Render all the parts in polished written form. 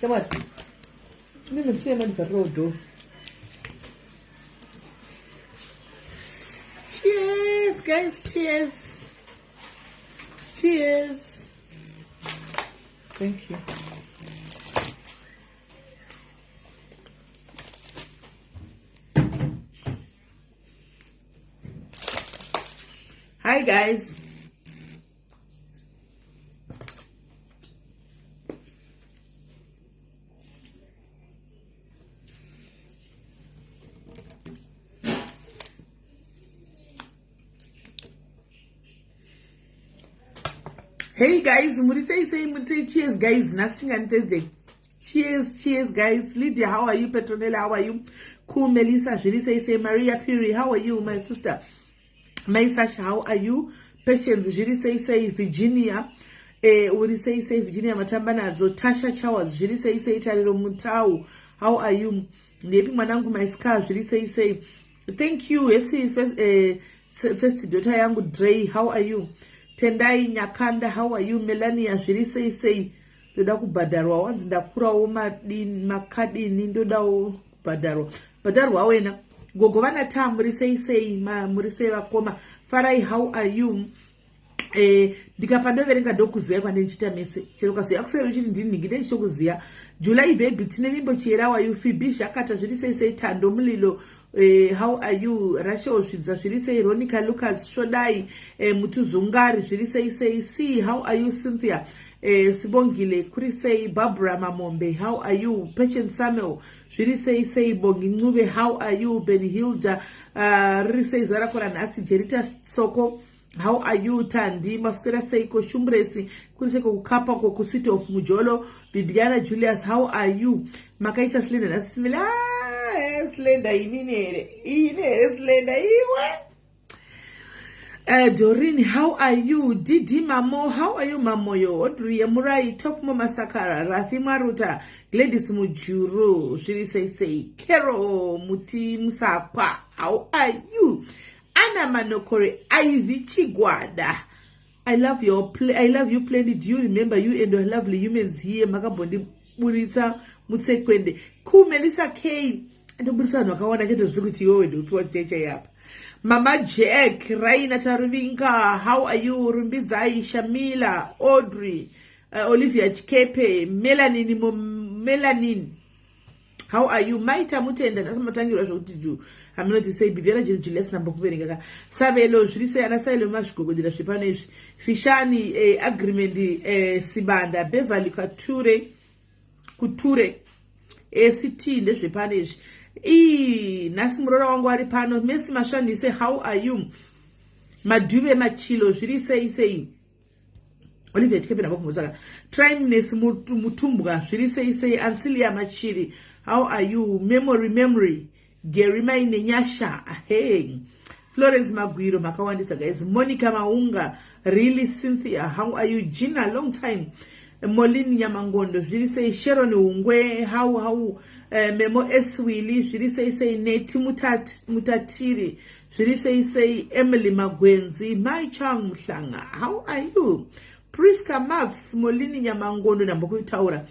Shamwari, mimi siye mandivharirawo door. Cheers guys, cheers. Cheers. Thank you. Hi guys. Hey guys, muri sei sei muri sei cheers guys nhasi chingani Thursday. Cheers cheers guys. Lydia how are you? Petronella how are you? Cool Melissa zviri sei sei Maria Piri how are you my sister? Mai Sasha how are you? Patience zviri sei sei Virginia eh uri sei sei Virginia matamba nadzo Tasha Chowers zviri sei sei Tariro Mutau how are you? Ndepi mwanangu my scar zviri sei sei Thank you hesi first, first daughter yangu Dre how are you? Tendai Nyakanda how are you? Melania zviri sei sei ndoda kubhadharwa wanzi ndakurawo madini makadini ndodawo kubhadharwa bhadharwa wena gogo vana taa muri sei sei muri sei vakoma farai how are you eh ndikapa ndoverenga ndokuziva kwandichiita mese chero ukaziva kuseri uchiti ndinhingi ndendichitokuziva july baby tine vimbo chiyera wayu fibi zvakata zviri sei sei tando mulilo eh, how are you rachel zvidza zviri sei ronica lucas shodai eh, mutuzungari zviri sei sei c how are you cynthia eh, sibongile kuri sei barbara mamombe how are you patient samuel zviri sei sei bongi ncube how are you benhilda uh, riri sei zuva rako ranhasi jerita soko How are you Tandi? Maswera seiko Shumbresi? Kuri seiko kukapa ko ku City of Mujolo? Bibiana Julius, how are you? Makaita slender nhasi simile. Ah, slender inini here? Ini here slender iwe? Doreen, how are you? Didi Mamo, how are you Mamoyo? Audrey Yemurai, Top Moma Sakara, Rafi Maruta, Gladys Mujuru, zviri sei sei? Carol Muti Musakwa, how are you? Anna Manokore, Ivy Chigwada. I love your play, I love you plenty. Do you remember you and your lovely humans here? Makambondiburitsa mutsekwende. Cool Melissa K. Andoburitsa vanhu vakawanda chatozivi kuti iwewe ndopiwa cheche yapa. Mama Jack, Raina Taruvinga, how are you? Rumbidzai, Shamila, Audrey, Olivia Chikepe, Melanin, Melanin. How are you? Maita mutenda nhasi matangirwa zvekuti ju haminoti sei bibiana Julius namba kuverenga ka Savelo zviri sei ana Sailo mazvigogodera zvepano izvi Fishani agreement Sibanda Beverly Kature Kuture ACT ndezvepano izvi ii nhasi muroora wangu ari pano Messi Mashandise how are you Madhuve Machilo zviri sei sei Olivia Chikepe navo kumusaka Trimness Mutumbwa zviri sei sei Ansilia Machiri how are you Memory Memory Gary Maine Nyasha hey Florence Magwiro makawandisa guys Monica Maunga really Cynthia how are you Gina long time Molin Nyamangondo zviri sei Sharon Hungwe how Memo Eswili zviri sei sei Neti Mutatiri zviri sei sei Emily Magwenzi Mai Chang Mhlanga how are you Priska Mavs Molini Nyamangondo ndambokuitaura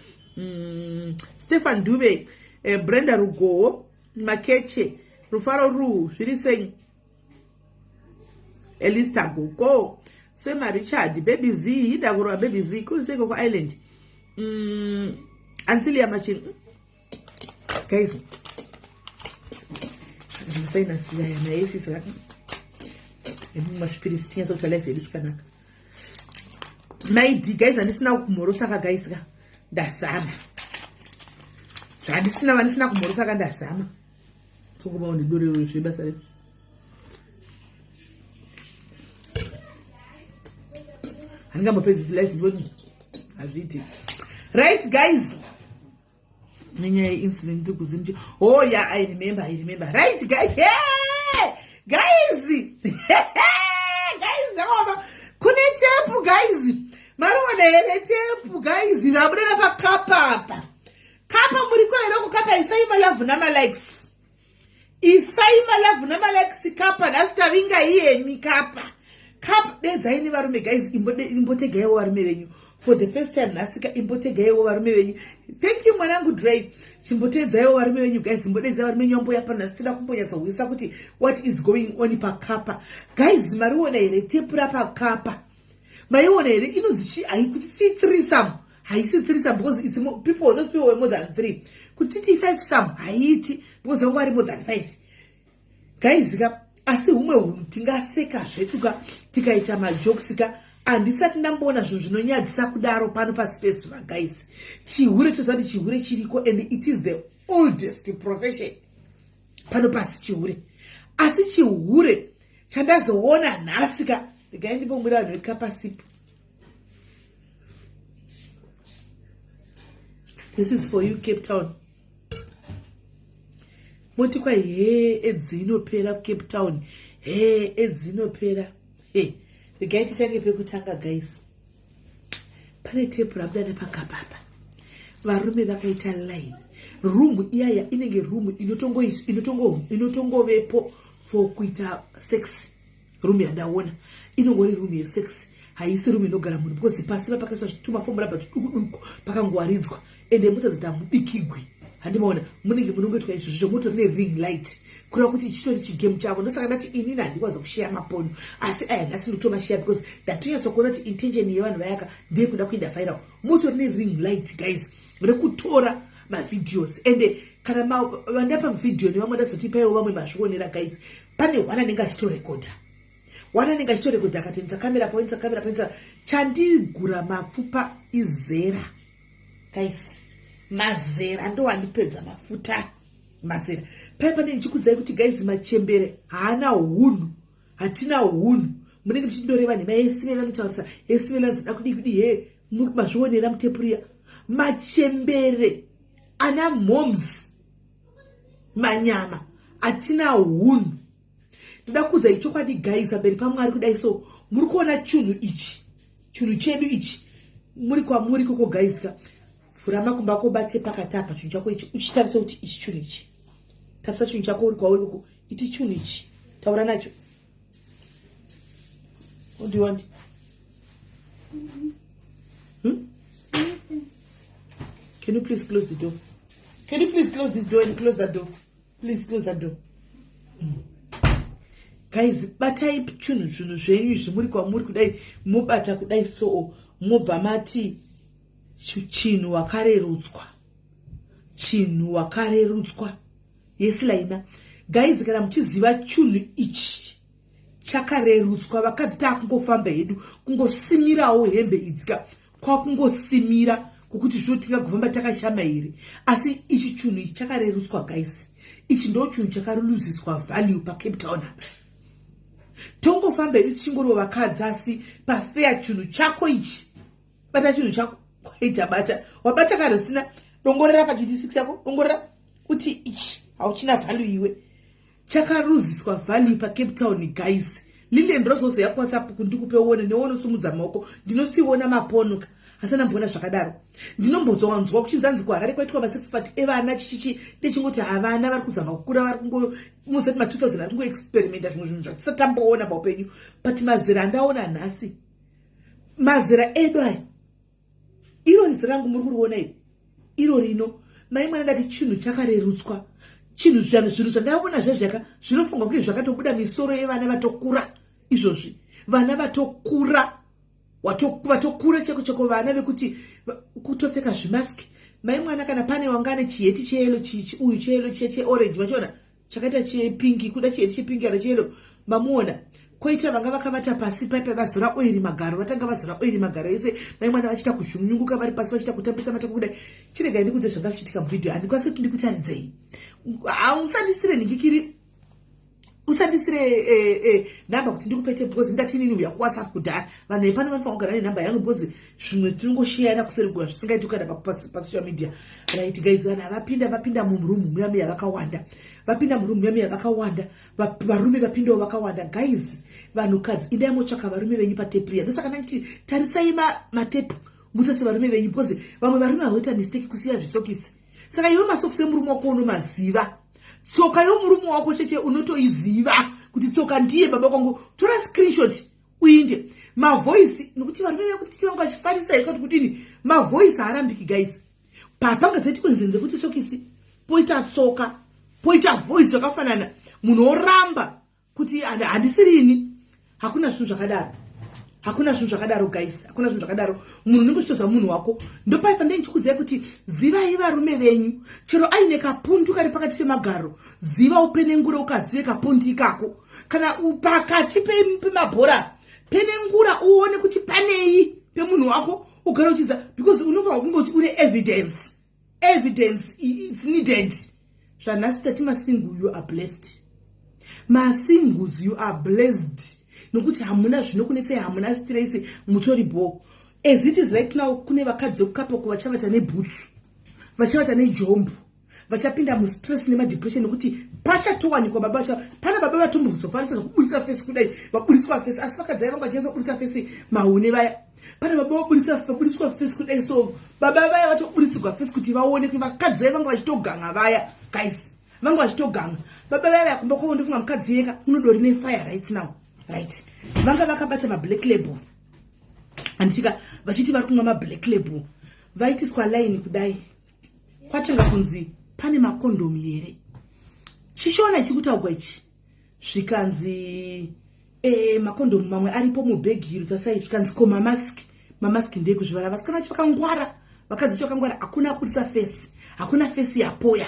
Stefan Dube Brenda Rugowo Makeche Rufaro Ru zviri sei Elista Guko Swema Richard Baby Z Hidakurwa Baby Z kuri sei koko Island Ansilia Machin guys masainasiyaya naye fifa emumazvipirisi tinyatsa kuti life yedu zvakanaka maidi guys handisina kumhorosa ka guys ka ndazama zvandisina vandisina kumhorosa ka ndazama tokubawo nedorero zvebasa redu handingambopedzi life ndoti hazviiti right guys nenyaya yeinsulin ndiri kuzimji oh yeah I remember, I remember right guys hey! Guys guys zvakaoma kune tepu guys mariona here tepu guys rabuda napakapa apa kapa muriko here kukapa isai malavhu namalikes isai malavhu namalikes kapa nhasi tavinga iyemi kapa. Cup dedzai nevarume guys, imbotegaiwo varume venyu for the first time nhasika, imbotegaiwo varume venyu. Thank you mwanangu Dray. Chimbotedzaiwo varume venyu guys, imbodedzai varume venyu vamboya pano nhasi. Toda kumbonyatsohwisa kuti what is going on pakapa guys. Mariona here tepura pakapa? Maiona here? Inonzi chi haikuti ti threesome, haisi threesome because it's more, people, those people were more than three. Kuti ti five some haiiti because vanga vari more than five guys ka. Asi humwe hunhu tingaseka zvedu ka, tikaita majokes ka. Handisati ndamboona zvinhu zvinonyadzisa kudaro pano pasi pezuva guys. Chihure, toziva kuti chihure chiriko and it is the oldest profession pano pasi, chihure. Asi chihure chandazoona nhasi ka, regai ndimbomwira vanhu vekapasipo. This is for you, Cape Town. Moti kwai he, edzi inopera kuCape Town, he, edzi inopera he. Regai titange pekutanga guys. Pane tepu rabuda nepakapapa, varume vakaita line. Room iyaya inenge room inotongovepo for kuita sex. Room yandaona inongori room yesex, haisi room inogara munhu because pasi pakaiswa tumafomu rubber tuduku duku pakangowaridzwa, ende motadza mubikigwi. Handimaona munenge munongoitwa izvo zvo moto rine ring light, kureva kuti chitori chigame chavo. Ndosaka ndati inini handikwanza kusheya mapono, asi aya nhasi ndotomasheya because ndatonyatsokuona kuti intention yevanhu vayaka ndeyekuda kuenda viral. Moto rine ring light guys, rekutora mavideos. Ende kana vandapa vhidhiyo nevamwe ndazotipaiwo vamwe mazvionera guys. Pane one anenge achitorekodha, one anenge achitorekodha, akatoendesa kamera paoendesa kamera paendesa. Chandigura mapfupa izera guys, mazera ndo andipedza mafuta, mazera. Pai pane ndichikudzai kuti guys, machembere haana hunhu, hatina hunhu. Munenge muchindoreva nhema yesimela, anotaurisa yesimela nzida kudii kudii he. Mazvionera mutepuriya, machembere ana moms manyama, hatina hunhu. Ndoda kuudzai chokwadi guys, pamberi paMwari kudai so, muri kuona chunhu ichi, chinhu chedu ichi, muri kwamuri koko guys ka, vhura makumbo ako, bate pakati apa chinhu chako ichi, uchitarise kuti ichi chinhu ichi. Tarisa chinhu chako uri kwauri koko, iti chinhu ichi, taura nacho. What do you want? Hmm? Can you please close the door? Can you please close this door and close that door? Please close that door. Guys, batai chinhu, zvinhu zvenyu izvi muri kwamuri kudai, mobata kudai so, mobva mati chinhu wakarerutswa, chinhu wakarerutswa. Yesilaina guys, kana muchiziva chinhu ichi chakarerutswa, vakadzi taakungofamba hedu kungosimirawo hembe idzika, kwakungosimira kwokuti zvino tingagofamba takashama here? Asi ichi chinhu ichi chakarerutswa guys, ichi ndo chinhu chakaruziswa value paCape Town apa. Tongofamba hedu tichingoriwo vakadzi, asi pafeya chinhu chako ichi, bata chinhu chako, kwaita bata, wabata karisina, dongorera pachiti 6 yako, dongorera kuti ichi hauchina value iwe. Chakaruziswa value paCape Town guys. Lilian rozozoya kuWhatsApp kundikupe uone, newe unosumudza maoko. Ndinosiona maponuka asi andamboona zvakadaro. Ndinombozwanzwa kuchinzanzi kuHarare kwaitwa masex party evana chichichi, ndechingoti havana vari kuzama kukura, vari kungomuzati ma2000 ari kungoexperimenta zvimwe zvinhu zvatisati tamboona paupenyu. But mazera andaona nhasi, mazera edu aya, iro ridzi rangu muri kuriona iri, iro rino mai mwana, ndati chinhu chakarerutswa. Chinhu, zvinhu zvandaona zvezvaka zvinofunga kunge zvakatobuda misoro yevana vatokura izvozvi, vana vatokura, vatokura cheko cheko, vana vekuti kutopfeka zvimaski mai mwana. Kana pane wanga ane chiheti cheyellow, uyu cheyellow, cheorange, machiona chakaita chepinki, kuda chiheti chepinki kana cheyellow, mamuona. Koita vanga vakavata pasi paipa vazora oiri magaro, vatanga vazora oiri magaro ese mai mwana, vachiita kuzhunyunguka vari pasi, vachiita kutambisa matako kudai. Chiregai ndikudze zvanga zvichiitika muvhidhiyo. Handikwanisi kuti ndikutaridzei. Usandisire nhingikiri, usandisire nhamba kuti ndikupete because ndatinini uya kuWhatsApp kudhara. Vanhu vepano vanofanira kugara nenhamba yangu because zvimwe tinongosheyana kuseri kuva zvisingaiti kuenda pasocial media. Right guys, vanhu havapinda, vapinda murumu muya muya vakawanda, vapinda murumu muya muya vakawanda, varume vapindawo vakawanda guys. Vanhukadzi, indai motsvaka varume venyu patepria. Ndosaka ndachiti tarisai matepu, mutase varume venyu because vamwe varume vaoita mistake kusiya zvisokisi. Saka iwe masokisi emurume wako unomaziva, tsoka yomurume wako cheche unotoiziva kuti tsoka ndiye baba kwangu. Tora screenshot. Uinde mavoice, nokuti varume vekuti vanga vachifarisa here kuti kudini, mavoice haarambiki, guys. Papanga dzaiti kunzenze kuti sokisi, poita tsoka, poita voice zvakafanana, munhu oramba kuti handisirini. Hakuna zvinhu zvakadaro, hakuna zvinhu zvakadaro, guys, hakuna zvinhu zvakadaro. Munhu unenge uchitoziva munhu wako. Ndopaipa ndei ndichikudzai kuti zivai varume venyu. Chero aine kapundu kari pakati pemagaro, ziva, upenengure, ukazive kapundu ikako. Kana pakati pemabhora, penengura uone kuti panei pemunhu wako. Ugare uchiziva, because unobva kunge kuti une evidence. Evidence, it's needed. Zvanhasi tati masingle, you are blessed. Masingles, you are blessed, nokuti hamuna zvinokunetsai, hamuna stress, mutori bo. As it is right now, kune vakadzi vekukapoko vachavata nebhutsu, vachavata nejombo, vachapinda mustress nemadepression, nekuti pachatowanikwa baba vacha. Pana baba vatombozofarisa zvekubudisa face kudai, vaburitswa face, asi vakadzi vaya vanga vachinyatsokubudisa face maune vaya. Pane baba vabudiswa face kudai, so baba vaya vatoburitsirwa face kuti vaonekwe. Vakadzi vaya vanga vachitoganga vaya, guys, vanga vachitoganga. Baba vaya vaya kumba kwavo, ndofunga mukadzi yeka unodori nefire right now, right? Vanga vakabata mablack Label, handitika, vachiti vari kumwa mablack Label. Vaitiswa line kudai, kwatanga kunzi pane makondomu here? Chishona chikutaugwa ichi. Zvikanzi makondomu mamwe aripo mubhegi iro, tasai. Zvikanzi ko mamaski? Mamaski ndekuzvivara. Vasikana vacho vakangwara, vakadzi vacho vakangwara. Hakuna abudisa face, hakuna face yapoya.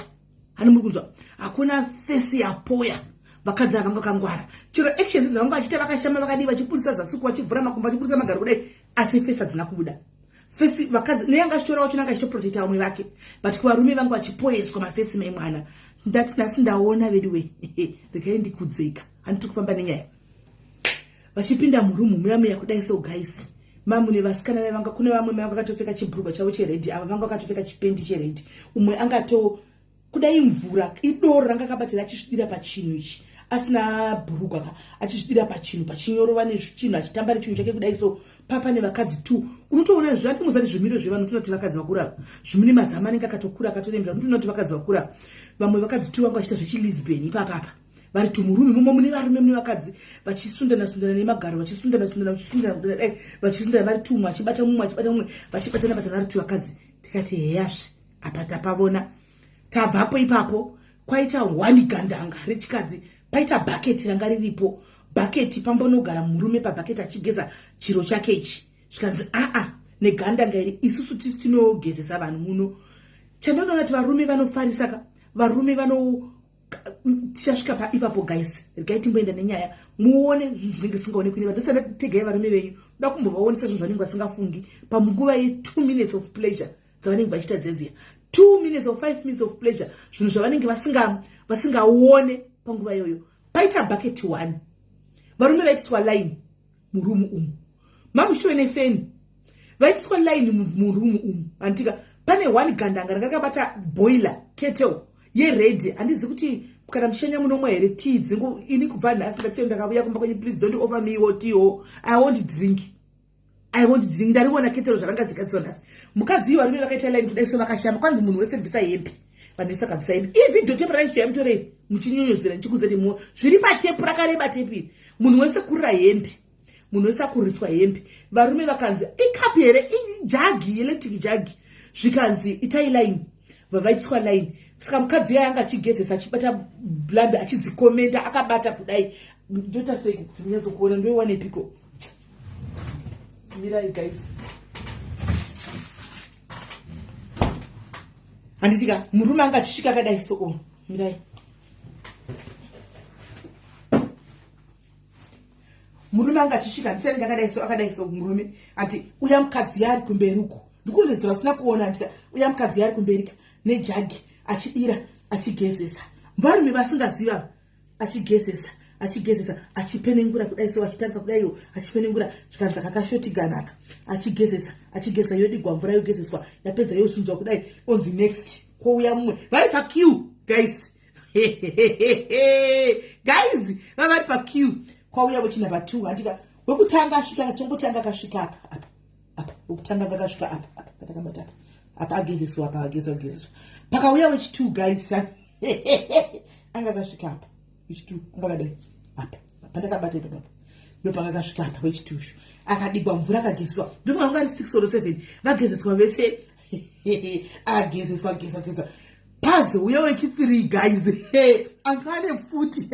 Hani muri kunzwa? Hakuna face yapoya. Vakadzi ava vanga vakangwara. Chero actions dzavanga vachiita, vakashama, vakadii, vachibudisa zatsuku, vachivhura makumbo, vachibudisa magaro kudai, asi face hadzina kubuda. Face vakadzi neyanga achitora wacho nanga achitoprotecta vamwe vake, but kuvarume vanga vachipoeswa maface. Mai mwana, ndati nhasi ndaona vedu we, regai ndikudzeka. Handiti kufamba nenyaya. Vachipinda murumu muya muya kudai so, guys, mamune vasikana vaya vanga, kune vamwe mai vakatopfeka chibhurugwa chavo chered, ava vanga vakatopfeka chipendi chered. Umwe angato kudai mvura idoro ranga akabatira, achisvidira pachinhu ichi, asina bhurugwa ka, achisvidira pachinhu pachinyorova nechinhu, achitamba nechinhu chake kudai so. Papa nevakadzi two, unotoona zvatingozati zvimiro zvevanhu, unotoona kuti vakadzi vakura, zvimune mazama anenge akatokura, akatorembera, unotoona kuti vakadzi vakura. Vamwe vakadzi two vanga vachiita zvechilesbian ipapapa, vari tumurume mumo mune varume, mune vakadzi, vachisundana sundana nemagaro, vachisundana sundana, vachisundana dai, vachisundana vari two, mumwe achibata mumwe, achibata mumwe, vachibatana batana vari two vakadzi. Tikati heyazve, apa tapavona. Tabvapo ipapo, kwaita one gandanga rechikadzi, paita bhaketi ranga riripo. Bhaketi pambonogara murume pabhaketi achigeza chiro chake ichi. Zvikanzi aa, negandanga iri, isusu tisi tinogezesa vanhu muno. Chandinoona kuti varume vanofarisaka, varume vano, tichasvika paipapo, guys. Regai timboenda nenyaya, muone zvinhu zvinenge zvisingaonekwi nevanhu. Ndosada tegai varume venyu, ndoda kumbovaonesa zvinhu zvanenge vasingafungi pamunguva ye2 minutes of pleasure dzavanenge vachiita dzedziya, 2 minutes or 5 minutes of pleasure, zvinhu zvavanenge vasingaone panguva iyoyo. Paita bucket one, varume vaitiswa line murumu umu, mamuchitove nefeni, vaitiswa line murumu umu, handitika. Pane one gandanga ranga rakabata boiler kettle yered. Handizi kuti kana muchishanya munomwa here tea dzingu. Ini kubva nhasi ndachio, ndakavuya kumba kwenyu, please don't offer me your tea. I won't drink, I won't drink. Ndariona kettle zvaranga dzigadzirwa nhasi. Mukadzi uyu, varume vakaita line kudai so, vakashama. Kwanzi munhu wese bvisa hembe. Vanhu vese vakabvisa hembe. Ivhidhio tepu raichitoya, mutorei muchinyonyozera, ndichikuudza kuti zviri patepu rakareba tepu iri. Munhu wese kurira hembe, munhu wese akuriswa hembe. Varume vakanzi ikapu here, ijagi, electric jug. Zvikanzi itai line, vavaitiswa line. Saka mukadzi uyo anga achigezesa, achibata blambi, achidzikomenda akabata kudai. Ndoita sei kuti munyatsokuona? Ndoiwanepiko? Mirai, guys. Handitika, murume anga achisvika akadai so. O, mirai. Murume anga achisvika, handichanenge akadai so, akadai so murume ati uya mukadzi yaari kumberi uko, ndikurondedzera usina kuona. Andika uya mukadzi yaari kumberika nejagi, achidira, achigezesa varume vasingaziva, achigezesa, achigezesa, achipenengura kudai so, achitarisa kudaiwo, achipenengura. Zvikanzi akakashotiganaka, achigezesa, achigezesa, yodigwa mvura, yogezeswa, yapedza yosunzwa kudai, onzi next, kwouya mumwe. Vari paqueue, guys, guys, vavari paqueue. Kwauya wechinumber two, handika. Wekutanga asvika, tongotanga akasvika apa, apa, apa. Wekutanga akasvika apa, apa patakabata apa, apa agezeswa, apa agezwa, agezeswa. Pakauya wechi2, guys, anga akasvika apa. Wechi2 anga akadai apa pandakabata ipapapa. Ndopakakasvika apa wechitushu akadigwa mvura akagezeswa, ndofunga vanga ari 6 or 7 vagezeswa vese, agezeswa gezwa gezwa. Pazouya wechi3 guys, anga ane futi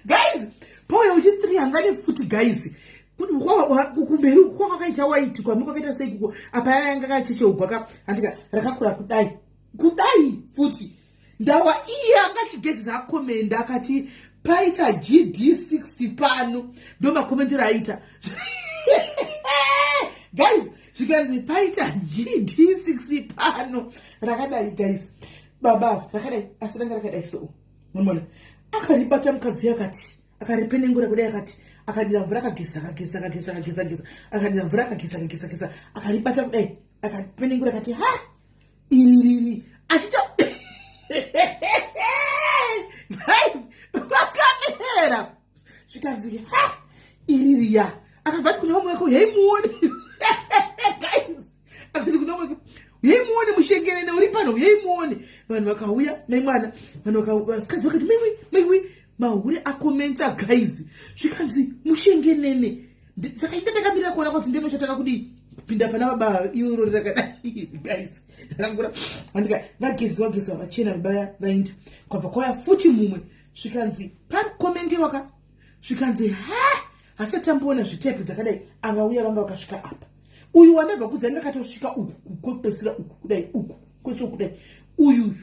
guys. Pauya wechi3 anga ane futi guys. Kumberi kwakakaita waiti kwami kwakaita sei kuko apa yanga kachecheugwa ka handika rakakura kudai kudai futi. Ndawa iye anga achigezesa akomenda akati paita GD60 pano. Ndo makomendero aita guys. Zvikanzi paita GD6 pano rakadai guys, baba rakadai, asi ranga rakadai so mamona. Akaribata mukadzi akati akaripenengura kudai, akati akadira mvura, akageza akageza akageza akageza geza, akadira mvura, akageza akageza geza, akaribata kudai, akapenengura, akati ha, iri riri achiita guys vakamera. Zvikanzi ha, iri riya. Akabva ati kune vamwe vako, hei muone guys. Akati kune vamwe, hei muone mushengerene uri pano, hei muone. Vanhu vakauya mai mwana, vanhu vasikadzi vakati maiwi maiwi, mahure akomenta guys. Zvikanzi mushengenene. Saka inda ndakamirira kuona kuti ndeno chataka kudii kupinda pana baba iroro rakadai guys, rakakura andika. Vagezi vagezi vachena baba vaenda, kwabva kwauya futi mumwe. Zvikanzi pakomendewa ka, zvikanzi ha, hasati tamboona zvitepi dzakadai. Ava uya vanga vakasvika apa, uyu wandabva kudza anga akatosvika uku kwekupedzisira uku kudai, uku kwese kudai. Uyuyu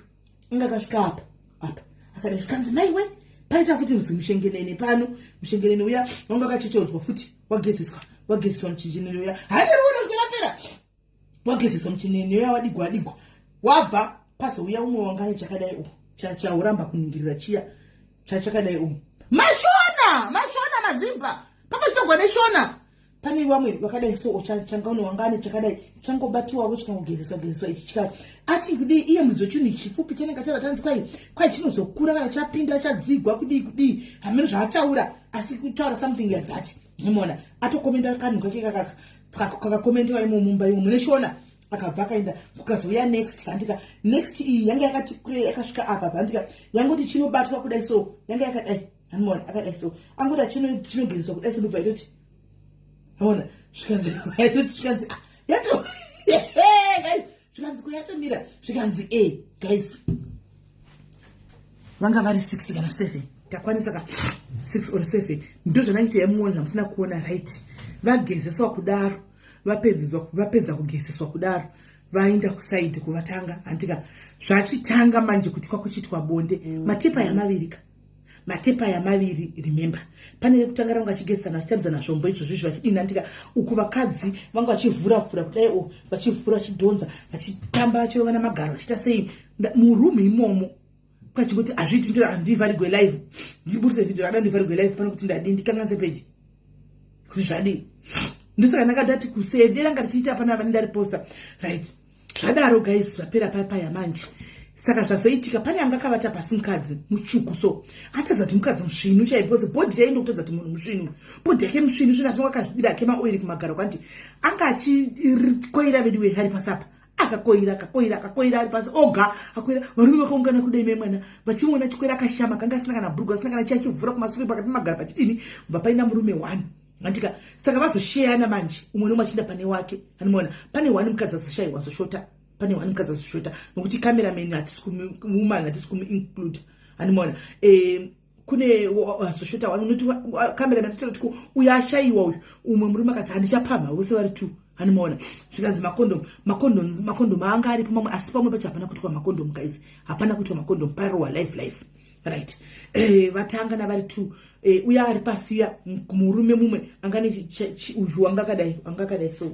anga akasvika apa apa akadai. Zvikanzi maiwe, paita futi mushengenene pano. Mushengenene uya wanga wakachecheudzwa futi, wagezeswa wagezeswa muchinjenene uya, handiruona zvikarapera. Wagezeswa muchinene uya, wadigwa wadigwa, wabva pazouya umwe wanga ane chakadai uku chauramba kuningirira chiya chachakadai umu. Mashona mashona mazimba papa chitogwa neshona. Pane vamwe vakadai so changaone wanga ane chakadai changobatiwavo chikangogezeswa gezeswa ichi chika ati kudii iye mudzo chinhu chifupi chanenge chava tanzi kwai kwai chinozokura kana chapinda chadzigwa kudii kudii, hameno zvaataura, asi kutaura something like that. Unoona atokomenda kanhu kake kakakomendewa imo mumba imo mune shona. Akabva akaenda, kukazouya next handika. Next iyi yanga yakati kure, yakasvika apa handika, yangoti chinobatwa kudai so, yanga yakadai hanimona, akadai so, angoti chinogezeswa kudai so, ndobva itoti aona. Zvikanzi yaitoti, zvikanzi ah, yato zvikanzi ko yatomira. Zvikanzi e guys, vanga vari 6 kana 7, takwanisa ka 6 or 7. Ndo zvandaiti yamuona zvamusina kuona right. Vagezeswa kudaro, vapedziswa, vapedza kugezeswa kudaro, vaenda kusaidi kuvatanga handika. Zvachitanga manje kuti kwakuchiitwa bonde, matepa yamaviri ka, matepa yamaviri. Remember, pane rekutanga ranga vachigezesana vachitaridzana zvombo izvozvo izvo vachidini handika. Uku vakadzi vanga vachivhura-vhura kudai o, vachivhura, vachidhonza, vachitamba, vachirovana magaro, vachiita sei murumu imomo. Kwachingoti hazviiti, ndo handivharigwe live, ndiburitse video rada ndivharigwe live pano kuti ndadii, ndikanganise peji kuti zvadii. Ndosaka ndakadati kusede ranga richiita pana vane ndariposta right. Zvadaro guys, zvapera papaya manje. Saka zvazoitika, pane anga akavata pasi, mukadzi mutsvuku so, atadza kuti mukadzi musvinu chai, because body yaindo kutadza kuti munhu musvinu, body yake musvinu svinu, asi akazvidira ake maoiri kumagaro kwanti anga achikoira vedu ari pasi apa, akakoira akakoira akakoira ari pasi oga akoira. Varume vakaungana kudai mai mwana vachimuona achikwira akashama, kanga asina kana bhurugu, asina kana chiachivhura kumasure pakati pemagaro pachidini. Bva paina murume one andika. Saka vazosheyana manje, umwe nomwe achienda pane wake anomuona. Pane one mukadzi azoshayiwa, azoshota, pane one mukadzi azoshota nokuti cameraman hatisi woman, hatisi kumuinclude anomuona. Kune azoshota one unoti cameraman atitaura kuti uyu ashayiwa uyu. Umwe murume akati handichapamha, vose vari two hanimaona. Zvikanzi makondom makondom makondom anga aripo mamwe, asi pamwe pacho hapana kuitwa makondom guys, hapana kuitwa makondom, parowa life life right. Vatanga navari two, uya ari pasiya murume mumwe anga uyu anga akadai, anga akadai so,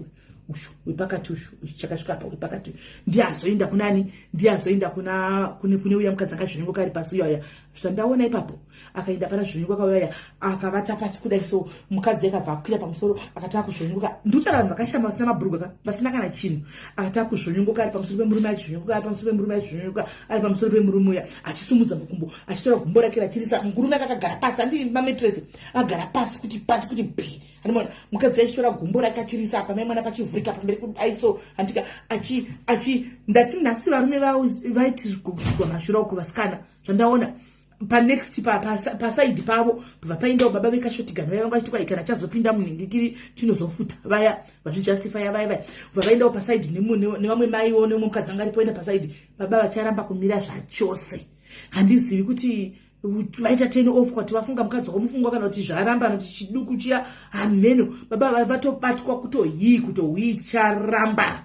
ushu wepakati, ushu chakasvika apa wepakati, ndiye azoenda kunani, ndiye azoenda kuna kune uya mukadzi akazvinyongoka ari pasi uyaya. Zvandaona ipapo, akaenda pana zvonyongoka uyaya, akavata pasi kudai so, mukadzi akabva akwira pamusoro, akatava kuzvonyongoka. Ndikutaura vanhu vakashama vasina mabhuruga, vasina kana chinhu. Akatava kuzvonyongoka ari pamusoro pemurume, achizvonyongoka ari pamusoro pemurume, achizvonyongoka ari pamusoro pemurume uya, achisumudza makumbo, achitora gumbo rake rachirisa murume akakagara pasi andi mametresi, agara pasi kuti pasi kuti bhi andimona. Mukadzi achitora gumbo rake achirisa apa mai mwana pachivhurika pamberi kudai so handika achi achi. Ndati nhasi varume vaitirwa mashura uku vasikana, zvandaona. Panext pasaidi pavo bva paendawo baba vekashotigani vaya vanga vachiti kwai kana chazopinda munhingikiri chinozofuta vaya vazvijustifya vaya vaya bva vaendawo pasaidi nevamwe maiwo nemumwe mukadzi anga aripo enda pasaidi. Baba vacharamba kumira zvachose. Handizivi kuti vaita turn off kwati vafunga mukadzi wakomufungwa kana kuti zvaramba kana kuti chiduku chiya hameno. Baba vatobatwa kutohii kutohwii charamba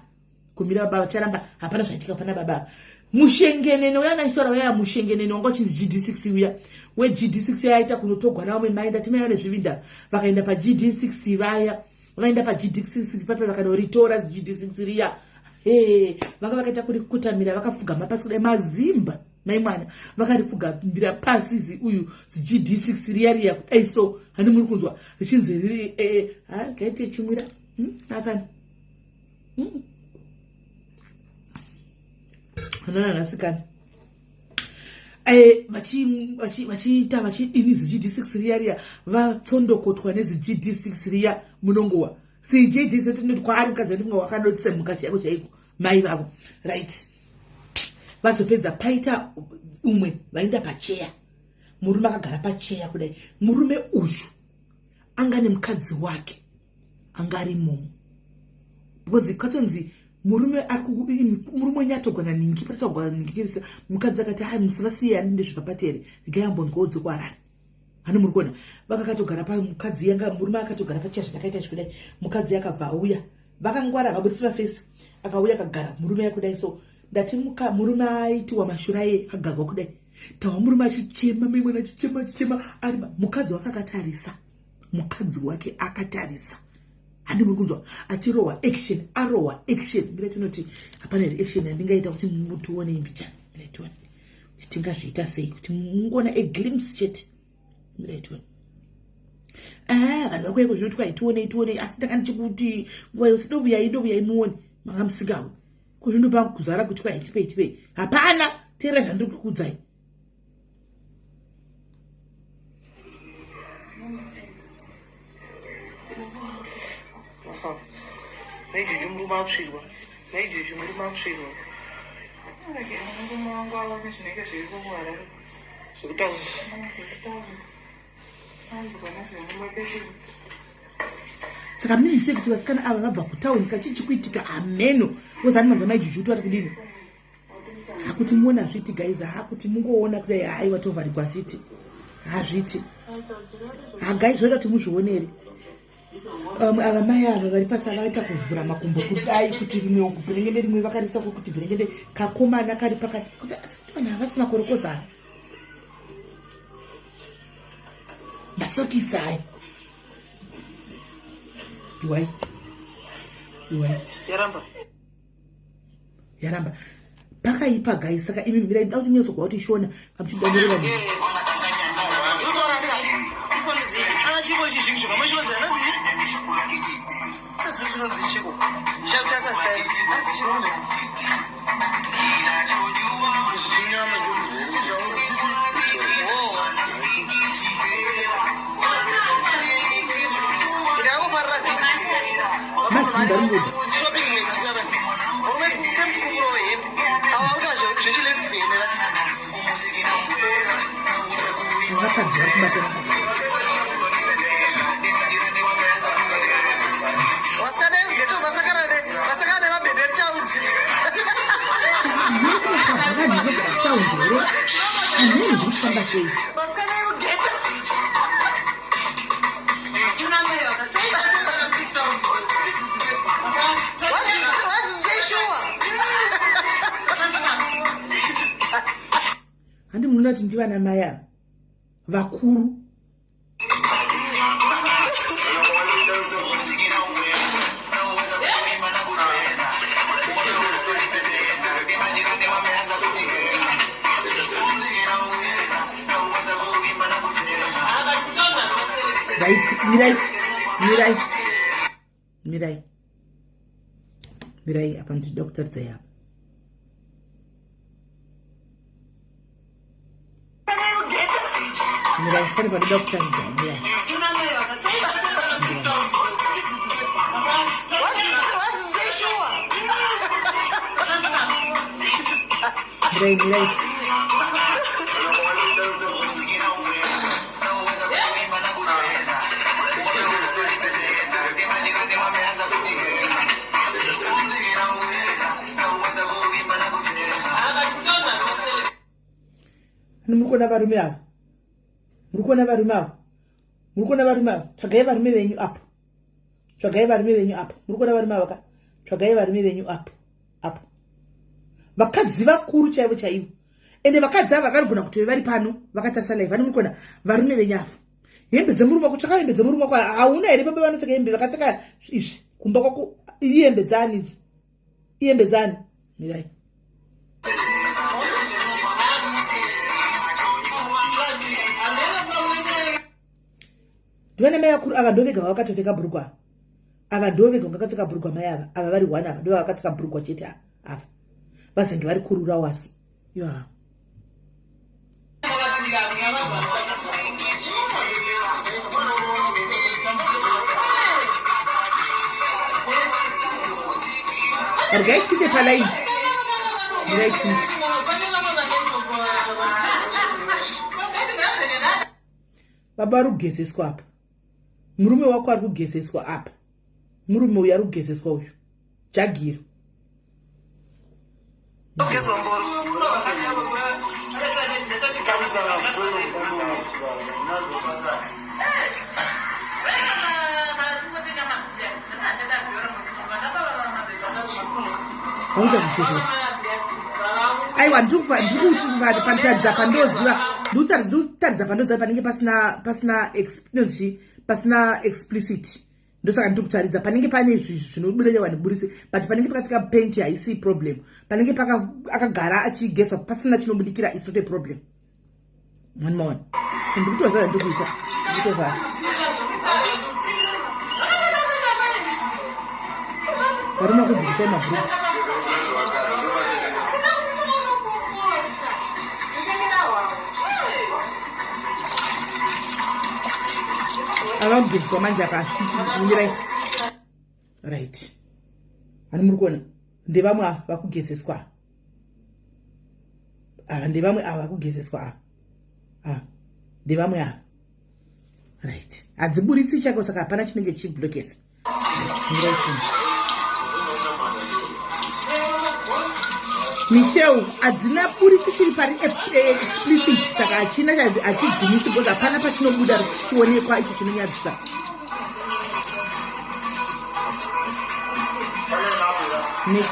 kumira. Baba vacharamba, hapana zvaitika pana baba. Mushengenene uya naisora uya, mushengenene wanga uchinzi GD6 uya weGD6 yaita kunotogwa navamwe mai. Ndati mai vane zvivinda vakaenda paGD6 vaya, vaenda paGD6 pape vakanoritora ziGD6 riya. He, vanga vakaita kurikutamira vakapfugama pasi kudai, mazimba mai mwana vakaripfugambira pasi zi uyu ziGD6 riya riya kudai. So hani muri kunzwa richinzi riri eh, ha gaite chimwira akani anana nasikana vachiita vachidini ziGD6 riya riya vatsondokotwa neziGD6 riya. Munongowa ziGD6 tinoti kwaari mukadzi andifunga wakadotsemuka chaiko chaiko mai vavo. Right, vazopedza paita umwe vaenda pacheya, murume akagara pacheya kudai. Murume uyu anga nemukadzi wake anga ari imomo because katonzi murume murume wenyatogwana ningi patagwana ningikirisa. Mukadzi akati, "Hai, musivasiye, andinde zvipapati here? Regai ambonzwawo dzekuHarare." Hani muri kuona vakakatogara pamukadzi yanga murume akatogara pacheya zvandakaita izvi kudai. Mukadzi akabva auya, vakangwara vabudisi vafesi, akauya akagara murume yakudai. So ndati murume aitiwa mashura iye akagagwa kudai. Tawa murume achichema, memwana achichema, achichema ari mukadzi wake akatarisa, mukadzi wake akatarisa. Handi muri kunzwa achirohwa action, arohwa action. Mira tinoti hapana here action yandingaita kuti mutione imbichana? Mira tione kuti tingazviita sei kuti mungoona a glimpse chete. Mira tione. Ah, vanhu vakuya kuzvinoti kwai tionei, tionei, asi ndanga ndichikuti nguva yose dovuyai, dovuyai muone. Manga musingawi kuzvinopa kuzara kuti kwai tipei, tipei. Hapana, teera zvandiri kukuudzai. Maijuju murume atsvirwa, maijuju murume atsvirwa. Murume wangu aone zvinenge zviriko kuHarare. Zvekutaura. Zvekutaura, anzwa nezvemumapesheni. Saka mini sei kuti vasikana ava vabva kutauni kachichi kuitika hameno wozani manzwa maijuju kuti vari kudini. Hakuti muona zviti guys, hakuti mungoona kudai. Haiwa, tovharigwa zviti hazviti hagai zvoita kuti muzvionere. Ava mai ava vari pasi vaita kuvhura makumbo kudai kuti rimwe uku bherengende, rimwe vakarisa kuti bherengende, kakomana kari pakati kuti asi kuti vanhu havasi makorokoza ava masokisi ayo. Iwai, iwai. Yaramba. Yaramba, pakaipa guys. Saka imi mirai da kuti munyatsokuva kuti shona kamuchidamirira munhu. Chiko chizhinji kamashozi anonzi chinonzi chiko chakutasa sai anzi chirungu. Ndakufarira Mazimba ringoda. shopping mechikara urume temchikukuro hembe awa kuti zvechilesbian. Vakadzi vari kubatana batana. Vasikana vemugeto vasakana nemabhebhe emutaundi. Muri kunotsvaga vanhu vanogara kutaundi here? Hamene zviri kufamba sei. Vasikana vemugeto. Wazvishuwa. Handi munoona kuti ndivana mai ava vakuru. Right, mirai, mirai, mirai, mirai apa, ndinoda kutaridzai apa. Mirai, pane pandoda kutaridza, mirai. Wazvishuwa. Mirai, mirai. Ani muri kuona varume ava? Muri kuona varume ava? Muri kuona varume ava? Tsvagai varume venyu apo. Tsvagai varume venyu apo. Muri kuona varume ava ka? Tsvagai varume venyu apo. Apo. Vakadzi vakuru chaivo chaivo. Ende vakadzi ava vakanogona kutove vari pano vakatarisa live. Ani muri kuona varume venyu ava? Hembe dzemurume wako, tsvaka hembe dzemurume wako. Hauna here baba vanopfeka hembe vakapfeka izvi kumba kwako? Ihembe dzani idzi? Ihembe dzani? Mirai. Ndivana mai vakuru ava ndovega vavakatopfeka bhurugwa ava ndovega vakapfeka bhurugwa mai ava ava vari one ava ndova vakapfeka bhurugwa chete ava vazenge vari kurura wasi ya regai tinde palaini regai tinde. Baba vari kugezeswa apa, murume wako ari kugezeswa apa, murume uyu ari kugezeswa uyu jagiro. Vakuita kugezeswa. Aiwa, ndikuti pandoziva, ndikutaridza pandoziva panenge pasina pasina inonzi pasina explicit, ndosaka ndiri kutaridza panenge pane zvinobuda chavandiburitse, but panenge pakapfeka penti haisi problem. Panenge akagara achigezwa pasina chinobudikira, it's not a problem. One more, ndikutoziva ndikuita ndikutovhara varume vakudzikisai mabhuruku. Ava kugeziswa manje apa, asichiumirai right. Ani muri kuona ndevamwe ava vakugezeswa ava, ndevamwe ava vakugezeswa ava, ava ndevamwe ava, right. Hadziburitsi chako, saka hapana chinenge chichiblokesa. Michelle, hadzina buritsi chiri pari explicit, saka hachina hachidzimisi because hapana pachinobuda chichionekwa icho chinonyadzisa. Next.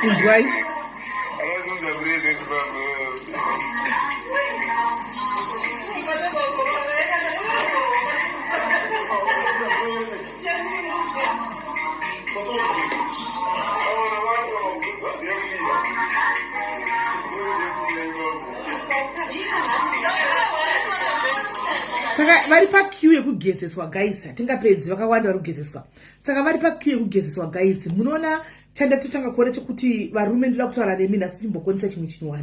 Inzwai. Saka vari paqueue yekugezeswa guys, hatingapedzi, vakawanda vari kugezeswa. Saka vari paqueue yekugezeswa guys. Munoona chandatotanga kuona chekuti varume, ndoda kutaura nemi nhasi chimbokonisa chimwe chinhu.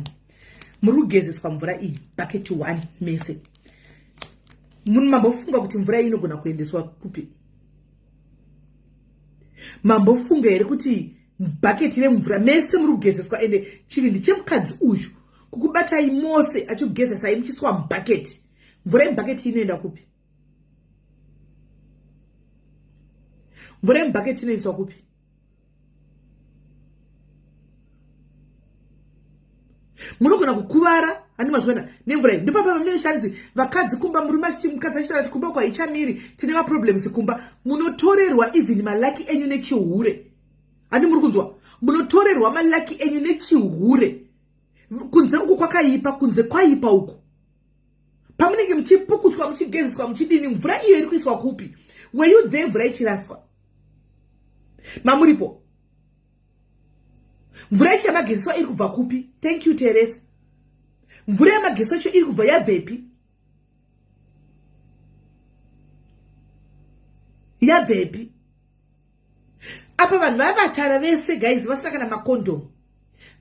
Muri kugezeswa mvura iyi bucket one mese. Munhu mambofunga kuti mvura iyi inogona kuendeswa kupi? Mambofunga here kuti bhaketi remvura mese muri kugezeswa, ende chivindi chemukadzi uyu kukubatai mose achikugezesai muchiiswa mubhaketi, mvura yemubhaketi inoenda kupi? Mvura yemubhaketi inoiswa kupi? Munogona kukuvara, handi mazviona nemvura iyi. Ndopapa pamunenge chitanzi vakadzi kumba, murume achiti, mukadzi achitaura kuti kumba kwaichamiri tine maproblems kumba. Munotorerwa even malaki enyu nechihure, handi muri kunzwa? Munotorerwa malaki enyu nechihure. Kunze uku kwakaipa, kunze kwaipa uku. Pamunenge muchipukutwa, muchigezeswa, muchidini, mvura iyo iri kuiswa kupi? Were you there mvura ichiraswa? Mamuripo. Mvura yacho yamagetsi iri kubva kupi? Thank you Teresa. Mvura yamagetsi yacho iri kubva yabvepi? Yabvepi? Apa vanhu vavatara vese guys vasina kana makondomu.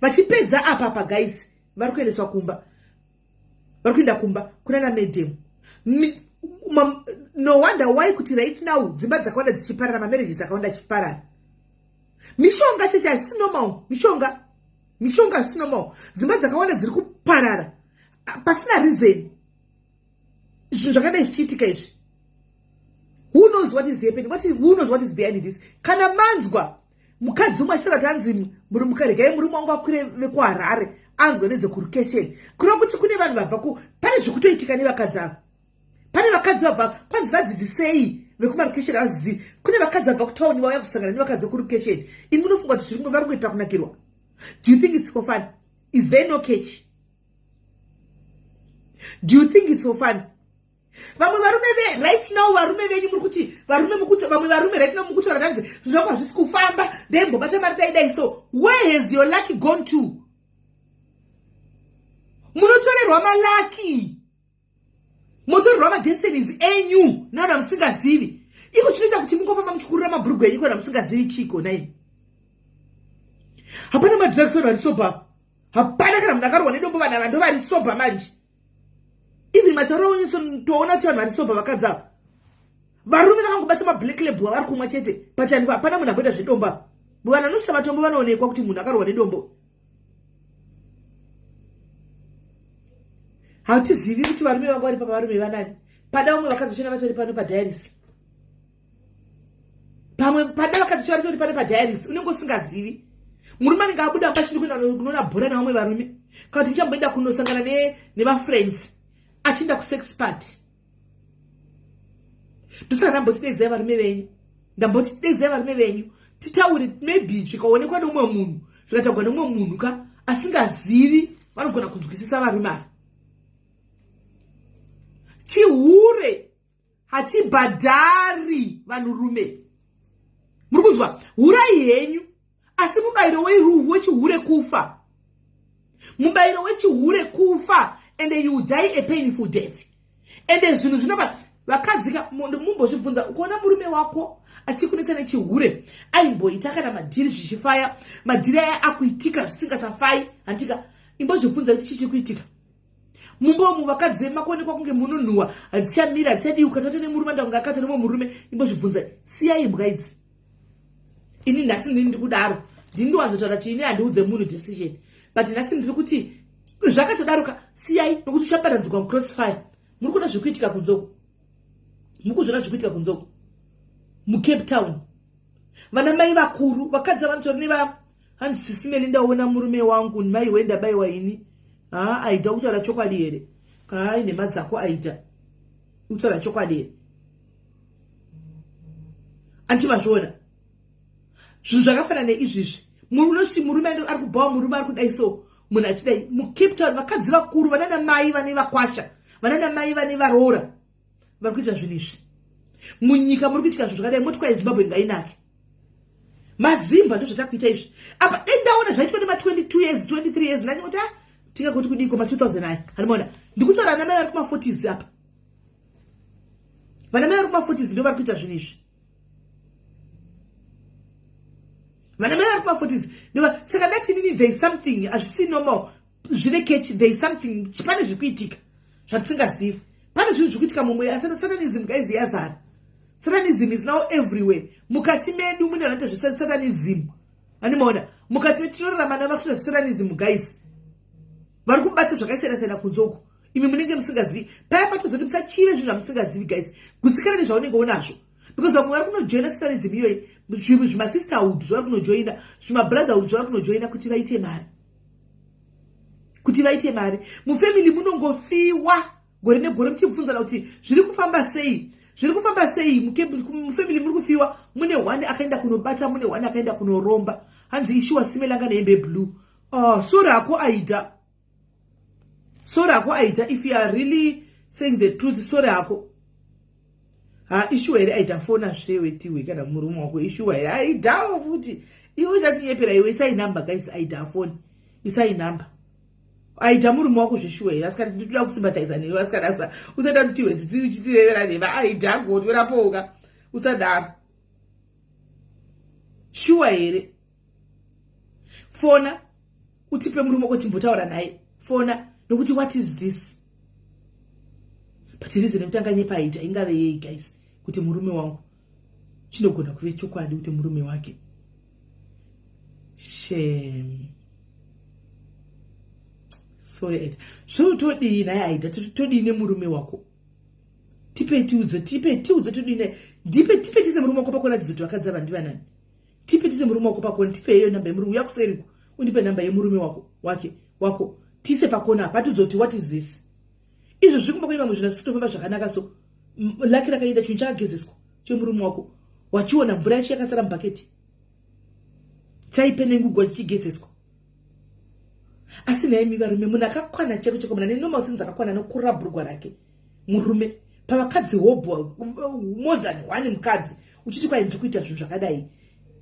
Vachipedza apa apa guys vari kuendeswa kumba. Vari kuenda kumba kunana madam. No wonder why kuti right now dzimba dzakawanda dzichiparara, mamarriages akawanda achiparara. Mishonga cheche hazvisi normal. Mishonga. Mishonga hazvisi normal. Dzimba dzakawanda dziri kuparara pasina reason. Zvinhu zvakadai zvichiitika izvi. Who knows what is happening? Who knows what is behind this? Kana manzwa mukadzi umwe achitaura kuti anzi mukaregai murume wangu akwire vekuHarare anzwa nedzekurukesheni, kureva kuti kune vanhu vabva ku pane zvekutoitika nevakadzi ava. Pane vakadzi vabva kwanzi vadzidzisei vekumarukesheni avazvizivi. Kune vakadzi vabva kutauni vauya kusangana nevakadzi vekurukesheni. Imi munofunga kuti zviri vari kuitira kunakirwa? Do you think it's for fun? Is there no catch? Do you think it's for fun? Vamwe varume ve right now, varume venyu muri kuti varume mukuti vamwe varume right now mukutaura kanzi zvinhu zvangu hazvisi kufamba, ndaimbobata mari dai dai. So where has your lucky gone to? Munotorerwa malucky, motorerwa madestinies enyu nana musingazivi. Iko chinoita kuti mungofamba muchikurira mabhurugu enyu kana musingazivi chiko nai. Hapana madrugs, vanhu vari sober. Hapana kana munhu akarohwa nedombo, vanhu ava ndo vari sober manje. Even matauro toona kuti vanhu vari sober vakadzi ava. Varume vakangobata mablack label avari kumwa chete, but hapana munhu amboita zvedombo apa. Vanhu vanosvita matombo vanoonekwa kuti munhu akarohwa nedombo. Hatizivi kuti varume vanga vari papa, varume vanani. Pada vamwe vakadzi vachona vatori pano padiaries, pamwe pada vakadzi vacho varitori pano padiaries. Unenge usingazivi murume anenge abuda mba achindi kuenda kunoona bhora nevamwe varume, kana kuti ndichamboenda kunosangana nevafriends, achienda kusex party. Ndosaka ndamboti dedzai varume venyu, ndamboti dedzai varume venyu titaure. Maybe zvikaonekwa neumwe munhu, zvikataurwa neumwe munhu ka asingazivi, vanogona kunzwisisa varume ava. Chihure hachibhadhari vanhurume, muri kunzwa? Hurai henyu, asi mubayiro wechihure kufa. Mubayiro wechihure kufa, and you die a painful death. Ende zvinhu zvinova vakadzika, mumbozvibvunza. Ukuona murume wako achikunetsa nechihure, aimboita kana madhiri zvichifaya, madhiri aya akuitika zvisingasafai, handika? Imbozvibvunza kuti chii chiri kuitika mumba umu. Vakadzi makuonekwa kunge munonhuhwa, hadzichamira, hadzichadii. Ukatata nemurume anda kunge akata nemumwe murume, imbozvibvunza. Siyai imbwa idzi. Ini nhasi ndini ndikudaro, ndini ndiwanzotaura kuti ini handiudze munhu decision, but nhasi ndiri kuti zvakatodaroka, siyai, nokuti uchabatanzikwa mucrossfire. Muri kuona zvekuitika kunzoko, muri kuzviona zvekuitika kunzoko muCape Town. Vana mai vakuru, vakadzi vanotori neva hanzi sisimeli, ndaona murume wangu mai we ndabayiwa ini. Ha, aida kutaura chokwadi here? Kai nhema dzako, aida kutaura chokwadi here? Anti mazviona zvinhu zvakafanana neizvizvi. Unoti murume ari kubhawa, murume ari kudai, so munhu achidai muCape Town, vakadzi vakuru, vanana mai vane vakwasha, vanana mai vane varoora vari kuita zvinhu izvi. Munyika muri kuitika zvinhu zvakadai, moti kwai Zimbabwe ngainake. Mazimba ndozvatakuita izvi apa. Dai ndaona zvaitwa nema22 years, 23 years, ndachingoti a tingagoti kudiko ma2000 aya. Handimaona ndikutaura ana mai vari kuma40s apa. Vana mai vari kuma40s ndo vari kuita zvinhu izvi. Vana mai vari kuma40s ndo. Saka ndati inini there is something hazvisi normal, zvine catch. There is something, pane zviri kuitika zvatisingazivi. Pane zvinhu zviri kuitika mumwe. Satanism guys yazara. Satanism is now everywhere. Mukati medu mune vanoita zvesatanism, animaona mukati medu tinorarama navo vakuita zvesatanism guys, vari kubata zvakasiyana siyana kunze uku, imi munenge musingazivi. Paya patozoti musachive zvinhu zvamusingazivi guys, gutsikana nezvaunenge unazvo, because vamwe vari kunojoina satanism iyoyi, zvinhu zvimasisterhood zvavari kunojoina, zvimabrotherhood zvavari kunojoina kuti vaite mari, kuti vaite mari. Mufamily munongofiwa gore negore, muchibvunzana kuti zviri kufamba sei, zviri kufamba sei. Mufamily muri kufiwa, mune one akaenda kunobata, mune one akaenda kunoromba. Hanzi ishuwa simelanga nehembe blue. Oh, sorry hako Aida, sorry hako Aida. If you are really saying the truth, sorry hako. Ha, ishuwa here aida fona zvewe tiwe kana murume wako ishuwa here aidawo futi iwe uchatinyepera iwe. Isai number guys, aida foni, isai number. Aida murume wako zveshuwa here? Asikati nditoda kusympathiza newe, asikada usada kuti tiwe tsitsi uchitirevera nhema. Aida gotwerapoka, usadaro. Shuwa here? Fona utipe murume wako timbotaura naye. Fona, nokuti what is this? But reason yekuti anganyepa aita ingave yei guys? Kuti murume wangu, chinogona kuve chokwadi kuti murume wake. Shame, sorry Aida. So todii naye Aida? Todii nemurume wako? Tipe tiudze, tipe tiudze, todii naye? Ndipe, tipe tise murume wako pakona, tizoti vakadzi ava ndivanani. Tipe tise murume wako pakona, tipe iyo namba yemurume. Uya kuseriku undipe namba yemurume wako, wake wako, tise pakona apa tizoti what is this. Izvo zviri kumba kwenyu, vamwe zvinhu zvisitofamba zvakanaka. So lucky rakaenda, chinhu chakagezeswa chemurume wako, wachiona mvura yacho yakasara mubhaketi, chaipenengugwa chichigezeswa. Asi naimi varume, munhu akakwana cheko cheko, munhu ane normal sense akakwana nokura bhurugwa rake, murume pavakadzi hobho more than one mukadzi, uchiti kwai ndiri kuita zvinhu zvakadai,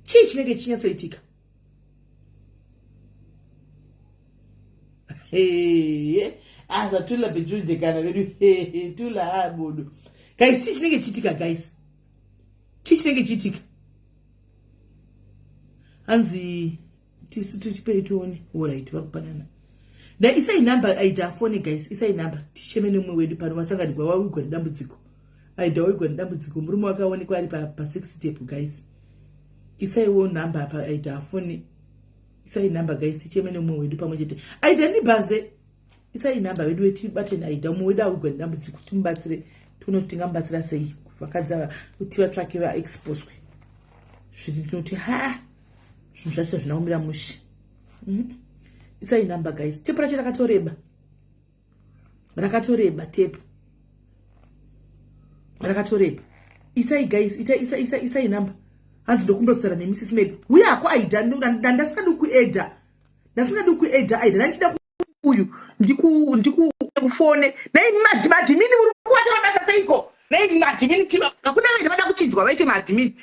chii chinenge chichinyatsoitika? Ah, zvatula bejundekana vedu, tula abudu guys. Chii chinenge chiitika guys? Chii chinenge chiitika? Hanzi tisu tichipei tione. Alright, vakupanana da. Isai namba, aida afone guys, isai namba ticheme nemumwe wedu pano vasanganikwa wawigwa nedambudziko. Aida wawigwa nedambudziko, murume wake aonekwa ari pasex tape guys. Isaiwo namba apa, aida afone. Isai namba guys, ticheme nemumwe wedu pamwe chete. Aida nibhaze, isai namba vedu wetibate naida. Mumwe wedu awigwa nedambudziko, timubatsire, tione kuti tingamubatsira sei. Vakadzi ava kuti vatsvake vaexposwe zviri, ndinoti ha, zvinhu zvacho zvina kumira mushe. Isai namba guys. Tepu racho rakatoreba, rakatoreba, tepu rakatoreba. Isai guys, isai namba. Hanzi ndokumbira kutaura neMrs Med. Uyako aida, ndandasingadi kuedha, ndasingadi kuedha aida, ndandichida uyu ndikufone. Nei maadmin muri kuvata mabasa seiko? Nei maadmin? Hakuna vaida vada kuchinjwa vaite maadmin.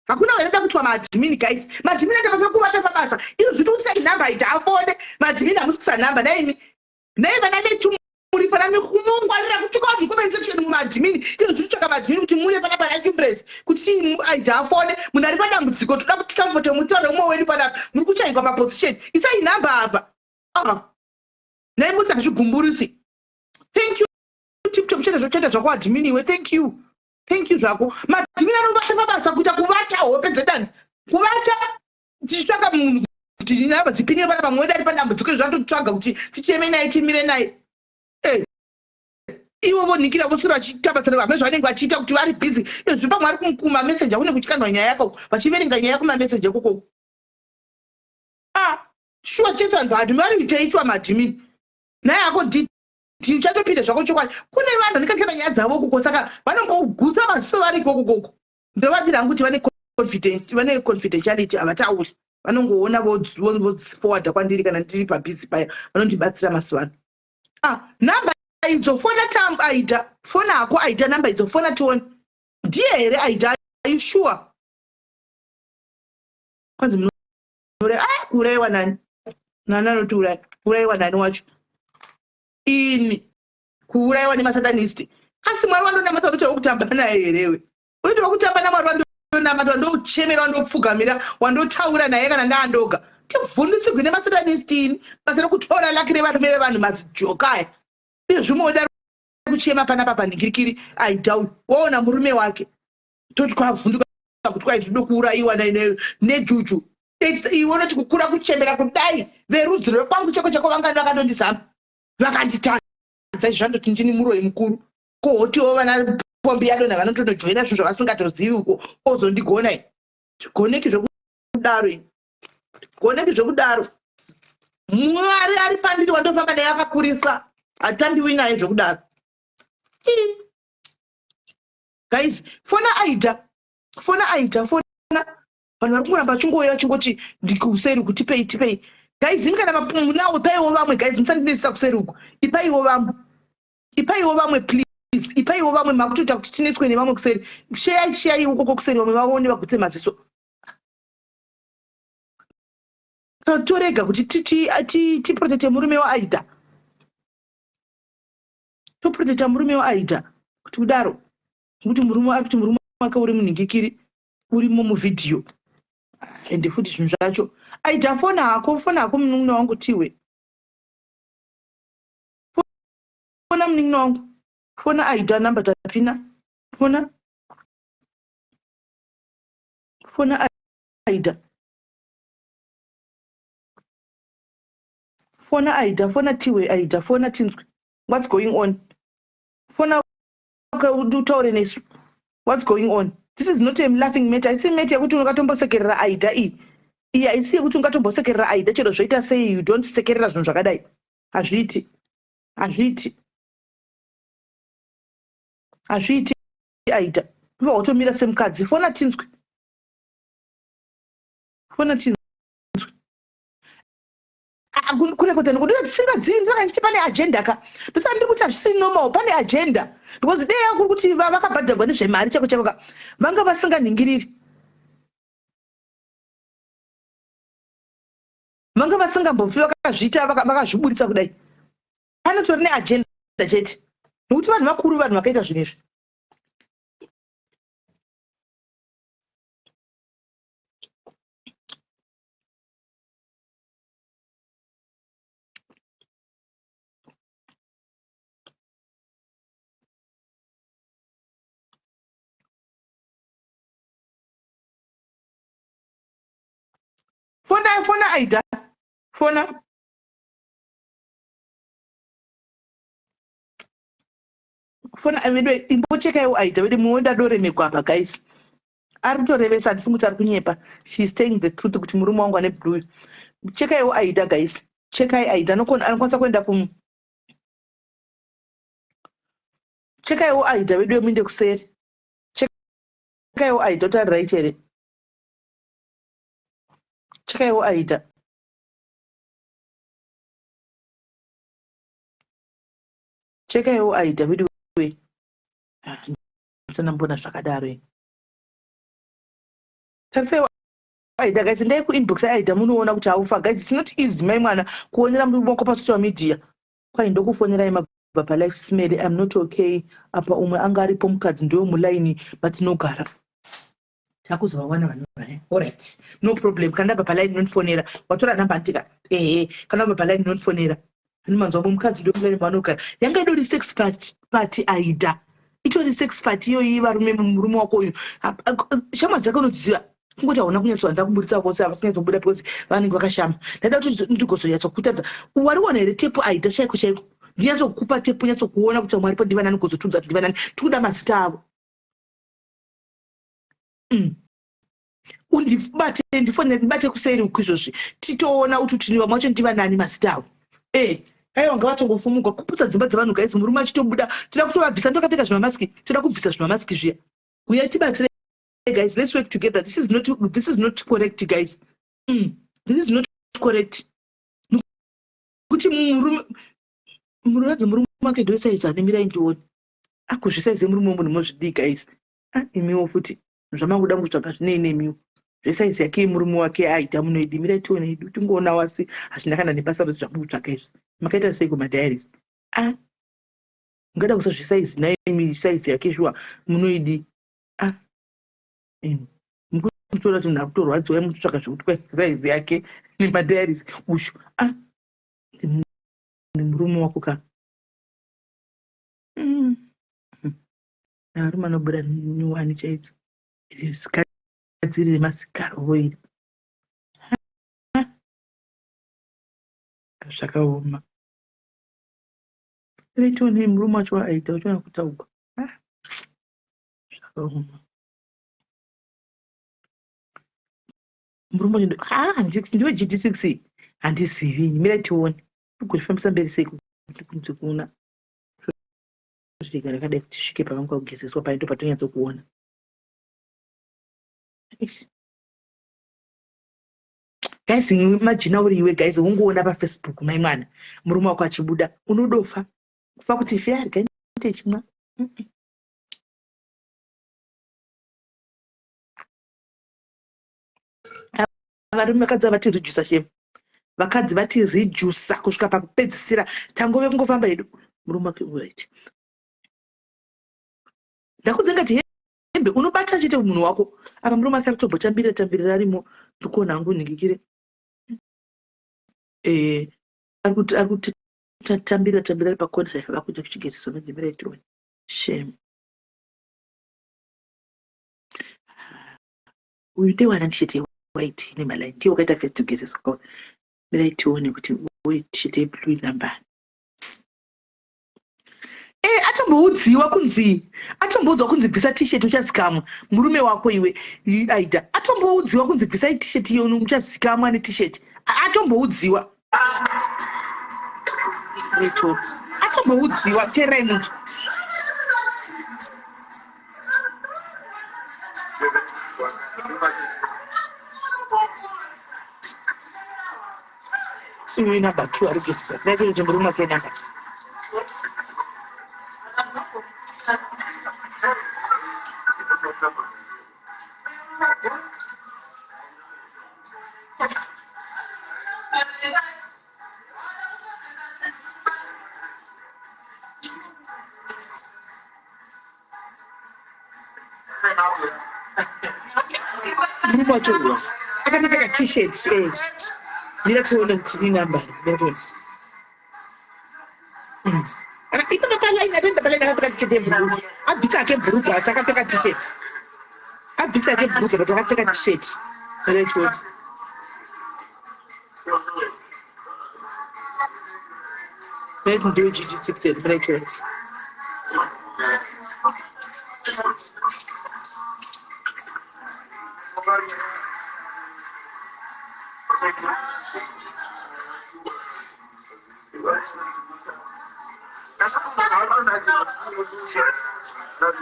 Hakuna vanoda kuitwa maadmin guys. Maadmin anofanira kuvata pabasa. Izvo zviti usai namba aita afone. Maadmin hamusi kuisa namba naimi. Nei vana vetu muri pana mungwarira kutuka vanhu comment section mumaadmin? Izvo zviri tsvaka maadmin kuti muuye pana pana Chimbrez kuti aita afone. Munhu ari padambudziko, toda kuti comfort mutaure umwe wedu panapa. Muri kuchaikwa paposition. Isai namba apa. Ah. Nei mutsa zvigumburisi? Thank you Tip Top chete, zvochete zvako admin iwe. Thank you. Thank you zvako. Maadmin anobata pabasa kuita kuvata hope dzedani. Kuvata tichitsvaka munhu kuti namba dzipinye pana pamwe wedu ari padambudziko, izvo zvatotsvaga kuti ticheme naye, timire naye. Eh. Ivo vonikira voswera vachiita basa revamwe zvavanenge vachiita kuti vari busy. Izvi pamwe ari kumukuma messenger kune kuchikandwa nyaya yako, vachiverenga nyaya kumamessage ikoko. Ah, shuwa chese vanhu vanhu vari shuwa maadmin. Naye ako DD uchatopinda zvako chokwadi. Kune vanhu vanenge kana nyaya dzavo ikoko, saka vanombogutsa maziso vari ikoko koko. Ndovadira hangu kuti vane confidence, vane confidentiality, havatauri. Vanongoona voforwarda kwandiri kana ndiri pabhizi paya, vanondibatsira mazuva ano. Ah, namba idzo fona tam aida fona hako aida namba idzo fona tione. Ndiye here aida? Are you sure? Kwanzi munouraya. Ah, kuurayiwa nani? Nani anotiuraya? Kuurayiwa nani wacho? Ini kuurayiwa nemasatanist? Asi Mwari wandonamata unoita wekutamba naye herewe? Unoita wekutamba naMwari wandonamata, wandouchemera, wandopfugamira, wandotaura naye kana ndaandoga? Tivhundusigwi nemasatanist ini. Basa rekutora lucky revarume vevanhu, mazijoka aya. Izvi zvimwe kuchema panapa panhingirikiri. Aida uyu waona murume wake, toti kwavhunduka kuti kwai zvinoda kuurayiwa nejuju. Iwe unoti kukura kuchembera kudai, verudzi rwekwangu cheko cheko vangani vakatondizama vakanditadza? Izvi zvandoti ndini muroyi mukuru. Kohotiwo vana pombi yadonha vanotonojoina zvinhu zvavasingatozivi uko, ozondigona. Goneki zvekudaro ini, goneki zvekudaro. Mwari ari pandiri wandofamba naye akakurisa, hatambiwi naye zvekudaro. Guys, fona aida, fona aida, fona. Vanhu vari kungoramba vachingouya vachingoti ndikuseri uku, tipei, tipei guys. Imi kana munawo ipaiwo vamwe guys, musandinetsa kuseri uku. Ipaiwo vamwe, ipaiwo vamwe please. Please ipaiwo vamwe makutoita kuti tineswe nevamwe kuseri. Sheyai sheyai ukoko kuseri vamwe vaone vagutse maziso. Torega kuti tiprotecte murume waaida. Toprotecta murume waaida kuti kudaro. Kuti murume ari kuti murume wake uri munhingikiri urimo muvhidhiyo. Ende futi zvinhu zvacho. Aida fona hako, fona hako munun'una wangu tiwe. Fona munin'ina wangu. Fona Aida number tapina. Fona. Fona Aida. Fona Aida, fona Tiwe Aida, fona tinzwe. What's going on? Fona utaure nesu. What's going on? This is not a laughing matter. Haisi matter yekuti ungatombosekerera Aida iyi. Iyi haisi yekuti ungatombosekerera Aida chero zvoita sei you don't sekerera zvinhu zvakadai. Hazviiti. Hazviiti. Hazviiti Aida. Iva watomira semukadzi. Fona tinzwe. Fona tinzwe. Ah, kurekota nekuti tisingazivi ndosaka ndichiti pane agenda ka ndosaka ndiri kuti hazvisi normal pane agenda because dei yakuri kuti vakabhadhagwa nezvemari chako chako ka vanga vasinganhingiriri vanga vasingambofi vakazviita vakazviburitsa kudai panotori neagenda chete nekuti vanhu vakuru vanhu vakaita zvinhu izvi Fona fona Aida. Fona. Fona vedu imbochekaiwo Aida vedu muonda doremegwa apa guys. Ari kutorevesa handifungi kuti ari kunyepa. She is saying the truth kuti murume wangu ane blue. Chekaiwo Aida guys. Chekai Aida anokwanisa kuenda kum Chekaiwo Aida vedu muinde kuseri. Chekaiwo Aida kuti ari right here. Chekaiwo Aida. Chekaiwo Aida vedu we. Ah, ndisana mbona zvakadaro ini. Tarisaiwo Aida guys, endai kuinbox yaAida munoona kuti haufa guys. It's not easy mai mwana kuonera murume wako pasocial media. Kwai ndokufonerai mabva palife smell I'm not okay. Apa umwe anga aripo mukadzi ndiwe mulaini matinogara. Takuzovawana vanhu vaya. Alright. No problem. Kana ndabva palaini unondifonera. Watora number andika. Ehe. Kana wabva palaini unondifonera. Anomanzwa umwe mukadzi ndiwe mulaini mavanogara. Yanga idori sex party Aida. Itori sex party iyoyi varume murume wako uyu. Shamwari dzake unodziziva. Kungoti hauna kunyatsohanda kuburitsa vose havasi kunyatsobuda because vanenge vakashama. Ndaida kuti ndigozonyatsokutadza. Wariona here tepu Aida chaiko chaiko? Ndinyatsokupa tepu nyatsokuona kuti vamwe varipo ndivanani ugozotiudza kuti ndivanani. Tikuda mazita avo. Undibate ndifonere ndibate kuseri uku izvozvi titoona kuti tini vamwe vacho ndivanani mazita avo. Eh, aiwa ngavatongofumugwa kuputsa dzimba dzevanhu guys murume achitobuda toda kutovabvisa ndokapfeka zvimamaski toda kubvisa zvimamaski zviya. Uya tibatsire guys let's work together this is not, this is not correct guys. This is not correct. Kuti murume murume murume wake ndoisaiza anemirai ndione. Akuzvisaize murume wemunhu mozvidii guys. Ah, imiwo futi zvamakuda kutsvaga zvinei nemiwo zvesaizi yake yemurume wake aita munoidi mirai tione idu tingoona wasi hazvina kana nebasa rose zvamuri kutsvaga izvi makaita sei kumadiaries ah ungada kusa zvesaizi naimi saizi yake shuwa munoidi ah mukutora kuti munhu akutorwadziwa mukutsvaga zvekuti kwai saizi yake nemadiaries ushu ah murume wako ka Varume vanobuda nyuwani chaidzo. Iri zikadzi rine masikaro iri. Zvakaoma. Tione murume wacho aita uchiona kutaugwa. Zvakaoma. Murume wacho ndiwe GD6 handizivi ini. Mirai tione. Tigorifambisa mberi sei kuti kuona. Rega rakadai kuti tisvike pavanga kugezeswa paye ndopatonyatsokuona. Guys, imagine uri iwe guys, wongoona paFacebook mai mwana murume wako achibuda unodofa kufa kuti fe arega ndiite chimwa. Varume vakadzi vati reducer shame. Vakadzi vati reducer kusvika pakupedzisira tangove kungofamba hedu. Murume wake right. Ndakudze ngati hembe unobata chete munhu wako. Apa murume wake aritombotambirira tambirira arimo ndikuona hangu nhingikire. Eh ari kuti ari kuti tambira tambira ari pakona vakuita kuchigeziso manje mirai tione. Shame. Uyu ndewana t-shirt yewhite ine maline ndiye wakaita first kugezeswa. Mirai tione kuti uyu t-shirt yeblue inamba. Eh, atomboudziwa kunzi atomboudzwa kunzi bvisa t-shirt uchazikamwa murume wako iwe aida atomboudziwa kunzi bvisai t-shirt iyo uchazikamwa ne-t-shirt atomboudziwa atomboudziwa teerai munhu uyu inamba two ari kugezeswa ndaikuti murume wake inamba murume wacho uyo akapfeka t-shirt eh mira tione kuti inamba mira tione Iko palaini atoenda palaini akapfeka t-shirt yebhuruu abvisa ake bhurugwa asi akapfeka t-shirt abvisa ake bhurugwa but akapfeka t-shirt right right ndiyo GG60 right right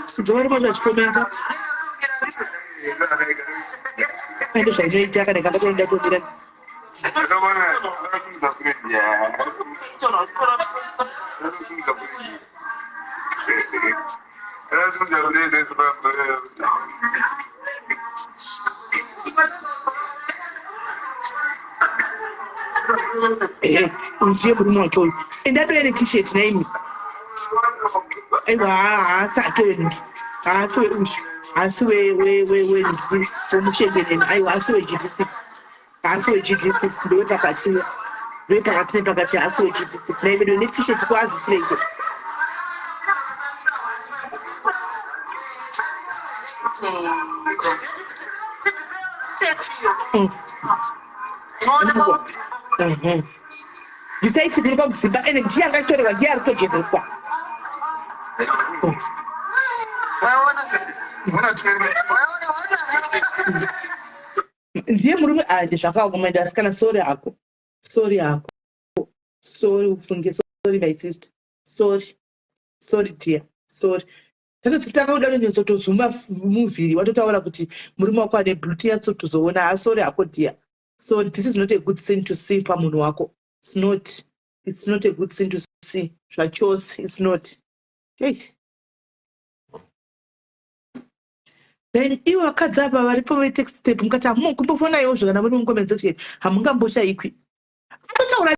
Dzori vanhu vachikomenta ende zvainoita kana ikamba toenda tomira Ehe, uyu ndiye murume wacho uyu. Ende atove ne-t-shirt naimi. Aiwa haasi ake wenyu. Haasi weuyu. Haasi wemushengeneni. Aiwa haasi weGD6. Haasi weGD6 ndewepakati. Ndewepakati nepakati haasi weGD6. Naimi ndo ne-t-shirt kwaazvisireiko. Bvisai chidiri pakudzimba ende ndiye angatorerwa ndiye ari kutogezeswa. Ndiye murume anje zvakaoma ende asikana sorry hako sorry hako sorry ufunge sorry my sister sorry sorry dear sorry Tatotanga kuda kunyatsotozuma muvhiri watotaura kuti murume wako ane blue tinyatsotozoona ha sorry hako dear sorry this is not a good thing to see pamunhu wako it's not it's not a good thing to see zvachose it's not hey. Then ivo vakadzi ava varipo vetext step mukati hamukumbofonaiwo zvakana muri mucomment section hamungamboshaikwi atotaura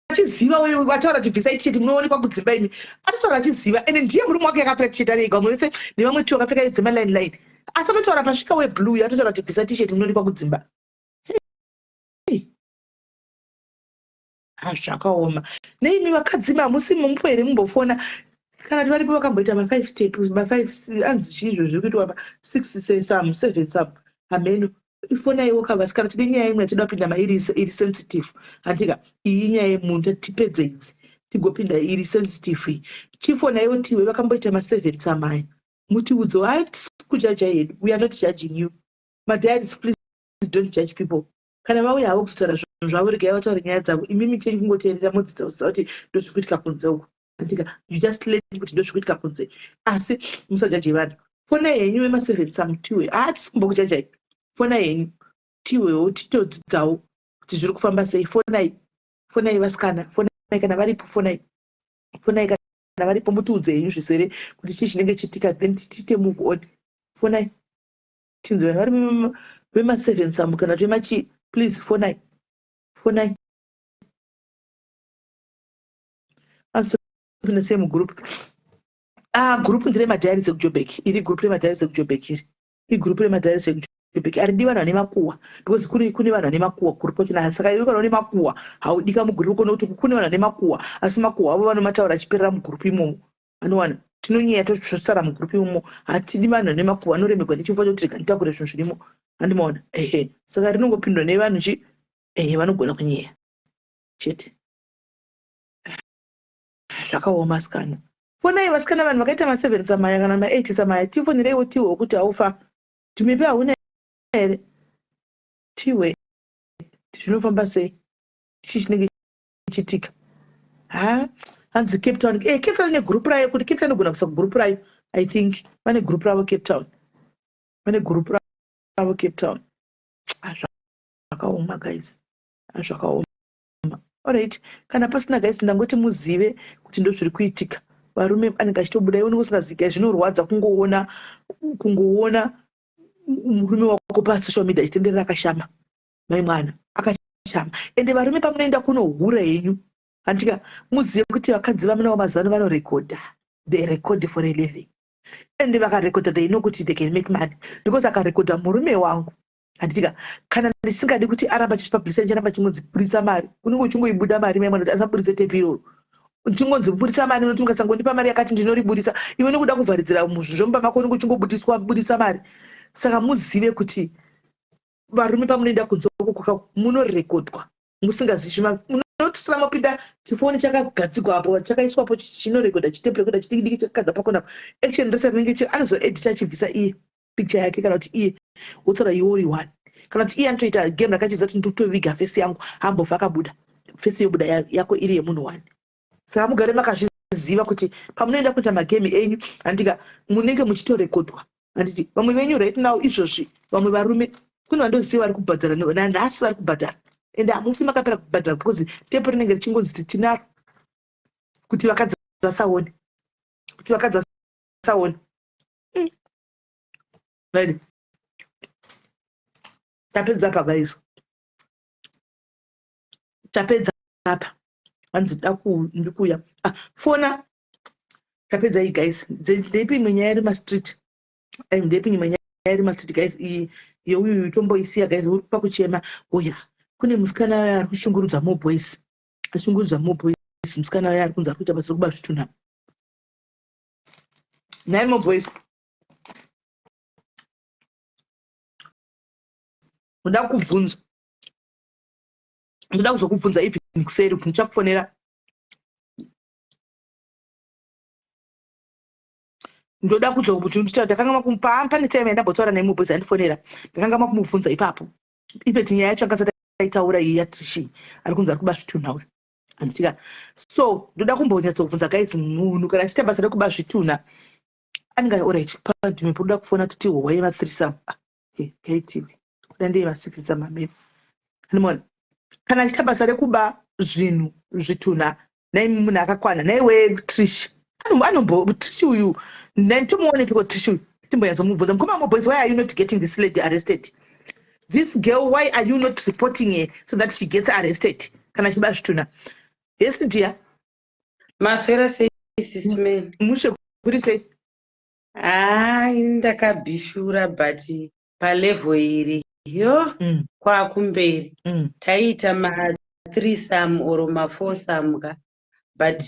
achiziva uyu ataura chibvisai t-shirt munoonekwa kudzimba imi atotaura achiziva ende ndiye murume wake akapfeka t-shirt ari ega vamwe vese nevamwe two vakapfeka dzema line line asi anotaura pasvika weblue atotaura kuti bvisa t-shirt munoonekwa kudzimba ha zvakaoma neimi vakadzi hamusi mumupo here mumbofona kana kuti varipo vakamboita ma5 step ma5 anzi chii izvo zviri kuitwa ma6 some 7 some hameno ifonaiwo ka vasikana tine nyaya imwe yatinoda kupinda mairi iri sensitive handika iyi inyaya yemunhu tipedze idzi tigopinda iri sensitive iyi chifonaiwo tiwe vakamboita ma7 samaya mutiudzewo hatisi kujaja hedu we are not judging you madiaries please don't judge people kana vauya havo kuzotaura zvinhu zvavo regai vataure nyaya dzavo imimi chenyu kungoteerera modzidza kuziva kuti ndozvikuitika kunze uku andika you just learn kuti ndozvikuitika kunze asi musajaje vanhu fonai henyu vemaseven some tiwe hatisi kumbokujajai fonai henyu tiwewo titodzidzawo kuti zviri kufamba sei fonai fonai vasikana fonai kana varipo fonai fonai kana Varipo, mutiudze henyu zvisere kuti chii chinenge chiitika, then tiite move on. Fonai tinzwe vanhu vari vema7 some kana kuti vemachi. Please fonai, fonai. Azitopinda sei mugroup? Ah, group nderemadiaries ekuJobek iri. Group remadiaries ekuJobek iri, igroup remadiaries ekuJobek. Aridi vanhu vane makuhwa, because kune vanhu vane makuhwa group kwachona. Saka iwe kana une makuhwa, haudika mugroup kone, kuti kune vanhu vane makuhwa, asi makuhwa avo vanomataura achiperera mugroup imomo. Anowana tinonyeya, tosara mugroup imomo. Hatidi vanhu vane makuhwa, anoremegwa nechifo chokuti rega nditakure zvinhu zvirimo. Handimaona? Ehe, saka rinongopindwa nevanhu chi, ehe, vanogona kunyeya chete. Zvakaoma, asikana. Fonai vasikana, vanhu vakaita ma7 samaya kana ma8 samaya, tifonereiwo tiwe kuti haufa timepe hauna here, tiwe zvinofamba sei, chii chinenge chiitika. Ha, hanzi Cape Town. Cape Town negroup rayo, kuti Cape Town inogona kuisa group rayo. I think vane group ravo Cape Town, vane group ravo Cape Town. Ah, zvakaoma guys. Ah, zvakaoma. Alright, kana pasina guys, ndangoti muzive kuti ndo zviri kuitika. Varume anenge achitobuda, iwe unenge usingaziki. Zvinorwadza kungoona murume wako pasocial media achitenderera akashama, mai mwana akashama. Ende varume, pamunoenda kunohura henyu, handika muzive kuti vakadzi vamunavo mazuva ano vanorekodha. They record for a living, and vakarekodha, they know kuti they can make money, because akarekodha murume wangu, handitika, kana ndisingadi kuti aramba achipublisha, ndicharamba chingonzi buritsa mari. Unenge uchingoibuda mari, mai mwana, kuti asaburitse tepi iroro. Chingonzi buritsa mari, unoti ungasangondipa mari yakati, ndinoriburisa. Iwe nekuda kuvharidzira muzvinhu zvemumba mako, unenge uchingobudiswa budisa mari. Saka muzive kuti varume, pamunoenda kunze uko, munorekodwa musingazivi. Munotosara mapinda, chifoni chakagadzigwa apo, chakaiswapo, chinorekodha, chitape recorder chidiki diki chakagadzwa pakona. Action rese rinenge anozoedita achibvisa iye picture yake, kana kuti iye wotaura iwe uri one, kana kuti iye anotoita game rakachiziva kuti ndotoviga face yangu, hambobva akabuda face, yobuda yako iri yemunhu one. Saka mugare makazviziva kuti pamunoenda kuita magame enyu, handika, munenge muchitorekodwa, handiti? Vamwe venyu right now, izvozvi, vamwe varume kune vandoziva vari kubhadhara nanhasi, vari kubhadhara, ende hamufi makapera kubhadhara, because tepo rinenge richingonzi tinaro kuti vakadzi vasaone, kuti vakadzi vasaone. Right, tapedza apa guys, tapedza apa. Hanzi ndikuuya. Ah, fona. Tapedza iyi guys. Ndeipi imwe nyaya iri mastreet? Ndeipi imwe nyaya iri mastreet guys? Iyi yeuyu tomboisiya guys, uri pakuchema oya. Kune musikana ari kushungurudza moboys, ashungurudza moboys. Musikana uyo ari kunzi ari kuita basa rekuba zvitunha. Nhai moboys, ndoda kubvunza, ndoda kuzokubvunza even kuseri, ndichakufonera. Ndoda kuzokuti ndakanga pane time yandambotaura naye muboys, andifonera, ndakanga makumubvunza ipapo. Ifeti nyaya yacho angasati aitaura iyi yatrishi, ari kunzi ari kuba zvitunha uyu, handitika? So ndoda kumbonyatsokubvunza guys, munhu kana achiita basa rekuba zvitunha anenge, alright, padhume pododa kufona titi howa yema3 kaitiwe kuda ndeye ma6 samamiri, andimona? Kana achiita basa rekuba zvinhu, zvitunha, nai munhu akakwana naiwe Trish, anombo Trish uyu nai tomuonepiko Trish uyu? Timbonyatsomubvunza. Mukoma moboys, why are you not getting this lady arrested, this girl? Why are you not reporting her so that she gets arrested kana achiba zvitunha? Yes dear. Maswera sei, Sis Mel? Mushe, kuri sei? Haa, ini ndakabhishura, but palevel iri yo kwakumberi. Taiita ma3 or ma4 ka, but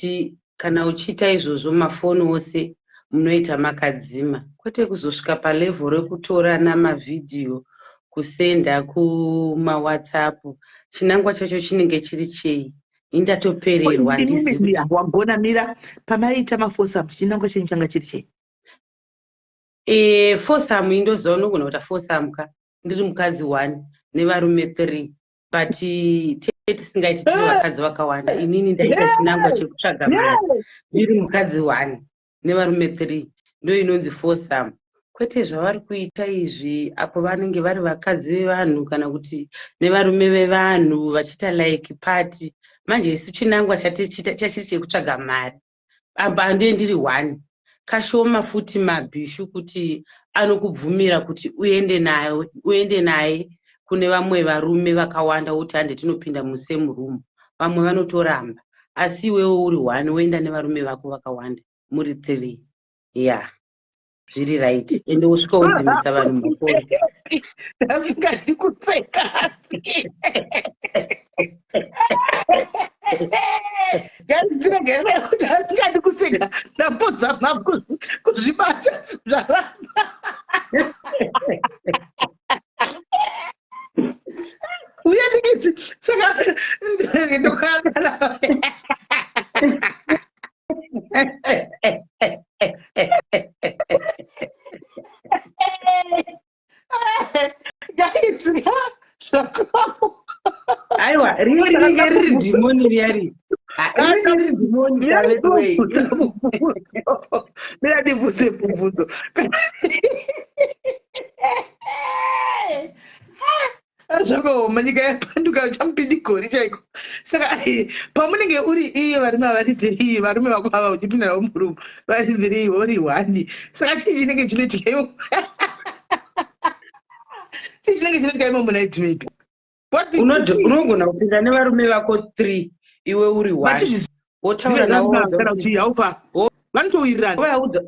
kana uchiita izvozvo, mafoni ose munoita makadzima, kwete kuzosvika palevel rekutorana mavhidhiyo, kusenda kumaWhatsApp. Chinangwa chacho chinenge chiri chei? Indatopererwa. Mira, wagona, mira. Pamaiita mafoursome, chinangwa chenyu changa chiri chei? Foursome indoziva unogona kuita foursome ka, ndiri mukadzi one nevarume three, but tisingaiti tiri vakadzi vakawanda. Inini ndaita chinangwa chekutsvaga mari, ndiri mukadzi one nevarume three, ndo inonzi foursome, kwete zvavari kuita izvi apo vanenge vari vakadzi vevanhu kana kuti nevarume vevanhu vachiita like party. Manje isu chinangwa chatichiita chachiri chekutsvaga mari. Apa ndiye ndiri one. Kashoma futi mabhishu kuti anokubvumira kuti uende naye, uende naye kune vamwe varume vakawanda, kuti hande tinopinda musame room. Vamwe vanotoramba, asi iwewe uri one, woenda nevarume vako vakawanda, muri three. Ya, zviri right. Ende wosvika wodzimisa vanhu mukoro. Ndasingadi kuseka. Gaidziregerera kuti asingadi kuseka, ndambozama kuzvibata, zvaramba. Uye ndikisi saka ndokadara. Guys, zvakaoma. Aiwa, ringe rinenge riri dhimoni riya ri. Rinenge riri dhimoni kaveduwei. Mira, ndibvunze mubvunzo. Zvakaoma, nyika yapanduka chamupindigori chaiko. Saka pamunenge uri iye varume vari three, varume vako ava uchipinda navo murumu vari three, uri one, saka chii chinenge chinoitika imo? Chii chinenge chinoitika imo muna maybe? What did you Unogona kupinda nevarume vako three, iwe uri one, wotaura navo. Kana kuti haufa, vanotowirirana? Wovaudza.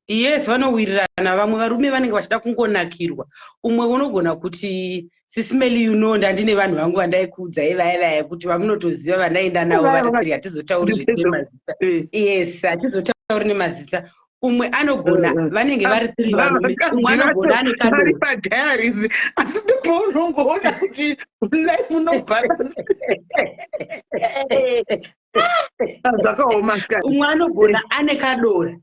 Yes, vanowirirana. Vamwe varume vanenge vachida kungonakirwa. Umwe unogona kuti, "Sismeli, ndandine vanhu vangu vandaikuudzai vaya vaya kuti vamunotoziva vandaenda navo vari three, hatizotauri zvenemazita." Yes, hatizotauri nemazita. Umwe anogona, vanenge vari three varume, umwe anogona ane vari kadoro. Padiaries, asi ndopaunongoona kuti life no balance. Zvakaoma sikana. Umwe anogona ane kadora,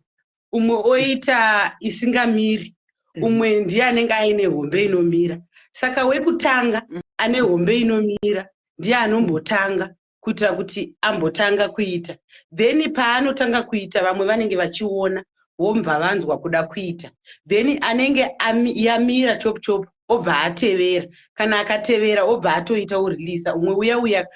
umwe oita isingamiri, umwe ndiye anenge aine hombe inomira. Saka wekutanga ane hombe inomira ndiye anombotanga, kuitira kuti ambotanga kuita. Then paanotanga kuita, vamwe vanenge vachiona, vobva vanzwa kuda kuita. Then anenge yamira chop chop obva atevera. Kana akatevera, obva atoita, orilisa umwe uya uya,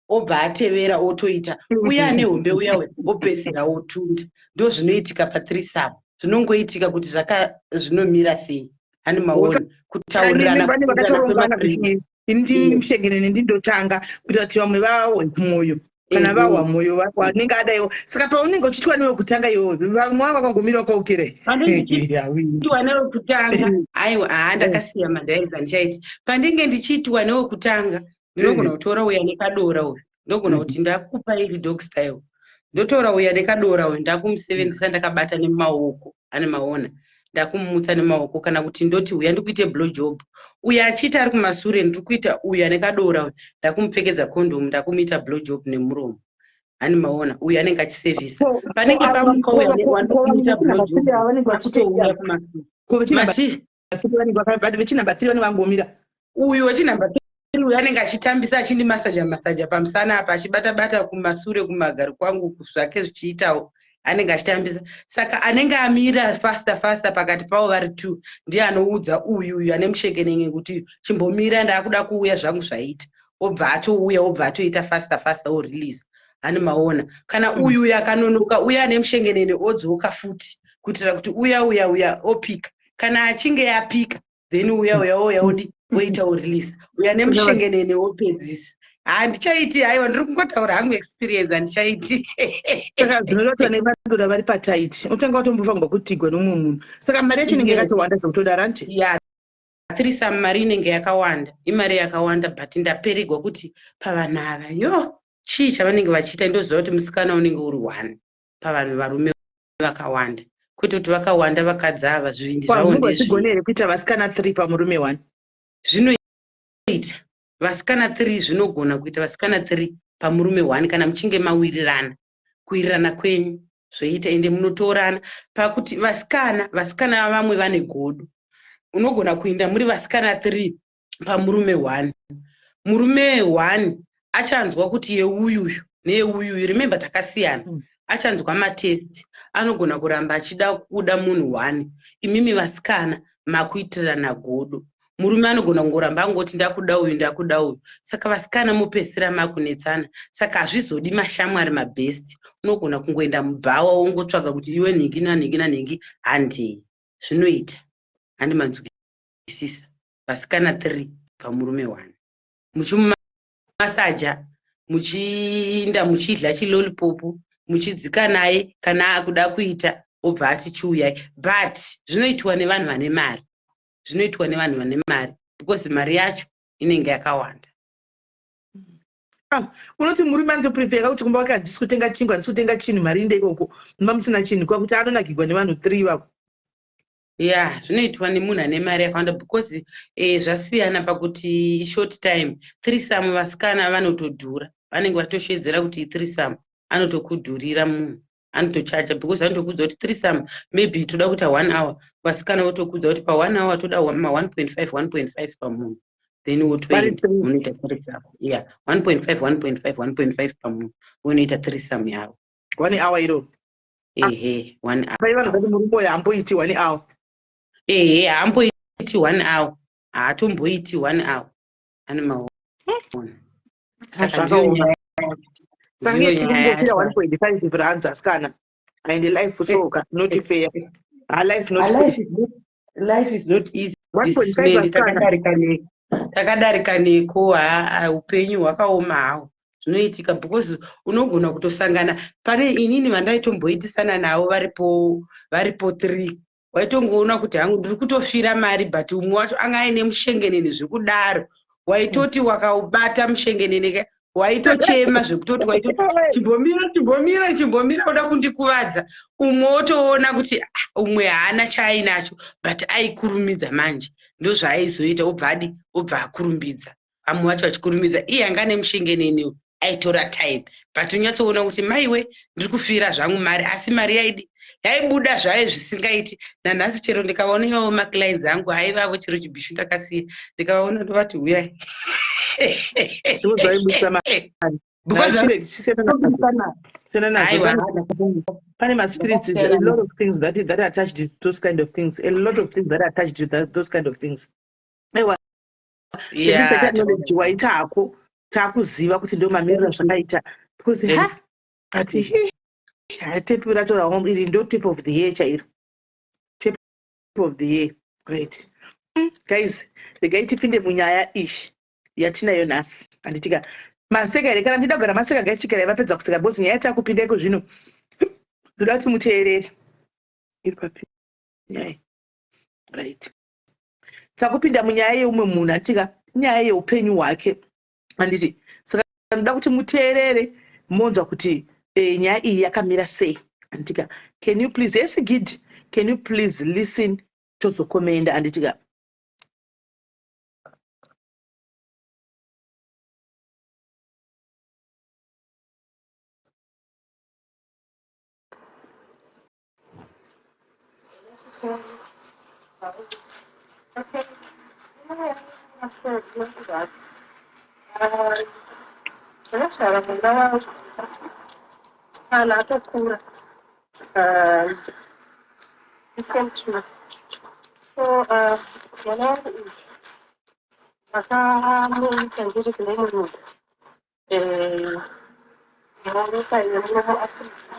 obva atevera, otoita. Uya ane hombe uya uya opedzera, otunda. Ndo zvinoitika pathreesome. Zvinongoitika kuti zvaka zvinomira sei, hani maona kutaurirana. Vane kuwirirana vakatorongana kwemathree. kuti ini ndini mushengenene, ndindotanga, kuitira kuti vamwe vawe mwoyo. Kana vawa mwoyo vanenge adaiwo. Saka paunenge uchitwa newe kutanga iwewe, vamwe vava vakangomira wakaukire. Pandinge ndichiitwa newekutanga, aiwa, haa, ndakasiya madhairi, handichaiti. Pandinge ndichiitwa newekutanga, ndinogona kutora uya nekadora uyu. Ndogona kuti ndakupa iri dog style, ndotora uya nekadora uyu, ndakumusevenzesa ndakabata nemaoko, ane maona, ndakumumutsa nemaoko. Kana kuti ndoti, "Uya ndikuite blow job." Uyo achiita ari kumasure, ndiri kuita uyu ane kadora uyu, ndakumupfekedza condom, ndakumuita blow job nemuromo, hani maona. Uyu anenge achisevhisa, panenge pamuka uya wandikumuita blow job achitouya kumasure. Mati Vechinumber three vanenge vangomira. Uyu wechinumber three uyu anenge achitambisa, achindimasaja masaja pamusana apa, achibata bata kumasure kumagaro kwangu zvake zvichiitawo, anenge achitambisa. Saka anenge amira faster faster pakati pavo vari two ndiye anoudza uyu uyu ane mushekenenge kuti, "Chimbomira, ndaakuda kuuya zvangu zvaita." Obva atouya, obva atoita faster faster, orelease, hani maona. Kana uyu uyu akanonoka, uya ane mushengenene odzoka futi, kuitira kuti uya uya uya opika. Kana achinge apika, then uya uya ouya, odi oita, orelease uya nemushengenene, wopedzisa. Handichaiti, aiwa, ndiri kungotaura hangu experience, handichaiti. Saka zvinoreva nevadora vari patight, unotanga watombofanirwa kutigwa nomumwe munhu. Saka mari yacho inenge yakatowanda zvekutodaro, anti? Ya, threesome mari inenge yakawanda, imari yakawanda, but ndapererwa kuti pavanhu ava, yo, chii chavanenge vachiita? Ndoziva kuti musikana unenge uri one pavanhu varume vakawanda, kwete kuti vakawanda vakadzi ava zvivindi zvavo Vanhu ndezvii. vachigona here kuita vasikana three pamurume one? Zvinoita vasikana three, zvinogona kuita vasikana three pamurume one kana muchinge mawirirana. Kuwirirana kwenyu zvoita, ende munotorana pakuti vasikana vamwe vane godo. Unogona kuinda muri vasikana three pamurume one, murume one achanzwa kuti yeuyuyu neyeuyu, remember takasiyana. Achanzwa matest, anogona kuramba achida kuda munhu one. Imimi vasikana makuitirana godo. Murume anogona kungoramba angoti ndakuda uyu, ndakuda uyu. Saka vasikana mopedzisira makunetsana. Saka hazvizodi mashamwari mabest. Unogona kungoenda mubhawa wongotsvaga kuti iwe nhingi nanhingi nanhingi handei. Zvinoita. Handi manzwisisa. Vasikana 3 pamurume 1. Muchimumasaja, muchiinda muchidla chilolipop, muchidzika naye kana akuda kuita obva ati chiuyai. But zvinoitwa nevanhu vane mari. Zvinoitwa nevanhu vane mari because mari yacho inenge yakawanda. Unoti murume anotoprefera kuti kumba kwake handisi kutenga chingwa, handisi kutenga chinhu, mari inde ikoko mumba musina chinhu, kwakuti anonakigwa nevanhu 3 vavo. Yeah, zvinoitwa nemunhu ane mari yakawanda because zvasiyana pakuti short time. Threesome vasikana vanotodhura, vanenge vatoshedzera kuti threesome anotokudhurira munhu, anotochaja because anotokuudza kuti threesome maybe toda kuita 1 hour, vasikana votokuudza kuti pa 1 hour toda ma 1.5 1.5 pamunhu, then wotoenda unoita threesome. Yeah, 1.5 1.5 1.5 pamunhu, wonoita threesome yavo. 1 hour iro. Ehe, 1 hour. Vai vanhu vati murume uyu haamboiti 1 hour. Ehe, haamboiti 1 hour. Haatomboiti 1 hour. Ane maona. Saka ndiyo nyaya. Saka tirikungokwira 1.5 rands asikana. And life so not fair. Her life not fair. Life is not easy. 1.5 asikana. Takadarika neko, upenyu hwakaoma hawo. Zvinoitika because unogona kutosangana pane inini vandaitomboitisana navo varipo 3. Waitongoona kuti hangu ndiri kutofira mari, but umwe wacho anga aine mushengenene zvekudaro. Waitoti wakaubata mushengenene waitochema zvekutoti waitoti chimbomira chimbomira chimbomira uda kundikuvadza. Umwe wotoona kuti umwe haana chaainacho but aikurumidza manje. Ndozvaaizoita, obva adi obva akurumbidza. Vamwe vacho vachikurumidza, iye anga nemushengenene aitora time, but unyatsoona kuti maiwe ndiri kufira zvangu mari, asi mari yaidi yaibuda zvayo zvisingaiti. Nanhasi chero ndikavaona ivavo maclients angu aivavo chero chibhishu ndakasiya, ndikavaona ndovati huyai. Pane maspirits, a lot of things that are attached to those kind of things, a lot of things that are attached to those kind of things. Aiwa, technology waita hako, takuziva kuti ndo mamiriro zvakaita because ha ati tape ratora iri ndo tip of the year chairo, tip of the year. Right, guys, regai tipinde munyaya iyi yatinayo nhasi. Handitika maseka here? Kana muchida kugara maseka guys, chigarai vapedza kuseka because nyaya yatakupinda iko zvino ndoda kuti muteerere. Iri papi nyaya? Right, takupinda munyaya yeumwe munhu, handitika nyaya yeupenyu hwake, handiti? Saka ndoda kuti muteerere monzwa kuti nyaya iyi yakamira sei, handitika? Can you please, yes gid, can you please listen, tozokomenda, handitika? Okay. Ndakazvara mwana wangu kana atokura, iform 2. So mwana wangu uyu ndakamuita ndiri kune imwe nyika, munyika yemuno muAfrica,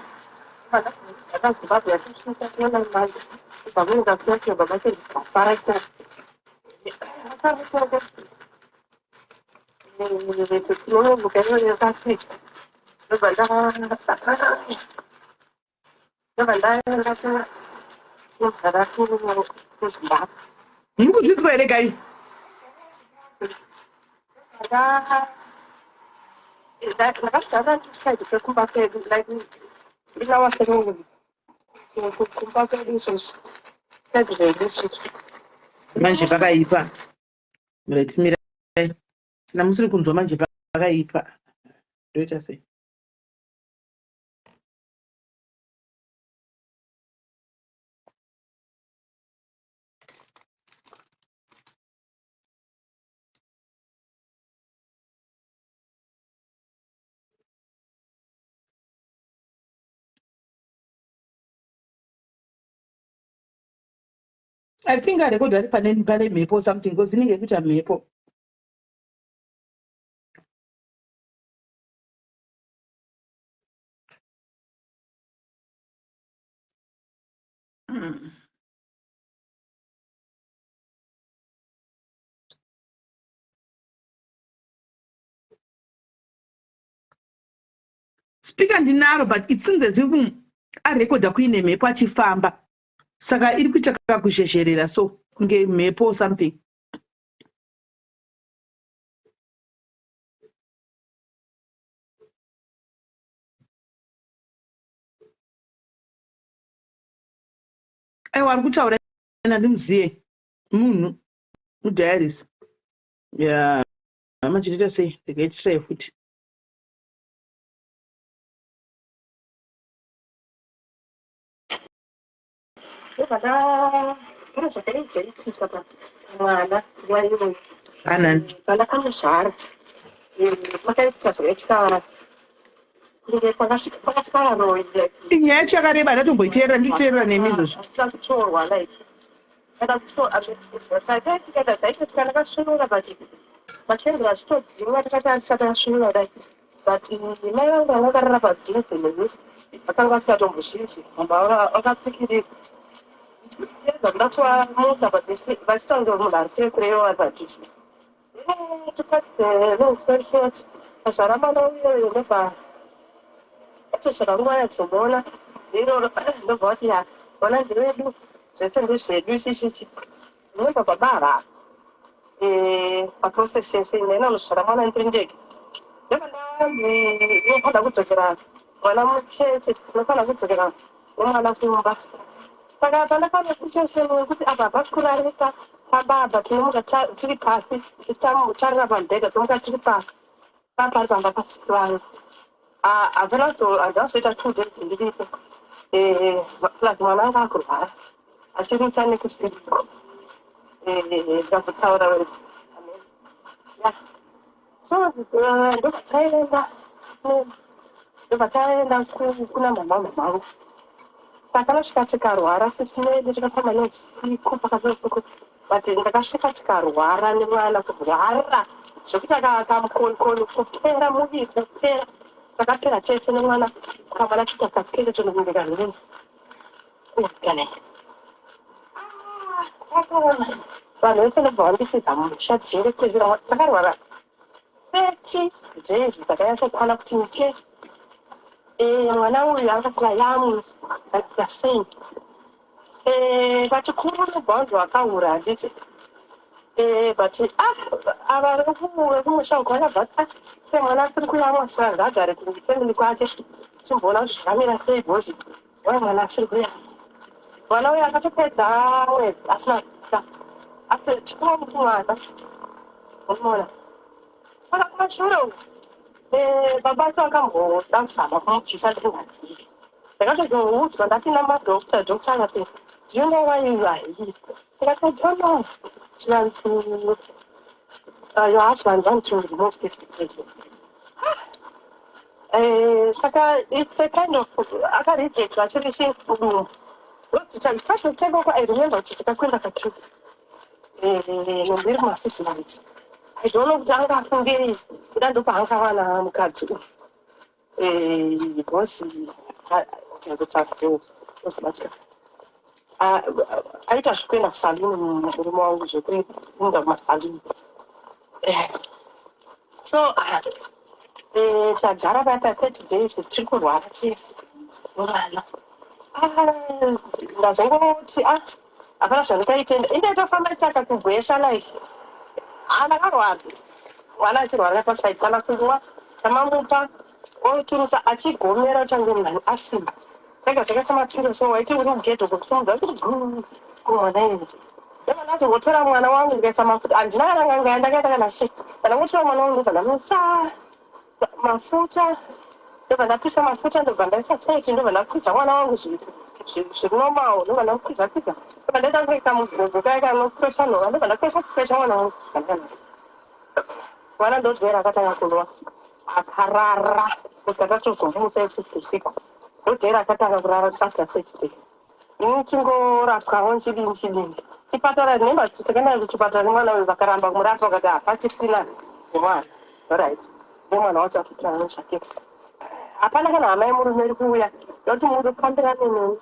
Zimbabwe yatisvika tiona manje kubva munyika kuya, baba vasara ikoko, vasara ikoko tinonomuka iyoyo yakasvika, ndobva ndaenda kunzara kuZimbabwe. Muri kuzvinzwa here guys? Ndakazvara ndiside pekumba kwedu, like in our family, kumba kwedu isusu, side redu isusu. Manje pakaipa. Right, mirai. Kana musiri kunzwa manje pakaipa. Ndoita sei? I think arekodha ari pane mhepo or something because inenge ikuita mhepo. Speaker ndinaro, but it seems as if arekodha kuine mhepo achifamba, saka iri kuita kakuzhezherera, so kunge mhepo or something. Aiwa, ari kutaura nandimuziye munhu mudiaris ya machitoita sei. Regai titrai futi. Ndobva pane zvakaizoitika pamwana nguva iyoyo. Anani? Pandakamuzvara pakaitika zvakaitika kunge kwakasvika varoyi like. Nyaya yacho yakareba, ndatomboiteerera, nditoteerera nemi izvozvo. Asina kutorwa, like kana takaita zvaitotika, ndakasununga, but machendero achitodzimwa takati andisati asvinura kudai, but mai vangu vanga vakarara padhuze neni vakanga vasingatombozvizvi, vakatsikirira tiedza kuda kuvamutsa, but vachiita kunge munhu ari sei kurevo vari padhuze. To cut the long story short, azvara mwana uyoyo, ndobva atosvika nguva yakuzomuona iroro, ndobva vati, "Ya, mwana ndewedu, zvese ndezvedu isisichi." Remember, baba ava paprocess yese ndaina kuzvara mwana ndiri ndege, ndobva ndanzi unofanira kudzokera mwana mucheche, unofanira kudzokera nomwana kumba. Saka pandakaona situation yekuti apa hapasi kurarika pababa, tinomuka tiri pasi, tisina pamubhedha, tomuka tiri pasi papari pamba pasisi vangu. Hapana, handazoita 2 days ndiripo, plus mwana anga akurwara achirutsa nekusiriko. Ndikazotaura, ya, so ndobva taenda kuna mama mangu. Saka nosvika tikarwara sisi medu, tikafamba neusiku, pakati peusiku, but ndakasvika tikarwara nemwana, kurwara zvekuti akamukonikoni kupera muviri kupera, takapera tese nemwana. Kamwana chita kaskeleton kunge kanhunzi kanai. Vanhu vese ndobva vanditiza musha dzinge kwezira. Takarwara 30 days dzakanyatsokwana kuti nke mwana uyu anga asina yamwe akaita sei. Vachikuru nebhondo vakaura handiti, but ava vekumusha uko vakabva se mwana asiri kuyamwa, saka ngaagare kufamily kwake timboona kuti zvakamira sei, because wai mwana asiri kuyamwa. Mwana uyu akatopedza mwedzi asina zita, asi chikamuti mwana unoona. Saka kumashure uku baba acho akamboda kuzama kumubvisa ndingazivi. Ndakatozoudzwa, ndapinda madoctor, doctor akati, "Do you know why you are here?" Ndikati, "I don't know." Chivanzi, "Your husband want to remove this depression." Saka it's a kind of akarejectwa achiri chidumbu. Tachotengwa, I remember kuti takakwenda katu nhumbu iri kuma6 months. I don't know kuti anga afungei, kuda ndopaangawana mukadzi uyu, because ozobatika aita zvekuenda kusaluni murume wangu, zvekuenda kumasaluni. So tagara paya pa 30 days tiri kurwara tese mwana. Ndazongoti hapana zvandingaitenda, indaitofamba itaka kugwesha, like ndakarwara, mwana achirwara paside, kana kunwa tamamupa oturutsa achigomera kutange munhu asimba. Saka takaisa mapiro, so waiti uri kugedho kusimudza kuti gu kumwana iwe. Ndobva ndazongotora mwana wangu ndikaisa mafuta, handina kana nganga yandakaita kana sei. Ndangotora mwana wangu, ndobva ndamuisa mafuta, ndobva ndapisa mafuta, ndobva ndaisa salt, ndobva ndakwiza mwana wangu zvinomawo, ndobva ndakwiza kwiza, ndobva ndaita kuita mugogo kaya kanokwesha nhova, ndobva ndakwesha kwesha mwana wangu. Mwana ndodzera akatanga kunwa akarara kusvika tatozomutsa isusu usiku. Ndodzera akatanga kurara after 30 days. Ini chingorapwawo nchidini chidini. Chipatara remember takaenda kuchipatara nemwana uyu vakaramba kumurapa vakati hapachisina nemwana. Alright. Nemwana wacho akutirano zvake. Hapana kana hama yemurume iri kuuya. Ndokuti muri kufambirane neni.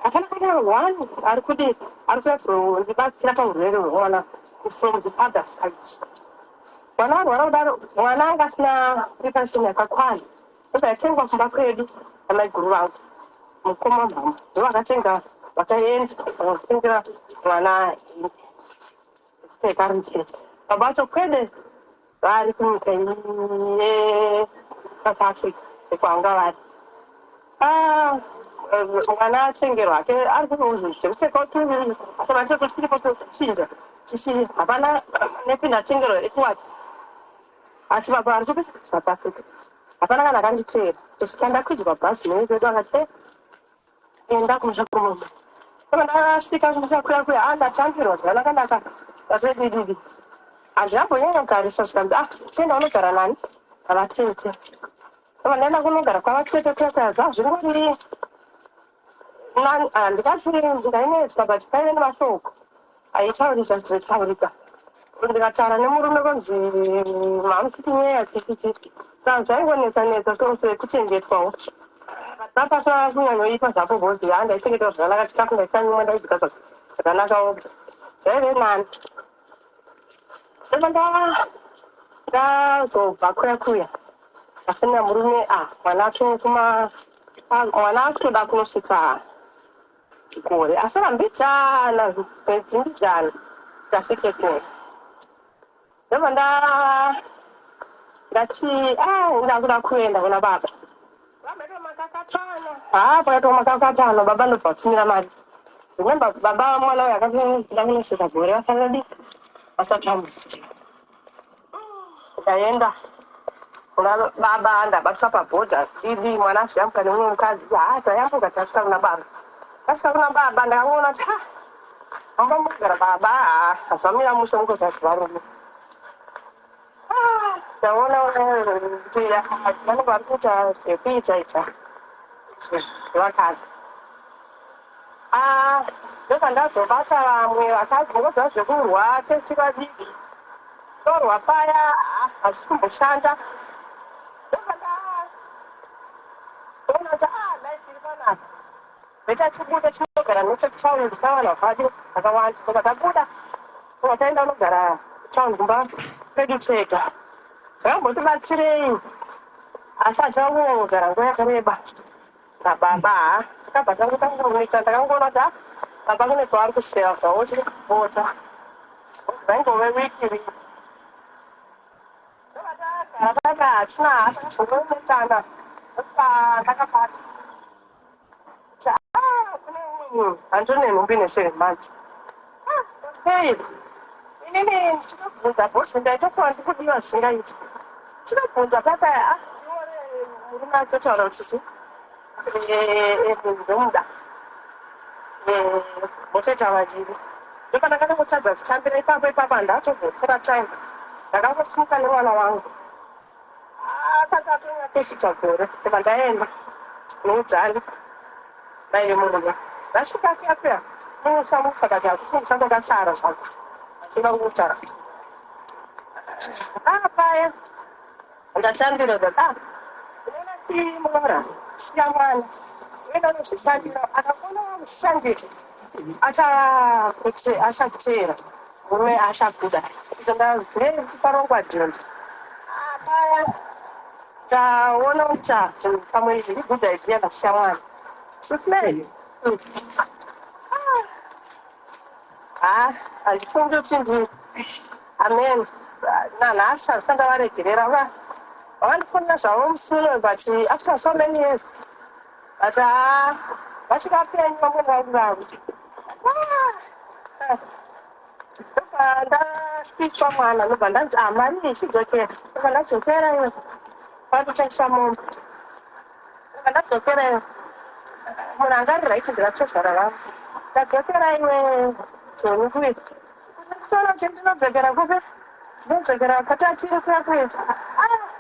Hapana kana one ari kudi ari kuuya kuzondibatsira paurwere hwemwana from the other side. Mwana arwara kudaro mwana anga asina preparation yakakwana. Ndozvaitengwa kumba kwedu namaiguru vangu. Mukoma mhama ndovakatenga vakaenda vakatengera mwana hembe kupfeka ari mucheche. Baba vacho kwede vari kunyika yeSouth Africa ekwanga vari. Ah, mwana atengerwa hake ari zvekupfeka tiripo tochinja tichi hapana nepinda atengerwa ekuwati asi baba vari kupi South Africa. Hapana kana akanditeera kusvika ndakwidzwa bhazi nevedu akati "Eh, enda kumusha kwemunhu." Saka ndasvika kumusha kuya kuya, ah, ndatambirwa zvakanaka naka ndatodididi handinambonyanya kugarisa zvikanzi, "Ah, chienda unogara nani navatete." Saka ndaenda kunogara kwavatete kuya kuya zvazvingori handingati ndainetswa, but paive nemashoko aitaurika zvizotaurika. Ndikataura nemurume konzi mamuchiti nyeya chichichi, saka zvaingonetsa netsa sekuchengetwawo, but papasina kunyanyoipa zvapo bhozi. Ha, ndaichengetwa zvakanaka, chikafu ndaisanyimwa, ndaidya zvakanakawo, zvaive nani. Saka ndazobva kuya kuya ndafonera murume, ah, mwana atokuma mwana akutoda kunosvitsa gore, asara mbijana, mwedzi mbijana kuti asvitse gore. Ndobva ndati, "Ah, ndakuda kuenda kuna baba." Baba makakatana, ha, pakaitwa makakatano, baba ndobva kutumira mari. Remember baba mwana uyu akatoda kunosvitsa gore vasati vasati vamuziva. Ndaenda kuna baba, ndabatwa pabhodha didi mwana azviyambuka nemumwe mukadzi. Ha, tayambuka tasvika kuna baba. Tasvika kuna baba ndakangoona kuti ha, mumba mugara baba, ha, hazvamira mushe mukozazi varume. Ndaona kuti vanenge vari kuita zvekuita ita zvevakadzi. Ndobva ndazobata vamwe vakadzi ngoziva zvekurwa teti vadiki torwa paya hazvisi kumboshanda. Ndobva ndaona kuti life iri panapa, better tibude tinogara nechekutaundi savanhu vakadi vakawanda. Tobva tabuda, tobva taenda kunogara kutaundi kumba kwedu tega. Vakambotibatsirei asi hatina kugara nguva yakareba nababa. Ha, takabva tangotanga kunetsa. Ndakangoona kuti baba kune kwavari kuseva zvavo chikupota vaingove wiki wiki. Ndobva tagara paya, hatina hatakazongonetsana. Ndakabata kuti kune umwe munhu andiri nenhumbi ne7 months. Sei inini ndichitobvunza bhosi, ndaitofunga ndikudiwa zvisingaiti. Ndichitobvunza papa, iwore murume atotaura kuti chi ndomuda motoita vaviri. Ndopa ndakatangotadza kutambira ipapo ipapo, handatozotora time. Ndakangosimuka nemwana wangu asati atonyatsosvika gore, ndobva ndaenda noudzani mai vemurume. Ndasvika kuya kuya musha musha kati hakusi musha kwakasara zvako achida kutaura. Paya ndatambira that unoona chimora siya mwana uenda unozvishandira, akakona wakushandira achakuteera murume achakuda. Izvo ndazive kuti parongwa dhindi. Paya ndaona kuti pamwe zviri good idea, ndasiya mwana sisimei. Ha, handifungi kuti ndi amen nanhasi handisati ndavaregerera. Vakandifonera zvavo musi uno, but after so many years, but ha, vachikapenyu vamwe vangu vavo. Ndobva ndasiswa mwana, ndobva ndanzi, "Ah, mari iyi ichidzokera." Ndobva ndadzokera iwe, kwakutengesa mombe. Ndobva ndadzokera iwe, munhu anga ari right, ndikatozvara vangu. Ndadzokera iwe joni kuye, ndichiona kuti ndinodzokera kupi, ndinodzokera kwatatiri kuya kuya.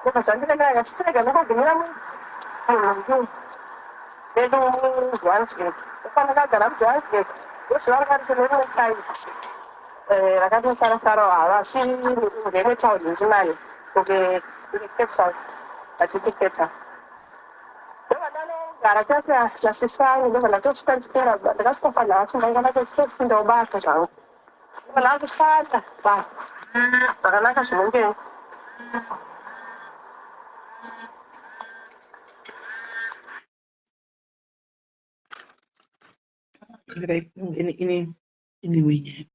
Ndobva zvandiremera, tichirega ndingogumira munhu medu muJohannesburg. Pandakagara kuJohannesburg, ndoziva rakati nerimwe side rakatosara-sarawo havasi ngeimwe taundi iri nani kunge Cape Town, hatisi Cape Town. Ndobva ndanogara kuya nasisi vangu. Ndobva ndatosvika ndichipinda, ndakasvika panhasi, ndainga ndatopindawo basa zvangu. Ndobva ndakushanda basa zvakanaka zvinenge. Anyway.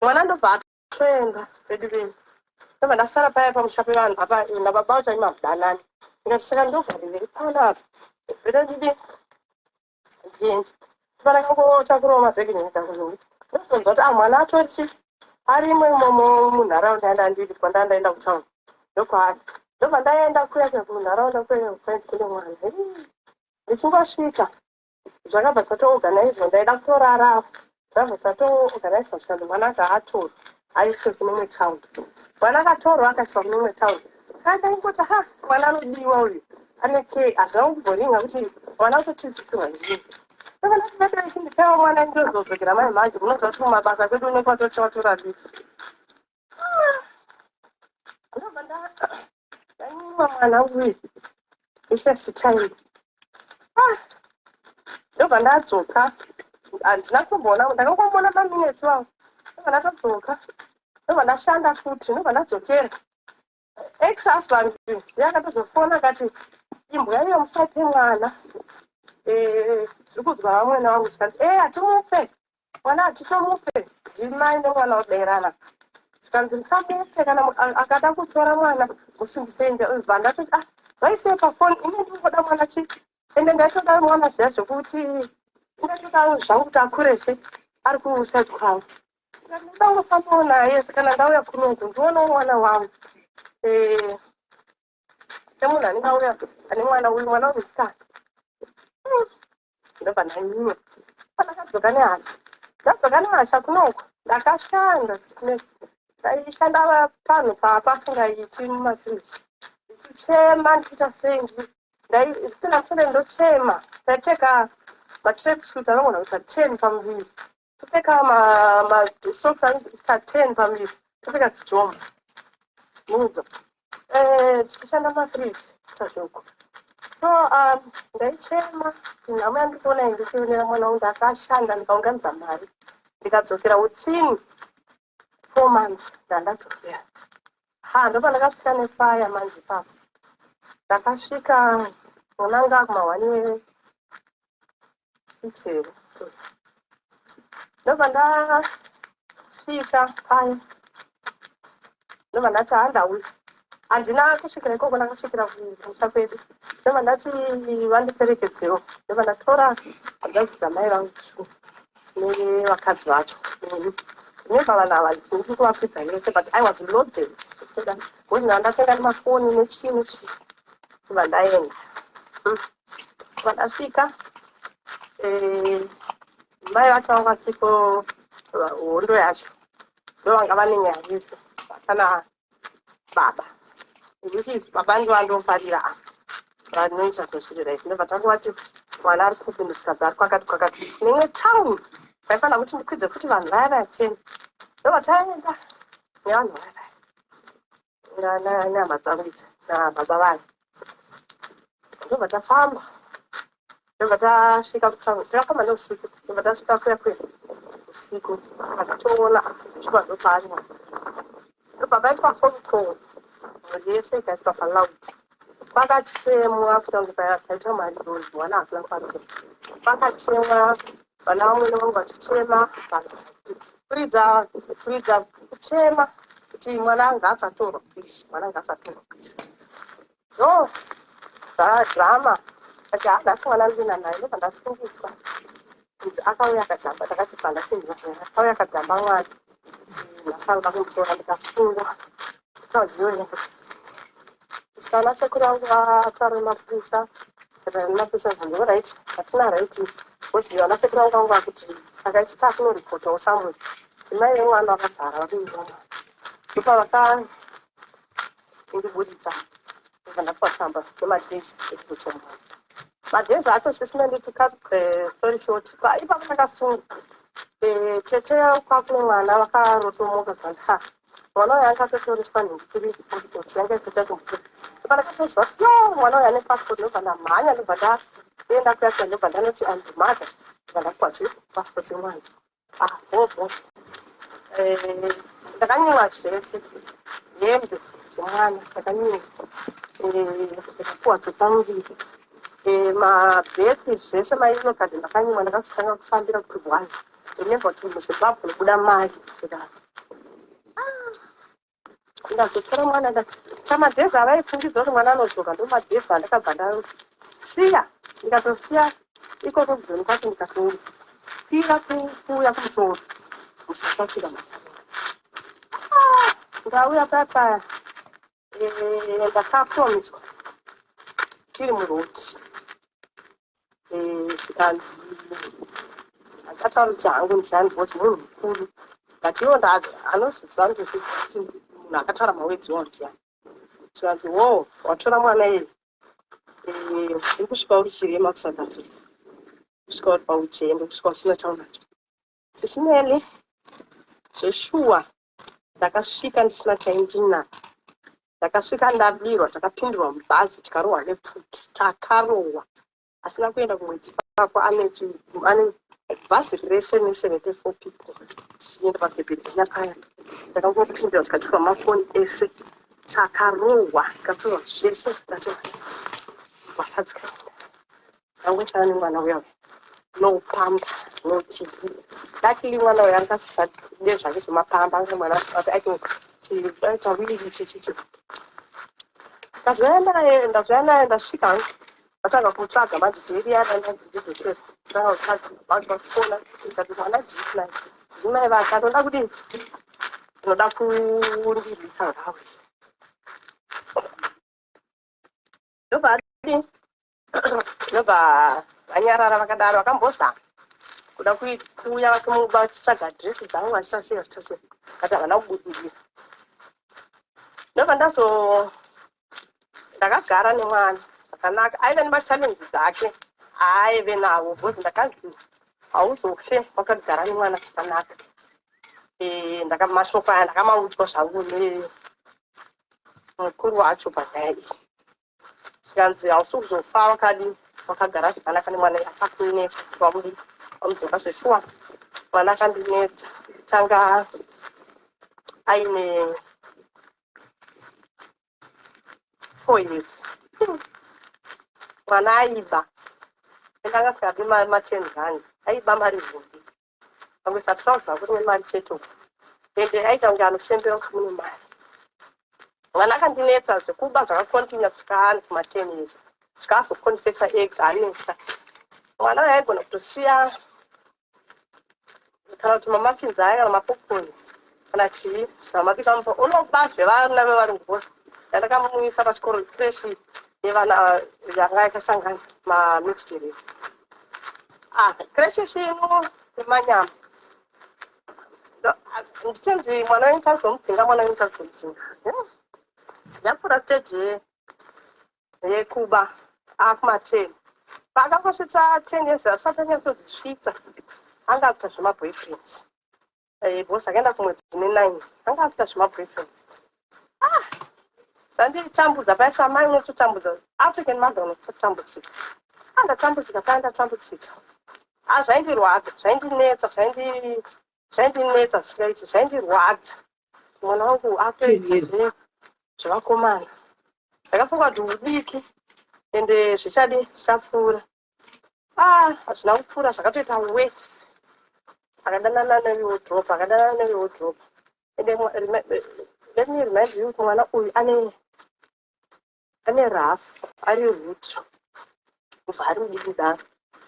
Mwana ndobva atoenda pedu pedu. Ndobva ndasara paya pamusha pevanhu apa nababa vacho aimadanani. Ndikati saka ndogarirei panapa? Rega ndidi ndiende. Ndopandakangotangurawo mabhegi nemitango. Ndozonzwa kuti ah, mwana atori arimo imomo munharaunda yandandiri kwandandaenda kutauni, ndokwaari. Ndobva ndaenda kuya kuya kunharaunda kuya kwainzi kune mwana. Ndichingosvika zvakabva zvatoorganizwa, ndaida kutorara, zvabva zvatoorganizwa zvikanzi mwana ngaatorwe aiswe kune imwe taundi. Mwana akatorwa akaiswa kune imwe taundi. Saka ndaingoti ha, mwana anodiwa uyu, ane ke hazvina kumboringa kuti mwana kutotidzisirwa ndini. Saka ndati baba ichindipewa mwana ndozozokera mai manje, munoziva kuti mumabasa kwedu unenge watochawatora leave. Ndobva ndanyimwa mwana uyu ifirst time. Ah, ndobva ndadzoka, handina kumboona, ndakangomuona maminutes wawo. Ndobva ndatodzoka, ndobva ndashanda futi, ndobva ndadzokera. Ex husband ndiye akatozofona akati imbwa iyo musape mwana, zviri kuzwa vamwene vangu. Zvikanzi e hatimupe mwana, hatitomupe, ndimai nemwana oderana. Zvikanzi musamupe, kana akada kutora mwana musungisei. Bva ndatoti ah, vaisei pafoni, ine ndingoda mwana chi ende ndaitoda mwana zviya zvekuti ndatoda zvangu kuti akure chi ari kuside kwavo. Ndinoda kungofambawo naye kana ndauya kunoku ndionawo mwana wangu semunhu anenge auya ane mwana uyu, mwana wemusikana. Ndobva ndanyimwa. Pandakadzoka nehasha, ndadzoka nehasha kunoku, ndakashanda, ndaishanda panhu papasingaiti mumafiriji, ndichichema, ndichiita sei, ndipinda mutoilet ndochema. Ndaipfeka matracksuit anogona kuita 10 pamuviri, topfeka masocks anoita 10 pamuviri, topfeka zijombo mudzo, tichishanda mumafiriji kuita. So ndaichema kuti nhamo yandiri kuona iyi ndichionera mwana wangu. Ndakashanda, ndikaunganidza mari, ndikadzokera within 4 months ndandadzokera. Ha, ndopandakasvika nefaya manje ipapo. Ndakasvika mwana anga akuma1 6 here. Ndobva ndasvika paya, ndobva ndati handauya, handina kusvikira ikoko, ndakasvikira kumusha kwedu. Ndobva ndati vandiperekedzewo. Ndobva ndatora hanzvadzi dzamai vangu two nevakadzi vacho neni. Remember, vanhu ava ndiri kuvakwidza yese, but I was loaded because ndandatenga nemafoni nechii nechii. Ndobva ndaenda. Ndobva ndasvika, mai vacho vanga vasiko, hondo yacho ndo vanga vane nyaya yese kana baba, which is baba ndivandofarira ava vanoita zviri right. Ndobva tanguvati mwana ari kupi? Ndikadzi ari kwakati kwakati neimwe town. Vaifanira kuti ndikwidze futi vanhu vaya vaya 10. Ndobva taenda nevanhu vaya vaya nehama dzangu idzi nababa vayo. Ndobva tafamba, ndobva tasvika kutown. Takafamba neusiku, ndobva tasvika kuya kuya usiku, akatoona zvishuva ndopaari mwana. Ndobva paitwa phone call, mhuri yese ikaiswa paloud, pakachemwa kuita kunge taita mari donzi mwana hakuna kwaruka. Pakachemwa, vana vamwene vangu vachichema, vanhu kuridza kuridza kuchema kuti mwana anga asatorwa please, mwana anga asatorwa please. No zvadrama ati hanhasi mwana ndina naye. Ndobva ndasungiswa kunzi akauya akadhamba. Ndakati bva ndasindwa, akauya akadhamba mwana, nhasi anoda kumutora. Ndikasungwa kutaura iyoyo kusvika ana sekuru vangu vataura nemapurisa. Nemapurisa zvanzi right, hatina right, because vana sekuru vangu vangu vakuti saka ichi takunoripotawo somewhere kuti mai vemwana vakazara vakuiva mwana. Ndopa vakandiburitsa, ndobva ndapuwa tsamba nemadays ekubudisa mwana. Madhezi acho sisina nditi cut the story short, ipapo ndakasungwa. Tete kwakune mwana vakarotomoka zvanzi ha, mwana uyu anga atotoreswa nhingikiri, passport yanga isati yatombobuda. Pandakatoziva kuti yo, mwana uyu ane passport, ndobva ndamhanya, ndobva ndaenda kuya, ndobva ndanoti, "I'm the mother." Ndobva ndapuwa chi passport yemwana. Ah, bhobho. Ndakanyimwa zvese, hembe dzemwana ndakanyimwa, ndikapuwa dzepamuviri, mabheti, zvese, mayellow card ndakanyimwa. Ndakazotanga kufambira kuti one, remember kuti muZimbabwe unobuda mari. Ndazotora mwana samadhezi avaifungidza kuti mwana anodzoka, ndo madhezi andakabva ndasiya, ndikatosiya ikoko kujoni kwacho, ndikatokwira kuuya kumusoro muSouth Africa. Ndauya paya paya, ndakapromiswa tiri muroti, zvikanzi handichatauri kuti hangu ndiani because munhu mukuru, but iwo anozviziva, ndozviziva kuti munhu akataura mawords iwawo ndiani. Zvikanzi, "Wo watora mwana iye, uri kusvika uri chirema kuSouth Africa, kusvika uri pauchendo, kusvika usina chaunacho." Sisineli, zveshuwa ndakasvika ndisina chaindinayo. Ndakasvika ndabirwa, takapindurwa mubhazi, tikarohwa nepfuti, takarohwa asina kuenda kumwedzi pako. Ane bhazi rese ne74 people tichienda paZebhedhiya paya, takangopindira, tikatorwa mafoni ese, takarohwa, tikatorwa zvese, tikatorwa gwara dzikaenda. Ndangosara nemwana uya uya, no pamper, no TV. Luckily mwana uyu angasade zvake zvemapamper, anga mwana aitawiri chichichi. Ndazoya naye, ndasvika hangu, vatanga kutsvaga manje dheri yana ndidzoserwa, tanga kutsvaga vanhu vafona, ndikati mwana dzii naye, ndii mai vake, anoda kudini, anoda kundirwisa ngawe. Ndobva adii, ndobva vanyarara vakadaro, vakambozama kuda kuuya vachitsvaga adhiresi dzangu, vachiita sei, vachiita sei, but havana kubudirira. Ndobva ndazo ndakagara nemwana zvakanaka, aive nemachallenges ake aaive nawo, because ndakanzi hauzofe wakagara nemwana zvakanaka. Mashoko aya ndakamaudzwa zvangu nemukuru wacho panyaya iyi, zvikanzi hausi kuzofa wakadi wakagara zvakanaka nemwana, akakunetsa wamudi wamudzoka. Zveshuwa mwana akandinetsa, tanga aine 4 years. Mwana aiba, ende anga asingabi ma10 rand, aiba mari hombe, pamwe trouser kuri nemari chete uku, ende aita kunge anofembera kuti mune mari. Mwana akandinetsa, zvekuba zvakacontinue kusvika ane kuma10 years, svika azoconfessa ega anetsa. Mwana uyo aigona kutosiya kana kuti mamuffins aya kana mapopcorns kana chii zvamabika mufa, unoba zvevana vevarungu bose. Yandakamuisa pachikoro, creche yevana yanga yakasangana mamixed race, ah, creche svinu nemanyama. Ndichinzi mwana wenyu tazomudzinga, mwana wenyu tazomudzinga. Yapfuura stage yekuba akuma10, paakangosvitsa 10 years, asati anyatsodzisvitsa, anga akuita zvemaboyfriends, because akaenda kumwedzi ne9, anga akuita zvemaboyfriends. Ah, zvanditambudza paya, samai unototambudza, African mother unototambudzika. Ah, ndatambudzika paya, ndatambudzika. Ah, zvaindirwadza, zvaindinetsa, zvaindinetsa zvisingaiti, zvaindirwadza. Mwana wangu akuita zvevakomana. Ndakafunga kuti udiki, ende zvichadi zvichapfuura. Ah, hazvina kupfuura, zvakatoita worse. Akadanana newardrobe, akadanana newardrobe. Ende let me remind you kuti mwana uyu ane rafu, ari rutu, kubva ari mudiki kudaro.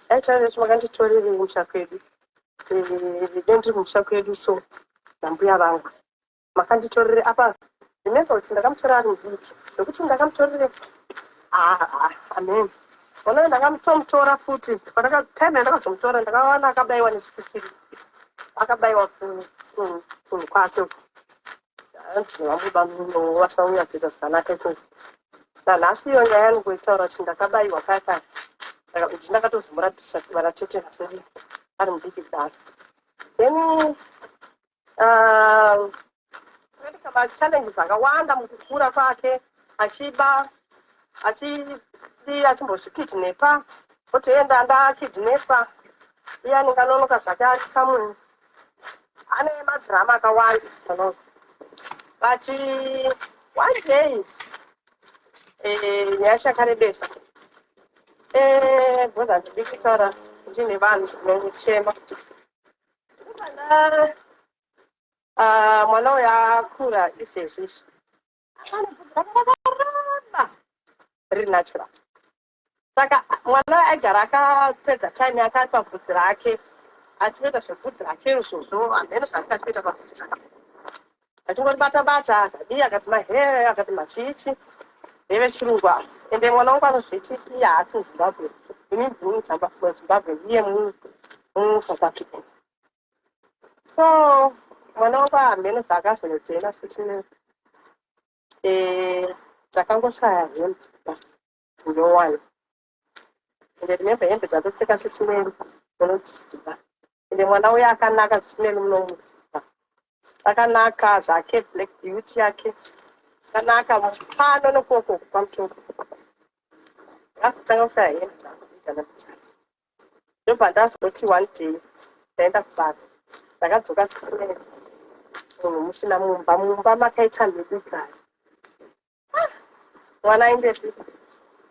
Aitaura kuti makanditorerei kumusha kwedu, dendiri kumusha kwedu so nambuya vangu, makanditorere apa. Remember kuti ndakamutora ari mudiki, zvekuti ndakamutorere, amen. Ona, ndakamutomutora futi time yandakazomutora, ndakawana akabayiwa nechipikiri, akabayiwa kunhu kwake uku. Anzi vamuba muno vasaunyatsoita zvakanaka ikoko. Nanhasi iyo nyaya yanongoitaura kuti ndakabayiwa paya paya. Saka kuti ndakatozomurapisa vana tete vasiri ari mudiki kudaro. Then kuitika machallenges akawanda mukukura kwake, achiba, achidi, achimbozvikidnepa, otoenda ndakidnepa iye anenge anonoka zvake ari somewhere, ane madhirama akawanda. But one day, nyaya chakarebesa, because handidi kutaura ndine vanhu zvinochema. Mwana, mwana uyu akura izvezvi izvi, ane bvudzi rakareba riri natural. Saka mwana aigara akapedza time yake ari pabvudzi rake, achinoita zvebvudzi rake izvozvo. Hamene zvaanenge achitoita pabvudzi, achingoribata bata, akadii, akati mahair, akati machichi ndevechirungu ava. Ende mwana wangu anozviti iye haasi muZimbabwe, ini ndini muZimbabwe, iye muSouth African. So mwana wangu hamene zvaakazonojoina sisine, takangoshaya hembe dzinyowani. Ende remember, hembe dzatopfeka sisimeni unodziziva. Ende mwana uyo akanaka, sisimeni munomuziva, akanaka zvake, black beauty yake akanaka pano nokoko pamusoro. Akazotanga kushaya hembe dzakudzidza nakudzana. Ndobva ndazoti one day ndaenda kubasa, ndakadzoka sisimeni munhu musina mumba. Mumba makaita mhibigari. Mwana aendepi?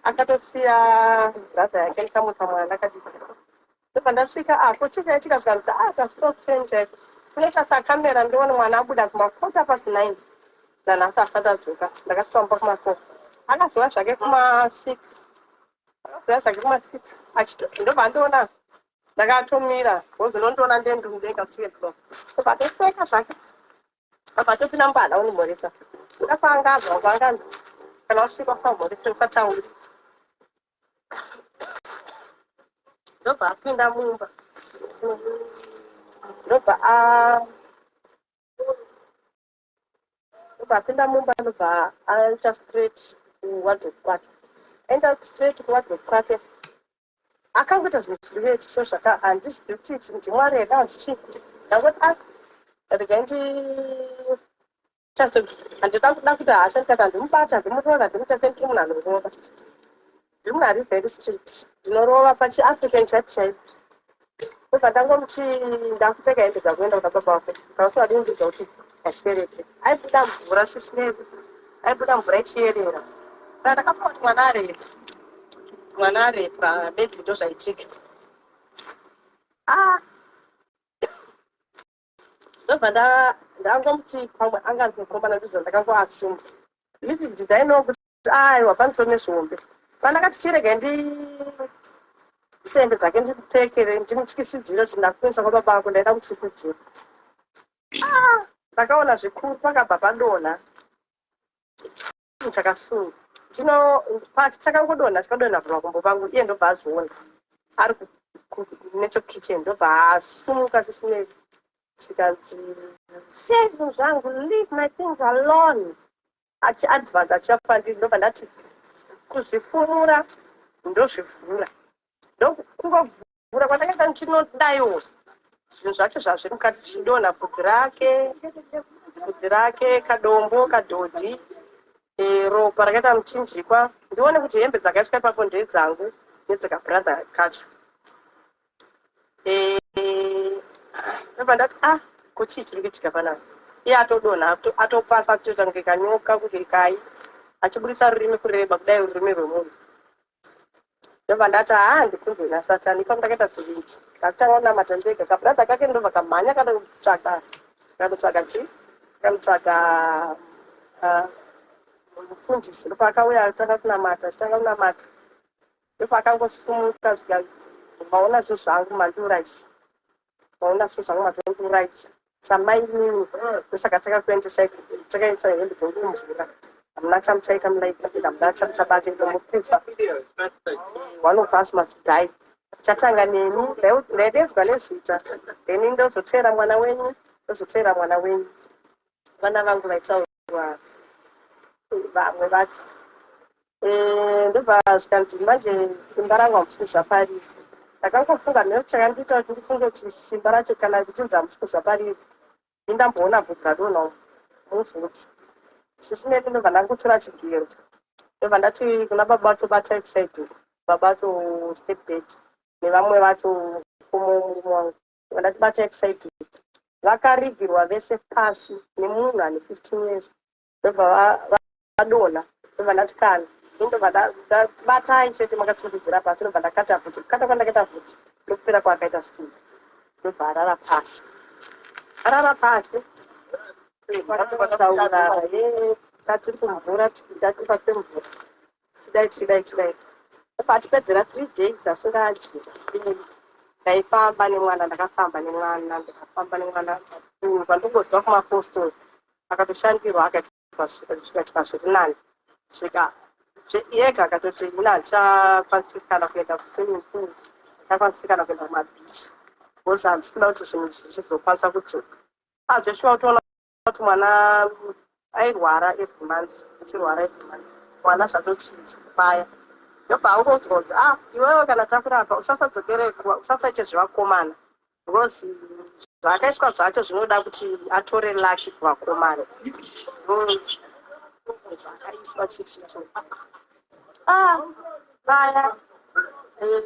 Akatosiya brother yake nekamwe kamwana kadiki. Ndobva ndasvika, ah, ko chii chaitika? Zvikanzi, ah, tasvika kuseni chaiko, kunoita sakamera, ndione mwana abuda kuma 9:15, nanhasi asati adzoka. Ndakasvika mumba kuma 4, akazouya zvake kuma 6, akazouya zvake kuma 6. Ndobva andiona ndakatomira, wozonondiona ndendimudenga kusvike floor. Ndobva atoseka zvake, abva atopinda mubada unimhoresa. Kuda kwaangabva kwanganzi kana wasvika usamhorese, usatauri. Ndobva apinda mumba, ndobva apinda mumba, ndobva aita straight kuwardrobe kwake. Aenda straight kuwardrobe kwake, akangoita zvinhu zviri weird. So zvaka handizivi kuti ndimwari here, handichii. Ndangoti, a, regai ndiita sekuti handida kuda kuti hasha. Ndikati handimubata, handimurova, handimuita sendiri munhu anorova. Ndiri munhu ari very strict, ndinorova pachiAfrican chaipo chaipo. Ndobva ndangomuti, ndakupfeka hembe dzakuenda kuna baba vako, kana usingadi kundiudza kuti ndaswerepi. Aibuda mvura sisinei, aibuda mvura ichiyerera. Saka ndakafunga kuti mwana arepa, mwana arepwa, maybe ndo zvaitika. Ah, ndobva ndangomuti pamwe anganzi mukomana. Ndidzo ndakangoasuma. Little did I know kuti aiwa, panisoro nezvihombe. Pandakati chiregai ndise hembe dzake ndipfekere, ndimutyisidzire kuti ndakuendesa kwababa vako, ndaida kutyisidzira. Ah, ndakaona zvikuru, pakabva padonha chinhu chakasunga. Chino chakangodonha, chakadonha pamakumbo pangu. Iye ndobva azviona ari nechokitchen, ndobva asumuka sisinei, zvikanzi, siyai zvinhu zvangu, leave my things alone, achiadvance achiuya pandiri. Ndobva ndati kuzvifumura, ndozvivhura. Ndokungovhura kwandakaita, ndichinodaiwo zvinhu zvacho zvazviri mukati zvichidonha, bvudzi rake, bvudzi rake, kadombo, kadhodhi, ropa rakaita muchinjikwa. Ndione kuti hembe dzakaiswa ipapo ndedzangu nedzekabrother kacho. Ndobva ndati, ah, ko chii chiri kuitika panapa? Iye atodonha, atopasa, kutoita kunge kanyoka, kunge kai, achiburitsa rurimi kureba kudai, rurimi rwemunhu. Ndobva ndati, haa, ndikunzwe nasatani. Ipapo ndakaita zvivindi, ndakutanga kunamata ndega. Kabrother kake ndobva kamhanya kanotsvaga, kanotsvaga chii, kanotsvaga mufundisi. Ndopaakauya atanga kunamata, achitanga kunamata, ndopakangosumuka, zvikanzi, maona zvinhu zvangu, mandiurayisa, maona zvinhu zvangu, matondiurayisa samainini. Ndosaka takakuendesai, takaendesa hembe dzenyu kumvura. Hamuna chamuchaita mulife, hamuna chamuchabata, mukufa. One of us must die. Tichatanga neni. Ndaidedzwa nezita, then ndozoteera mwana wenyu, ndozoteera mwana wenyu. Vana vangu vaitaurwa vamwe vacho. Ndobva zvikanzi, manje simba rangu hamusi kuzvapariri. Ndakangofunga mheno chakandiita kuti ndifunge kuti simba racho, kana richinzi hamusi kuzvapariri, indamboona bvudzi radonha muvhudzi. Zvisinei, ndobva ndangotora chigero, ndobva ndati kuna baba vacho, "Batai kuside uku." Baba vacho, stepdad, nevamwe vacho, murume wangu, ndobva ndati, "Batai kuside uku." Vakarigirwa vese pasi nemunhu ane 15 years. Ndobva vadonha. Ndobva ndati, kana indobva batai chete makatsundidzira pasi. Ndobva ndakata bvudzi. Kukata kwandakaita bvudzi, ndokupera kwaakaita simba. Ndobva arara pasi, arara pasi, taura ye tatiri kumvura, tatiri pasi pemvura, tidai, tidai, tidai. Ndobva atipedzera 3 days asingadyi. Ndaifamba nemwana, ndakafamba nemwana, ndakafamba nemwana pandongoziva kumapostori. Akatoshandirwa, akaitwa zvikaitika zviri nani. Svika yega akatoti, "Ina handichakwanisi kana kuenda kuswimming pool, handichakwanisi kana kuenda kumabhichi, because handisi kuda kuti zvinhu zvichizokwanisa kudzoka." Azveshuwa kutoona kuti mwana airwara every month, achirwara every month. Mwana zvatochinja paya. Ndobva angoudzwa kunzi, "Ah, iwewe kana takurapa usasadzokere, usasaite zvevakomana," because zvaakaiswa zvacho zvinoda kuti atore luck kuvakomana. Zvaakaiswa chichicho. Ah, vaya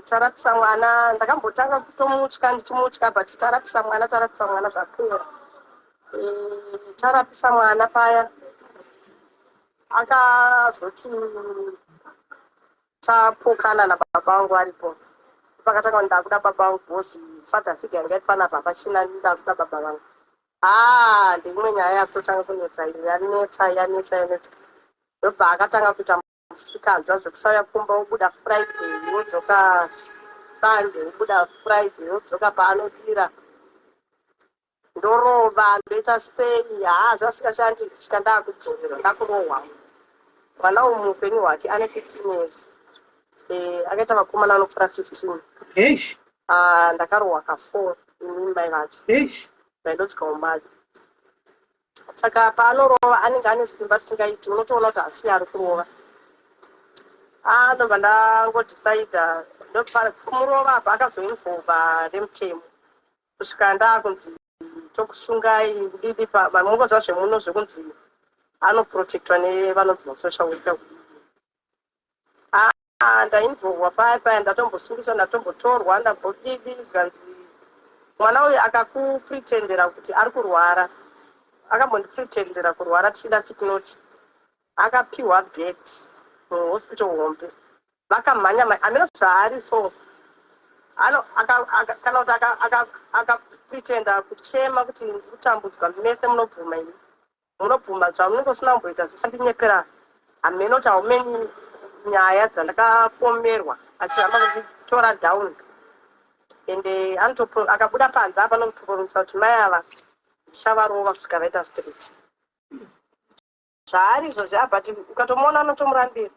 tarapisa mwana. Ndakambotanga kutomutya, ndichimutya, but tarapisa mwana, tarapisa mwana, zvapera. Tarapisa mwana paya, akazoti tapokana nababa vangu aripo. Pakatanga kuti ndakuda baba vangu, because father figure yanga iri panapa hapachina, ndakuda baba vangu. Haa, ndeimwe nyaya yakutotanga kunetsa iyo. Yanetsa, yanetsa, yanetsa. Ndobva akatanga kuita musikanzwa zvekusauya kumba. Wobuda Friday, wodzoka Sunday, wobuda Friday, wodzoka paanodira. Ndorova, ndoita sei? Haa, zvasingashandi. Ndisvika ndaakudzorerwa, ndakurohwa. Mwana uyu muupenyu hwake ane 15 years, akaita vakomana vanopfuura 15. Eish. Ah, ndakarohwa ka4 inini mai vacho. Eish. Ndaindodyawo mari. Saka paanorova anenge ane simba risingaiti, unotoona kuti hasi ari kurova. Ah, ndobva ndangodhisaidha kumurova apa. Akazoinvolva remutemo kusvika ndaakunzi tokusungai, kudidi. Mungoziva zvemuno zvekunzi anoprotectwa nevanonzi masocial worker. Ah, ndainvolvwa paya paya, ndatombosungiswa, ndatombotorwa, ndambodidi. Zvikanzi mwana uyu akakupretendera kuti ari kurwara, akambondipretendera kurwara tichida sick note. Akapiwa bed muhospital hombe, vakamhanya. Hameno zvaari so ano kana kuti akapretenda kuchema kuti ndiri kutambudzwa. Mese munobvuma, imi munobvuma zvamunenge usina kumboita, zisandinyepera. Hameno kuti how many nyaya dzandakafomerwa achiramba kunditora down. Ende akabuda panze apa nokutopromisa kuti mai ava ndichavarova kusvika vaita straight. Zvaari izvozvi, but ukatomuona unotomurambira.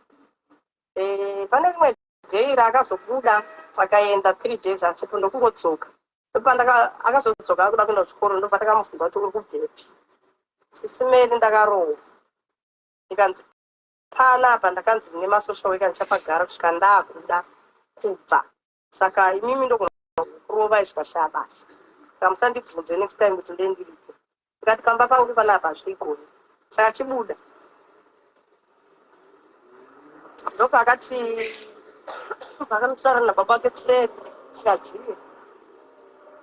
Pane rimwe day raakazobuda akaenda 3 days asipo, ndokungodzoka. Akazodzoka akuda kuenda kuchikoro. Ndobva ndakamubvunza kuti, "Uri kubvepi?" "Sisi Mary, ndakarohwa." Ndikanzi panapa ndakanzi nemasocial worker ndichapagara kusvika ndaakuda kubva, saka imimi ndogona kurova zvikashaya basa, saka musandibvunze next time kuti ndendiripo. Ndikati pamba pangu panapa hazvigoni, saka chibuda. Ndopaakati pakanotaura nababa vake kuseri sikazivi,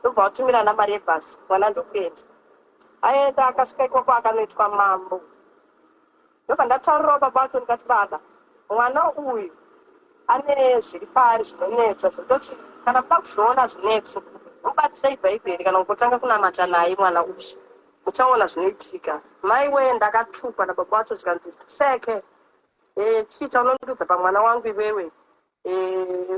ndobva vatumirana mari yebhasi. Mwana ndokuenda. Aenda, akasvika ikoko akanoitwa mambo. Ndobva ndataurirawo baba vacho, ndikati, "Baba, mwana uyu ane zviri paari zvinonetsa, zvototi kana muda kuzviona zvinetso, mubatisei Bhaibheri kana kungotanga kunamata naye mwana uyu, muchaona zvinoitika." Mai wee, ndakatukwa nababa vacho, zvikanzi, "Seke chii chaunondiudza pamwana wangu iwewe?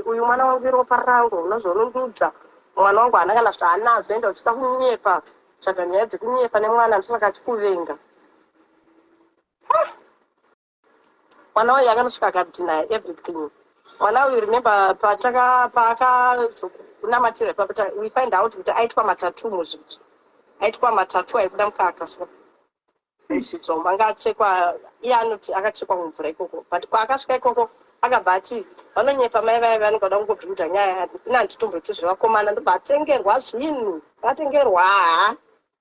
Uyu mwana wangu iropa rangu, unozonondiudza mwana wangu haana kana zvaanazvo. Enda uchida kunyepa, tsvaga nyaya dzekunyepa nemwana, ndisaka achikuvenga." Mwana uyu akanosvika akadeny everything. Mwana uyu, remember paakazonamatira ipapo, we find out kuti aitwa matattoo muzvitsvu, aitwa matattoo aibuda mukaka. So Muzvitsva umu anga achekwa. Iye anoti akachekwa mumvura ikoko, but kwaakasvika ikoko akabva ati vanonyepa mai vaya, vanenge vada kungobvunza nyaya. Ina handitomboiti zvevakomana. Ndobva atengerwa zvinhu, atengerwa ha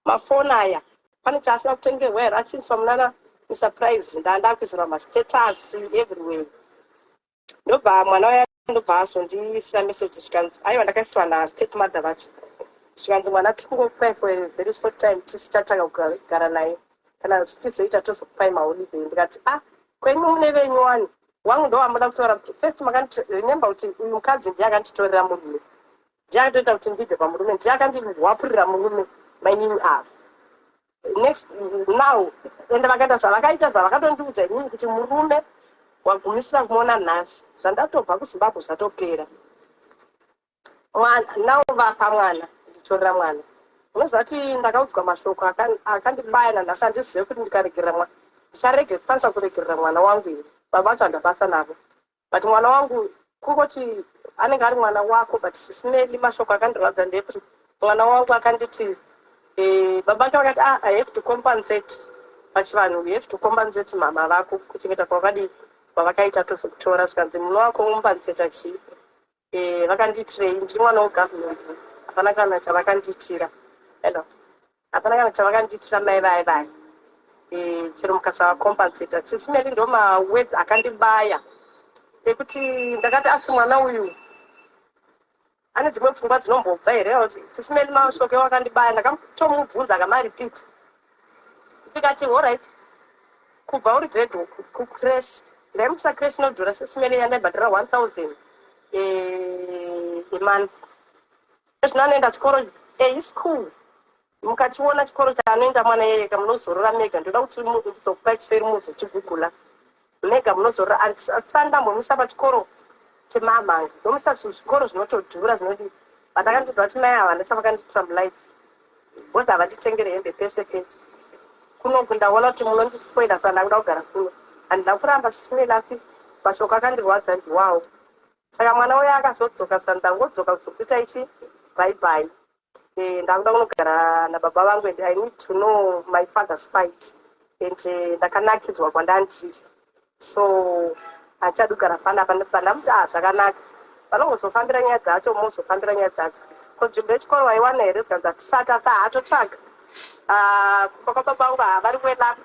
mafoni aya. Pane chaasina kutengerwa here? Achiiswa munana Mr Price, ndakuisirwa mastatus everywhere. Ndobva mwana waya, ndobva azondiisira message, zvikanzi, aiwa, ndakaisirwa nastep mother vacho, zvikanzi, "Mwana tiri kungokupai for a very short time, tisichatanga kugara naye. Kana tichizoita, tozokupai maholiday." Ndikati, "Ah, kwenyu mune venyu wani, wangu ndo wamuda kutora first." Remember kuti uyu mukadzi ndiye akanditorera murume, ndiye akatoita kuti ndibve pamurume, ndiye akandiwapurira murume, mainini ava. Next now, ende vakaita zvavakaita, zvavakatondiudza inini kuti murume wagumisira kumuona nhasi, zvandatobva kuZimbabwe zvatopera. Now vapa mwana, nditorera mwana. Unoziva kuti ndakaudzwa mashoko akandibaya nanhasi. Handizive kuti ndikaregerera mwana, ndicharege kukwanisa kuregerera mwana wangu here. Baba vacho handabasa navo, but mwana wangu kungoti anenge ari mwana wako. But sisineli, mashoko akandirwadza ndeyekuti mwana wangu akanditi, baba vake vakati, "Ah, I have to compensate." Pachivanhu you have to compensate mama vako kuchengeta kwavakadii, kwavakaita, tozokutora. Zvikanzi, "Muno wako compensata chii? Vakandiitirei? Ndiri mwana wegovernment, hapana kana chavakandiitira." Hello, hapana kana chavakandiitira mai vaya vaya. Chero mukasavacompensata. Sisimeli, ndo mawords akandibaya ekuti ndakati, asi mwana uyu ane dzimwe pfungwa dzinombobva here? Kuti sisimeli, mashoko ewakandibaya, ndakatomubvunza akamaripita. Ndikati, "Alright, kubva uri grade kucreche." Ndaimusa creche inodhura, sisimeli, yandaibhadhara 1000 emonth. Zvino anoenda chikoro eschool, mukachiona chikoro chaanoenda mwana iyeyeka, munozorora mega. Ndoda kuti ndizokupai chiseri, muzochigugula mega, munozorora. Asani ndambomuisa pachikoro chemamhangi, ndomuisa zvikoro zvinotodhura zvinodii. But akandidza kuti mai ava ndachavakanditira mulife because havanditengere hembe pese pese. Kunoku ndaona kuti munondispoila, saka ndakuda kugara kuno, handina kuramba sisimeli. Asi mashoko akandirwadza ndiwawo. Saka mwana uyo akazodzoka, saka ndangodzoka kuzokuita ichi bye bye. Ndakuda kunogara nababa vangu and I need to know my father's side and ndakanakidzwa kwandandiri, so handichadi kugara panapa. Pandamuti, "Ah, zvakanaka, vanongozofambira nyaya dzacho, mozofambira nyaya dzacho. Ko nzvimbo yechikoro waiwana here?" Zvikanzi, "Hatisati, asi haatotsvaga." Ah, kumba kwababa vangu havari well up,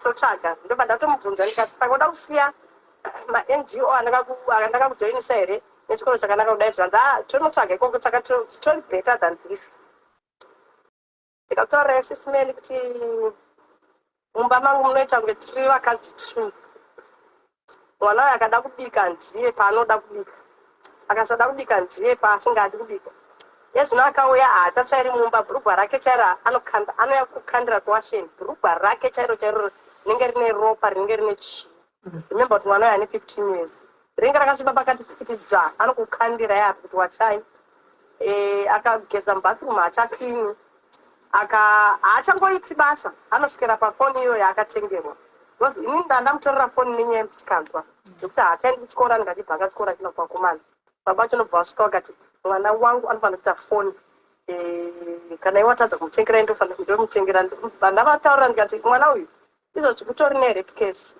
totsvaga. Ndobva ndatomubvunza ndikati, "Saka uda kusiya maNGO andakakujoinisa here nechikoro chakanaka kudai?" Zvikanzi, "A, tonotsvaga ikoko, titori better than this." Ndikataurira sisimeli kuti mumba mangu munoita kunge tiri vakadzi two. Mwana uyu akada kubika ndiye paanoda kubika, akasada kubika ndiye paasingadi kubika. Ezvino akauya, haachatsvairi mumba. Bhurugwa rake chairo anouya kukandira kuwasheni, bhurugwa rake chairo chairo rinenge rine ropa, rinenge rine chii. Remember kuti mwana uyu ane 15 years. Rinenge rakasviba pakati kuti dzva, anokukandira yapo kuti wachai. Akageza mubathroom haachacleani, aka haachangoiti basa, anosvikira pafoni iyoyo yaakatengerwa, because inini ndandamutorera foni nenyaya yemusikanzwa nekuti haachaendi kuchikoro, anenge achibva akachikoro achienda kuvakomana. Baba vacho nobva vasvika vakati, "Mwana wangu anofanira kuita foni. Kana iwe watadza kumutengera, ndomutengera." Ndavataurira ndikati, "Mwana uyu izvozvi kutori nerape case,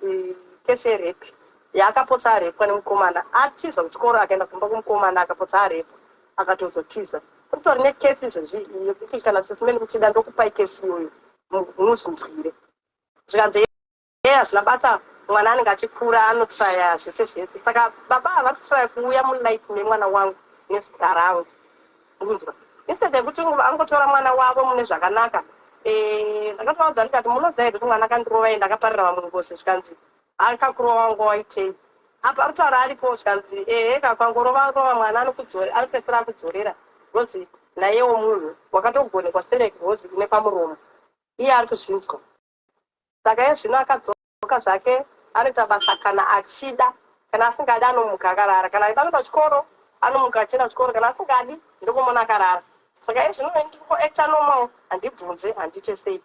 kesi yerape yaakapotsa arepwa nemukomana. Atiza kuchikoro akaenda kumba kumukomana, akapotsa arepwa, akatozotiza. Kutori nekesi izvezvi yekuti kana sisimeni muchida, ndokupai kesi iyoyo muzvinzwire." Zvikanzi, "Ye, hazvina basa, mwana anenge achikura anotraya zvese zvese." Saka baba havari kutraya kuuya mulife memwana wangu nezita rangu, unzwa, instead yekuti angotora mwana wavo mune zvakanaka. Ndakatovaudza ndikati, "Munoziva here kuti mwana akandirova ende akaparira vamwe ngozi?" Zvikanzi, "Akakurova wangu waitei apa aritaura aripo?" Zvikanzi, "Ehe, kakangorova rova mwana anopedzisira akudzorera, because naiyewo munhu wakatogonekwa sterek ngozi ine pamuromo, iye ari kuzvinzwa." Saka iye zvino akadzoka zvake, anoita basa kana achida, kana asingadi anomuka akarara. Kana achida kuenda kuchikoro anomuka achienda kuchikoro, kana asingadi ndokumona akarara. Saka iye zvino ndiri kuacta normal, handibvunze, handiite sei.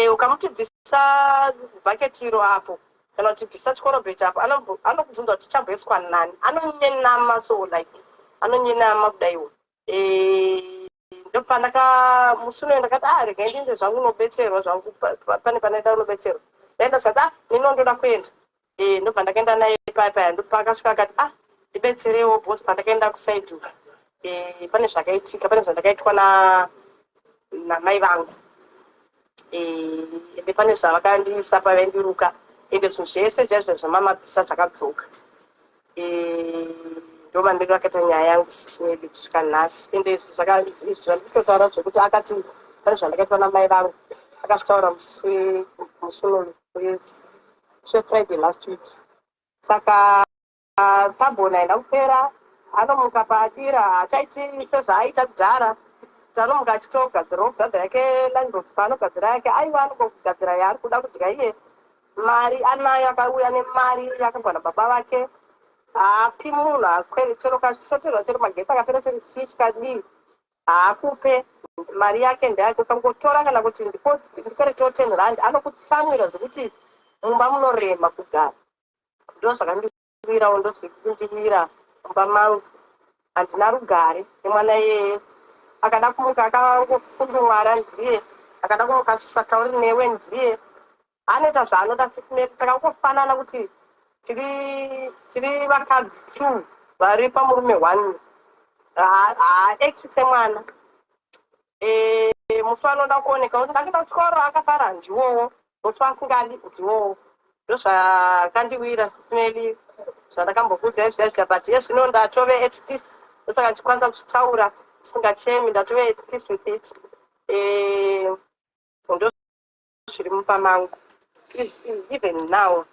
Ukamuti bvisa bhaketi iro apo, kana kuti bvisa chikorobhechi apo, anokubvunza kuti chamboiswa nani. Anonyenama, so like anonyenama kudaiwo. Ndopandaka musi unoyo ndakati, "Ah, regai ndiende zvangu unobetserwa zvangu." Pane panoenda unobetserwa. Ndaenda, zvikati, "Ah, nino ndoda kuenda." Ndobva ndakaenda naye paya paya. Ndopakasvika akati, "Ah, ndibetserewo boss." Pandakaenda kuside, pane zvakaitika, pane zvandakaitwa namai vangu, ende pane zvavakandiisa pavaindiruka, ende zvinhu zvese chaizvo zvamamabvisa zvakadzoka. Ndo mamiriro akaita nyaya yangu, Sis Melly, kusvika nhasi. Ende izvi zvandikutotaura zvekuti akati pane zvandakaitwa namai vangu, akazvitaura musi unoyu weFriday last week. Saka pabhona haina kupera. Anomuka paadira, haachaiti sezvaaita kudhara, kuti anomuka achitogadzirawo brother yake lunchbox. Paanogadzira yake, aiwa, anongogadzira yaari kuda kudya iye. Mari anayo, akauya nemari yakabva nababa vake. Haapi munhu akwere, chero kashoterwa, chero magetsi akapera, chero chii chikadii, haakupe. Mari yake ndeyake. Ukangotora kana kuti ndikweretewo R10, anokutsamwira zvekuti mumba munorema kugara. Ndo zvakandiwirawo, ndo zviri kundiwira mumba mangu. Handina rugare nemwana iyeye. Akada kumuka akangofundumwara ndiye, akada kumuka asisatauri newe ndiye, anoita zvaanoda. Sis Melly, takangofanana kuti tiri vakadzi two vari pamurume one. Haaacti semwana. Musi wanoda kuoneka kuti ndakenda kuchikoro akafara ndiwowo, musi wasingadi ndiwowo. Ndozvakandiwira, Sis Melly, zvandakambokuudzai zviya. But yezvino ndatove at peace, ndosaka ndichikwanisa kuzvitaura ndisingachemi. Ndatove at peace with it. Ndo zviri mumba mangu even now.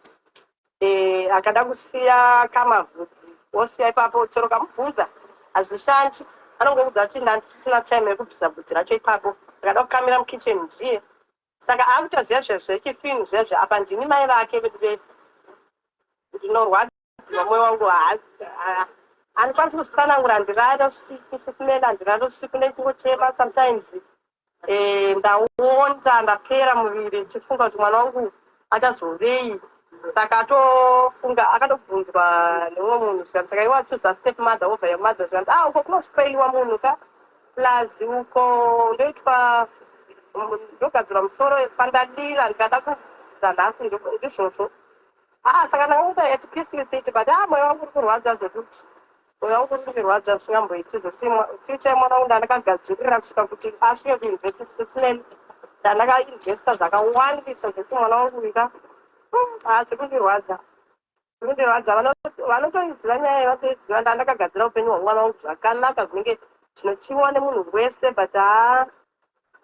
Akada kusiya kamavhudzi osiya ipapo, chero kamubvunza hazvishandi, anongoudza kuti ndandisisina time yekubvisa bvudzi racho ipapo. Akada kukamira mukitchen ndiye. Saka akuita zviya zviya zvechifinu zviya zviya. Apa ndini mai vake vedu. Ndinorwadziwa, mwoyo wangu handikwanisi kuzvitsanangura. Handirare usiku, Sis Melly, handirare usiku, ndichingochema sometimes. Ndaonda, ndapera muviri, ndichifunga kuti mwana wangu achazovei. Saka atofunga, akatobvunzwa nemumwe munhu, zvikanzi, "Saka iwe wachuza step mother over your mother?" Zvikanzi, "Ah, uko kunospoiliwa munhu ka, plus uko ndoitwa ndogadzirwa musoro pandadira, ndikada kubvisa nhasi ndizvozvo." Ah, saka ndakangoita at peace with it, but ah, mwoyo wangu uri kurwadza zvekuti mwoyo wangu uri kundirwadza zvisingamboiti, zvekuti future yemwana wangu ndandakagadzirira kusvika kuti asvike kuuniversity, Sis Melly, ndandakainvesta zvakawandisa zvekuti mwana wangu ika, ah, zvekundirwadza, zvekundirwadza. Vanotoiziva nyaya iyi, vatoiziva. Ndandakagadzira upenyu hwamwana wangu zvakanaka, zvinenge zvinochiwa nemunhu wese, but haa,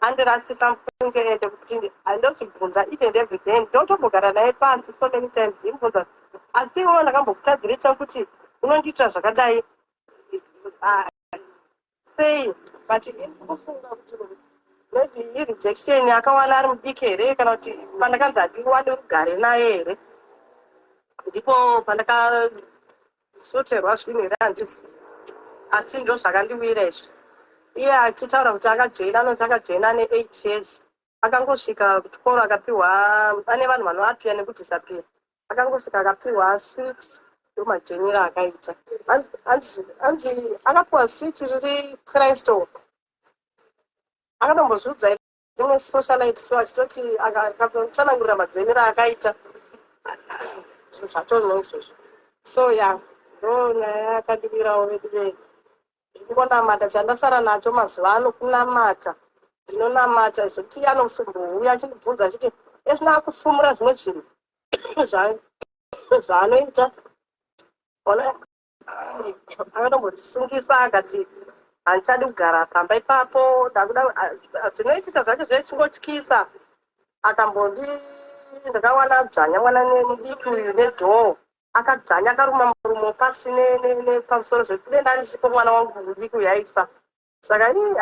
andirasisa mufunge. Ende kuti ndozvibvunza each and every day, ndotombogara naye pasi so many times, imubvunza, "Asi iwewo ndakambokutadzire chakuti unondiitira zvakadai? Ah, sei?" But ndikufunga kuti maybe irejection akawana ari mudiki here, kana kuti pandakanzi handiwani rugare naye here, ndipo pandakasoterwa zvinhu here, handizivi. Asi ndo zvakandiwira izvi. Iye achitaura kuti akajoina, anoti akajoina ne8 years. Akangosvika kuchikoro akapiwa, ane vanhu vanoappear nekudisappear, akangosvika akapiwa sweet. Ndo majoiniro akaita. Hanzi akapiwa sweet riri crystal. Akatombozviudza rimwe socialite, so achitoti akatotsanangurira majoiniro akaita zvinhu zvatorino izvozvo. So ya, ndo nyaya yakandiwirawo vedu vei. Ndikungonamata. Chandasara nacho mazuva ano kunamata. Ndinonamata zvekuti anosombouya achindibvunza achiti ezvino akufumura zvimwe zvinhu zvaanoita. Ona, akatombondisungisa akati handichadi kugara pamba ipapo, ndakuda. Zvinoitika zvacho zvechingotyisa. Akambondi ndakawana dzvanya mwana mudiki uyu nedhoo, akadzvanya, akaruma murumo pasi nepamusoro, zvekuti ndandisipo mwana wangu mudiki uyu aifa. Saka ii,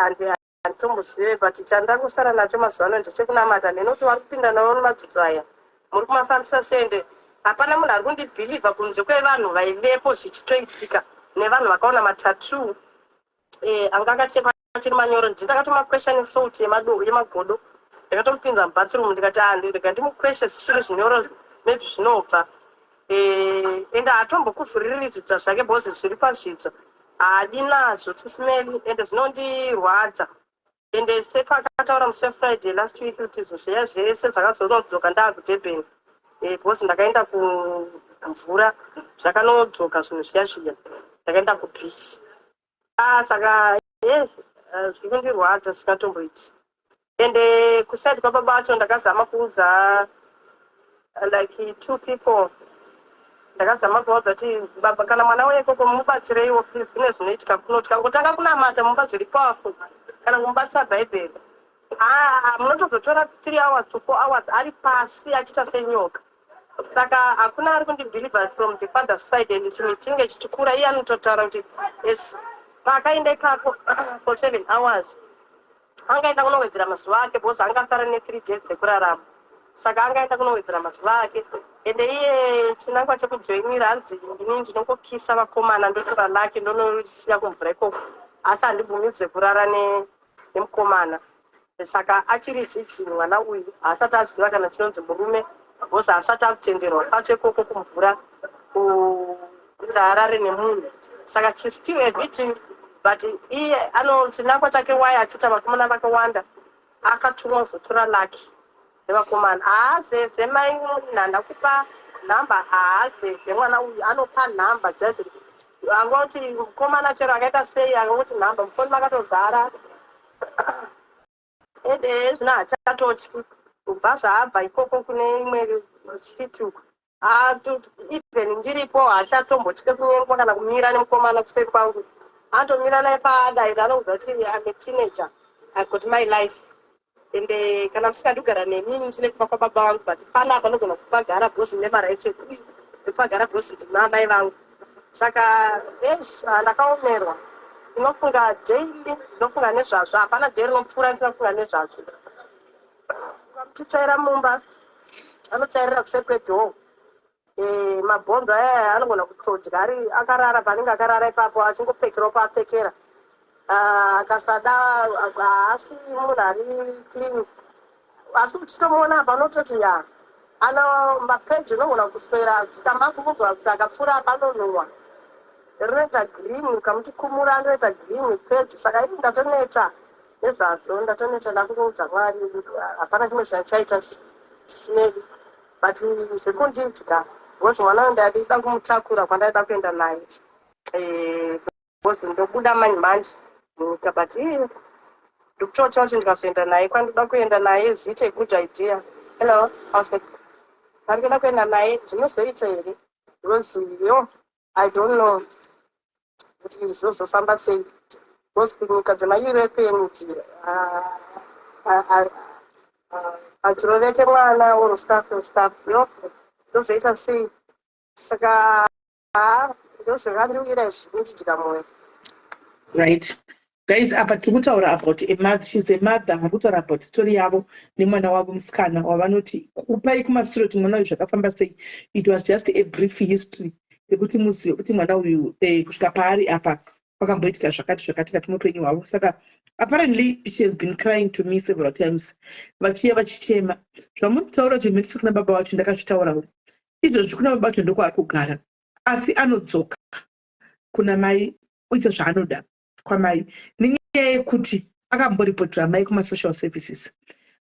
handitombozive. But chandangosara nacho mazuva ano ndechekunamata, nenoti vari kupinda nawo nemadzidzo aya muri kumafambisa sende. Hapana munhu ari kundibhilivha kunze kwevanhu vaivepo zvichitoitika nevanhu vakaona matattoo anga akachekwa achiri manyoro. Ndakatomakwesha nesalt yemagodo. Ndakatomupinza mubathroom, ndikati, "Ah, rega ndimukweshe zvichiri zvinyoro, maybe zvinobva." Ende haatombokuvhuriri zvidzva zvake because zviri pazvidzva haadi nazvo, Sis Melly, ende zvinondirwadza. Ende sepakataura musi weFriday last week kuti zviya zvese zvakazonodzoka ndaakuDurban, because ndakaenda kumvura, zvakanodzoka zvinhu zviya zviya, ndakaenda kubeach. Ah, saka zviri kundirwadza zvisingatomboiti. Ende kuside kwababa vacho ndakazama kuudza like two people. Ndakazama kuvaudza kuti, "Baba, kana mwana wekoko, mubatsireiwo please. Kune zvinoitika kuno, tikangotanga kunamata mumba zviri powerful, kana kumubatsira Bhaibheri." Ah, munotozotora 3 hours to 4 hours ari pasi achiita senyoka. Saka hakuna ari kundibhilivha from the father side, and chinhu chinenge chichikura. Iye anototaura kuti yes, paakaenda ikako for 7 hours, angaenda kunowedzera mazuva ake, because angasara ne3 days dzekurarama. Saka angaenda kunowedzera mazuva ake. Ende iye chinangwa chekujoinira, hanzi ini ndinongokisa vakomana, ndotora lake, ndonosiya kumvura ikoko, asi handibvumidzwe kurara nemukomana. Saka achiri virgin mwana uyu, haasati aziva kana chinonzi murume, because haasati akutenderwa kwacho ikoko kumvura kuti arare nemunhu. Saka she's still a virgin, but iye ano chinangwa chake wai achiita vakomana vakawanda, akatumwa kuzotora lucky nevakomana. Haazeze mai nhanda kupa nhamba, haazeze. Mwana uyu anopa nhamba dzadzo, angoti mukomana chero akaita sei, akangoti nhamba, mufoni makatozara. Ende zvino hachatotyi kubva zvaabva ikoko kune imwe city uku. Even ndiripo, haachatombotye kunyengwa kana kumira nemukomana kuseri kwangu. Anotomira naye paadaira, anoudza kuti, "I'm a teenager, I've got my life, ende kana musingadi kugara nemi, ndine kuva kwababa vangu, but panapa ndogona kupagara because ndine marights ekupagara because ndina amai vangu." Saka esh, ndakaomerwa. Ndinofunga daily, ndinofunga nezvazvo. Hapana day rinopfuura ndisina nezvazvo. Ukamutitsvaira mumba, anotsvairira kuseri kwedoor. Mabhonzo aya anogona kutodya ari akarara paanenge akarara ipapo, achingopfekerawo paapfekera. Ah, akasada, haasi munhu ari clean, asi uchitomuona apa unototi ya, ano mapeji. Unogona kuswera tikambakumubva kuti akapfuura apa, anonhuhwa, rinoita green. Ukamuti kumura, anoita green page. Saka ii, ndatoneta nezvazvo, ndatoneta. Ndakungoudza Mwari, hapana chimwe chandichaita chisinei but zvekundidya, because mwana uyu ndaida kumutakura kwandaida kuenda naye, because ndobuda manje manje munyika, but ii, ndikutotya kuti ndikazoenda naye kwandoda kuenda naye, is it a good idea? Hello, pandinoda kuenda naye zvinozoita here? Because yo, I don't know kuti zvozofamba sei, because kunyika dzemaEuropean idzi hachiroveke mwana or stuff or stuff. Yo, ndozoita sei? Saka ha, ndozvakandiwira izvi, kundidya mwoyo. Right guys, apa tiri kutaura about a mother. She's a mother. Vari kutaura about story yavo nemwana wavo musikana wavanoti kupai kumashure kuti mwana uyu zvakafamba sei. It was just a brief history yekuti muzive kuti mwana uyu kusvika paari apa kwakamboitika zvakati zvakati kati muupenyu hwavo. Saka apparently she has been crying to me several times, vachiya vachichema. Zvamuri kutaura kuti mhindisi kuna baba vacho, ndakazvitaurawo izvozvi. Kuna baba vacho ndokwaari kugara, asi anodzoka kuna mai oita zvaanoda kwamai, nenyaya yekuti akamboripotera mai kumasocial services.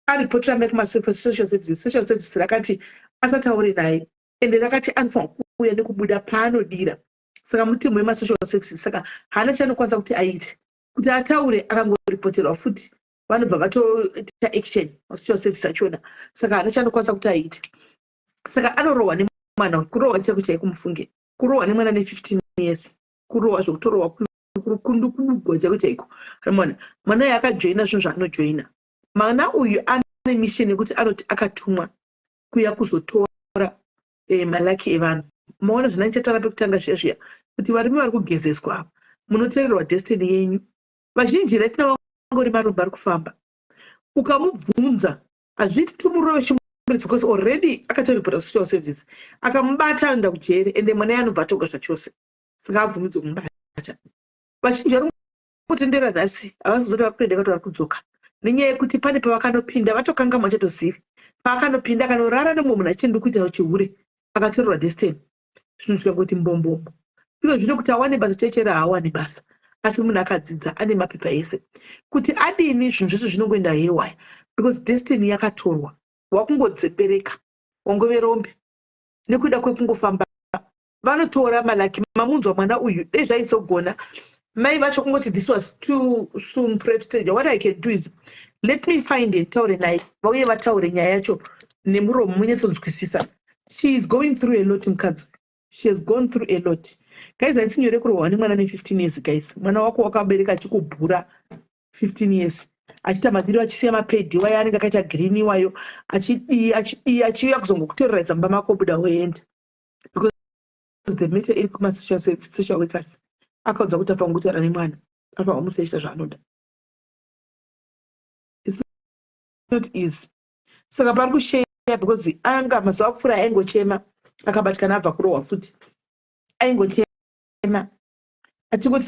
Aripotera mai kumasocial services, social services rakati asataure naye, ende rakati anofanira kuuya nekubuda paanodira. Saka mutemo wemasocial services, saka haana chaanokwanisa kuti aite kuti ataure. Akangoripoterwa futi, vanobva vatoita action, masocial service achona. Saka haana chaanokwanisa kuti aite. Saka anorohwa nemwana, kurohwa chaiko chaiko, mufunge, kurohwa nemwana ne15 years, kurohwa zvekutorohwa, kundukugwa chaiko chaiko. Mwana, mwana uyu akajoina zvinhu zvaanojoina. Mwana uyu ane mission yekuti anoti akatumwa kuya kuzotora malucky evanhu. Maona zvandanichataura pekutanga zviya zviya kuti varume vari kugezeswa ava, munotorerwa destiny yenyu. Vazhinji right now vangori marombe ari kufamba. Ukamubvunza, hazviiti kuti murove chimuridzi, because already akatoripota social services. Akamubata, anoenda kujere, ende mwana iye anobva atoga zvachose. Saka abvumidzwe kumubata. Vazhinji vari kutendera nhasi, havazozoti vari kuenda kuti vari kudzoka, nenyaya yekuti pane pavakanopinda vatokangamwa, chatozivi paakanopinda, akanorara nemumwe munhu achiendi kuita chihure, akatorerwa destiny, zvinhu zvikangoti mbombombo. Iko zvino kuti awane basa chaichero, haawani basa. Asi munhu akadzidza, ane mapepa ese. Kuti adini, zvinhu zvese zvinongoenda haywire because destiny yakatorwa. Wakungodzembereka, wangove rombe nekuda kwekungofamba. Vanotora malaki. Mamunzwa mwana uyu, dei zvaizogona mai vacho kungoti this was too soon prep. What I can do is let me find and taure naye, vauye vataure nyaya yacho nemuromo, munyatsonzwisisa. She is going through a lot, mukadzi. She has gone through a lot, guys. Haisi nyore kurohwa nemwana ne15 years, guys. Mwana wako wakabereka achikubhura 15 years, achiita madiro, achisiya mapedhi wayo anenge akaita green iwayo, achidii, achidii, achiuya kuzongokuterrorise mumba mako, buda woenda, because the matter iri kumasocial workers. Akaudza kuti afanira nemwana, afanira kumusaita zvaanoda. It's not easy. Saka pari kusheya because anga mazuva apfuura aingochema, akabatikana, abva kurohwa futi, aingochema achingoti.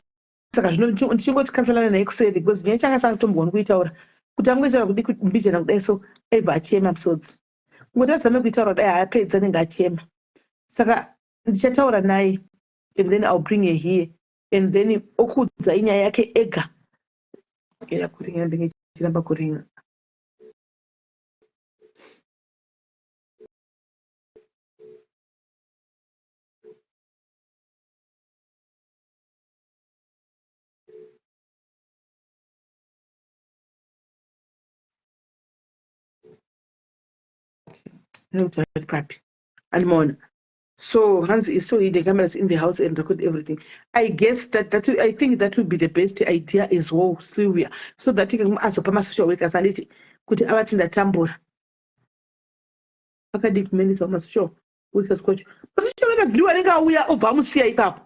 Saka zvino ndichingoti kansalana naye kuseri because nyaya changa sangatombogoni kuitaura. Kuti angoitaura kudi mbijana kudai so, aibva achema musodzi. Kungoti azame kuitaura kudai, haapedza, anenge achema. Saka ndichataura naye and then I'll bring her here and then okuudzai nyaya yake ega. Era kuringa, ndinge chiramba kuringa. Nekuti ari papi, animaona. So Hans is so hidden cameras in the house and record everything. I guess that I think that would be the best idea as well, Sylvia, so that azopa masocial workers, anditi kuti avati ndatambura. Akadii kumenesa masocial workers kwacho? Masocial workers ndiwo anenge auya obva amusiya ipapo.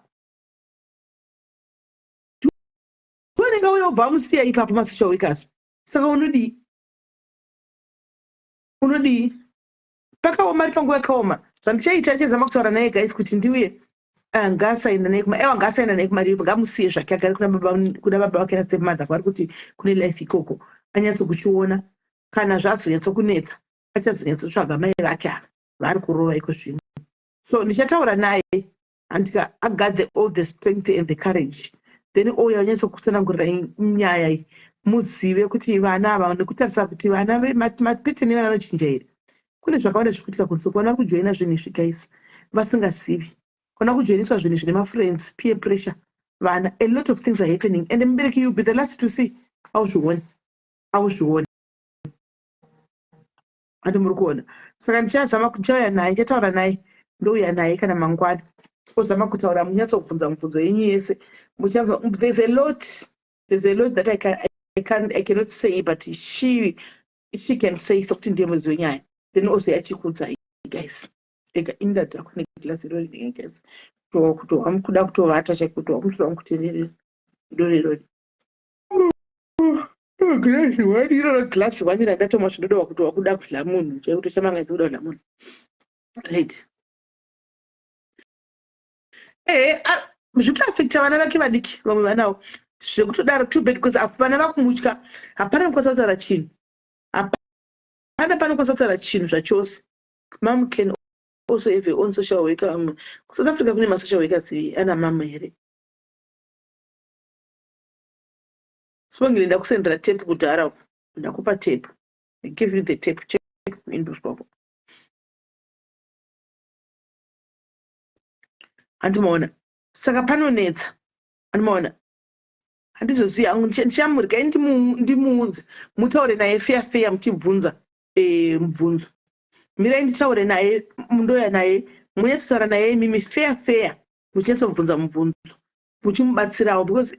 Ndiwo anenge auya obva amusiya ipapo, masocial workers. Saka unodii? Unodii? Pakaoma, ari panguva yakaoma. Zvandichaita, ndichazama kutaura naye, guys, kuti ndiuye. Ngaasaenda naye kuma, ewa, ngaasaenda naye kumari, ngamusiye zvake agare kuna baba vake nastepmother kwaari kuti kune life ikoko, anyatsokuchiona. Kana zvazonyatsokunetsa, achazonyatsotsvaga mai vake ava vaari kurova iko zvino. So ndichataura naye andika agather all the strength and the courage, then ouya anyatsokutsanangurira nyaya iyi, muzive kuti vana ava, nekutarisa kuti vana mapeteni evana anochinja here. Kune zvakawanda zviri kuitika kunze. Vana vari kujoina zvinhu izvi, guys, vasingazivi. Kana kujoiniswa zvinhu zvine mafriends, peer pressure, vana, a lot of things are happening, and mubereki, you be the last to see. Auzvioni, auzvioni, ati muri kuona. Saka ndichazama, ndichauya naye, ndichataura naye, ndouya naye kana mangwana, ozama kutaura, munyatsobvunza mibvunzo yenyu yese. Muchanzwa there's a lot, there's a lot that I cannot say, but she can say, sokuti ndiye mudzi wenyaya. Then also achikuudzai, guys. Ega indadhakwa negilasi irori, guys, kutohwa kuda kutovata chaiko, kutohwa musoro wangu kutenderera. Ndorerori gilasi one iroro, gilasi one randatomwa, zvinodova kutohwa kuda kudya munhu chaiko, kutochamangaidza kuda kudya munhu. Right, ehe, zvikutoafecta vana vake vadiki, vamwe vanawo zvekutodaro. Too bad, because vana vakumutya. Hapana kukwanisa kutaura chinhu, hapana panokwanisa kutaura chinhu zvachose. Mom can also have her own social worker. KuSouth Africa kune masocial workers ana mama here? Sibongile, ndakusendera tape kudhara, ndakupa tape. I give you the tape, check kuinbox kwako. Handimaona. Saka panonetsa, handimaona. Handizozivi hangu. Ndichamurya, ndimuudze mutaure naye feya feya, muchibvunza mubvunzo. Mirai nditaure naye, mundoya naye, munyatsotaura naye imimi feya feya, muchinyatsobvunza mubvunzo, muchimubatsirawo, because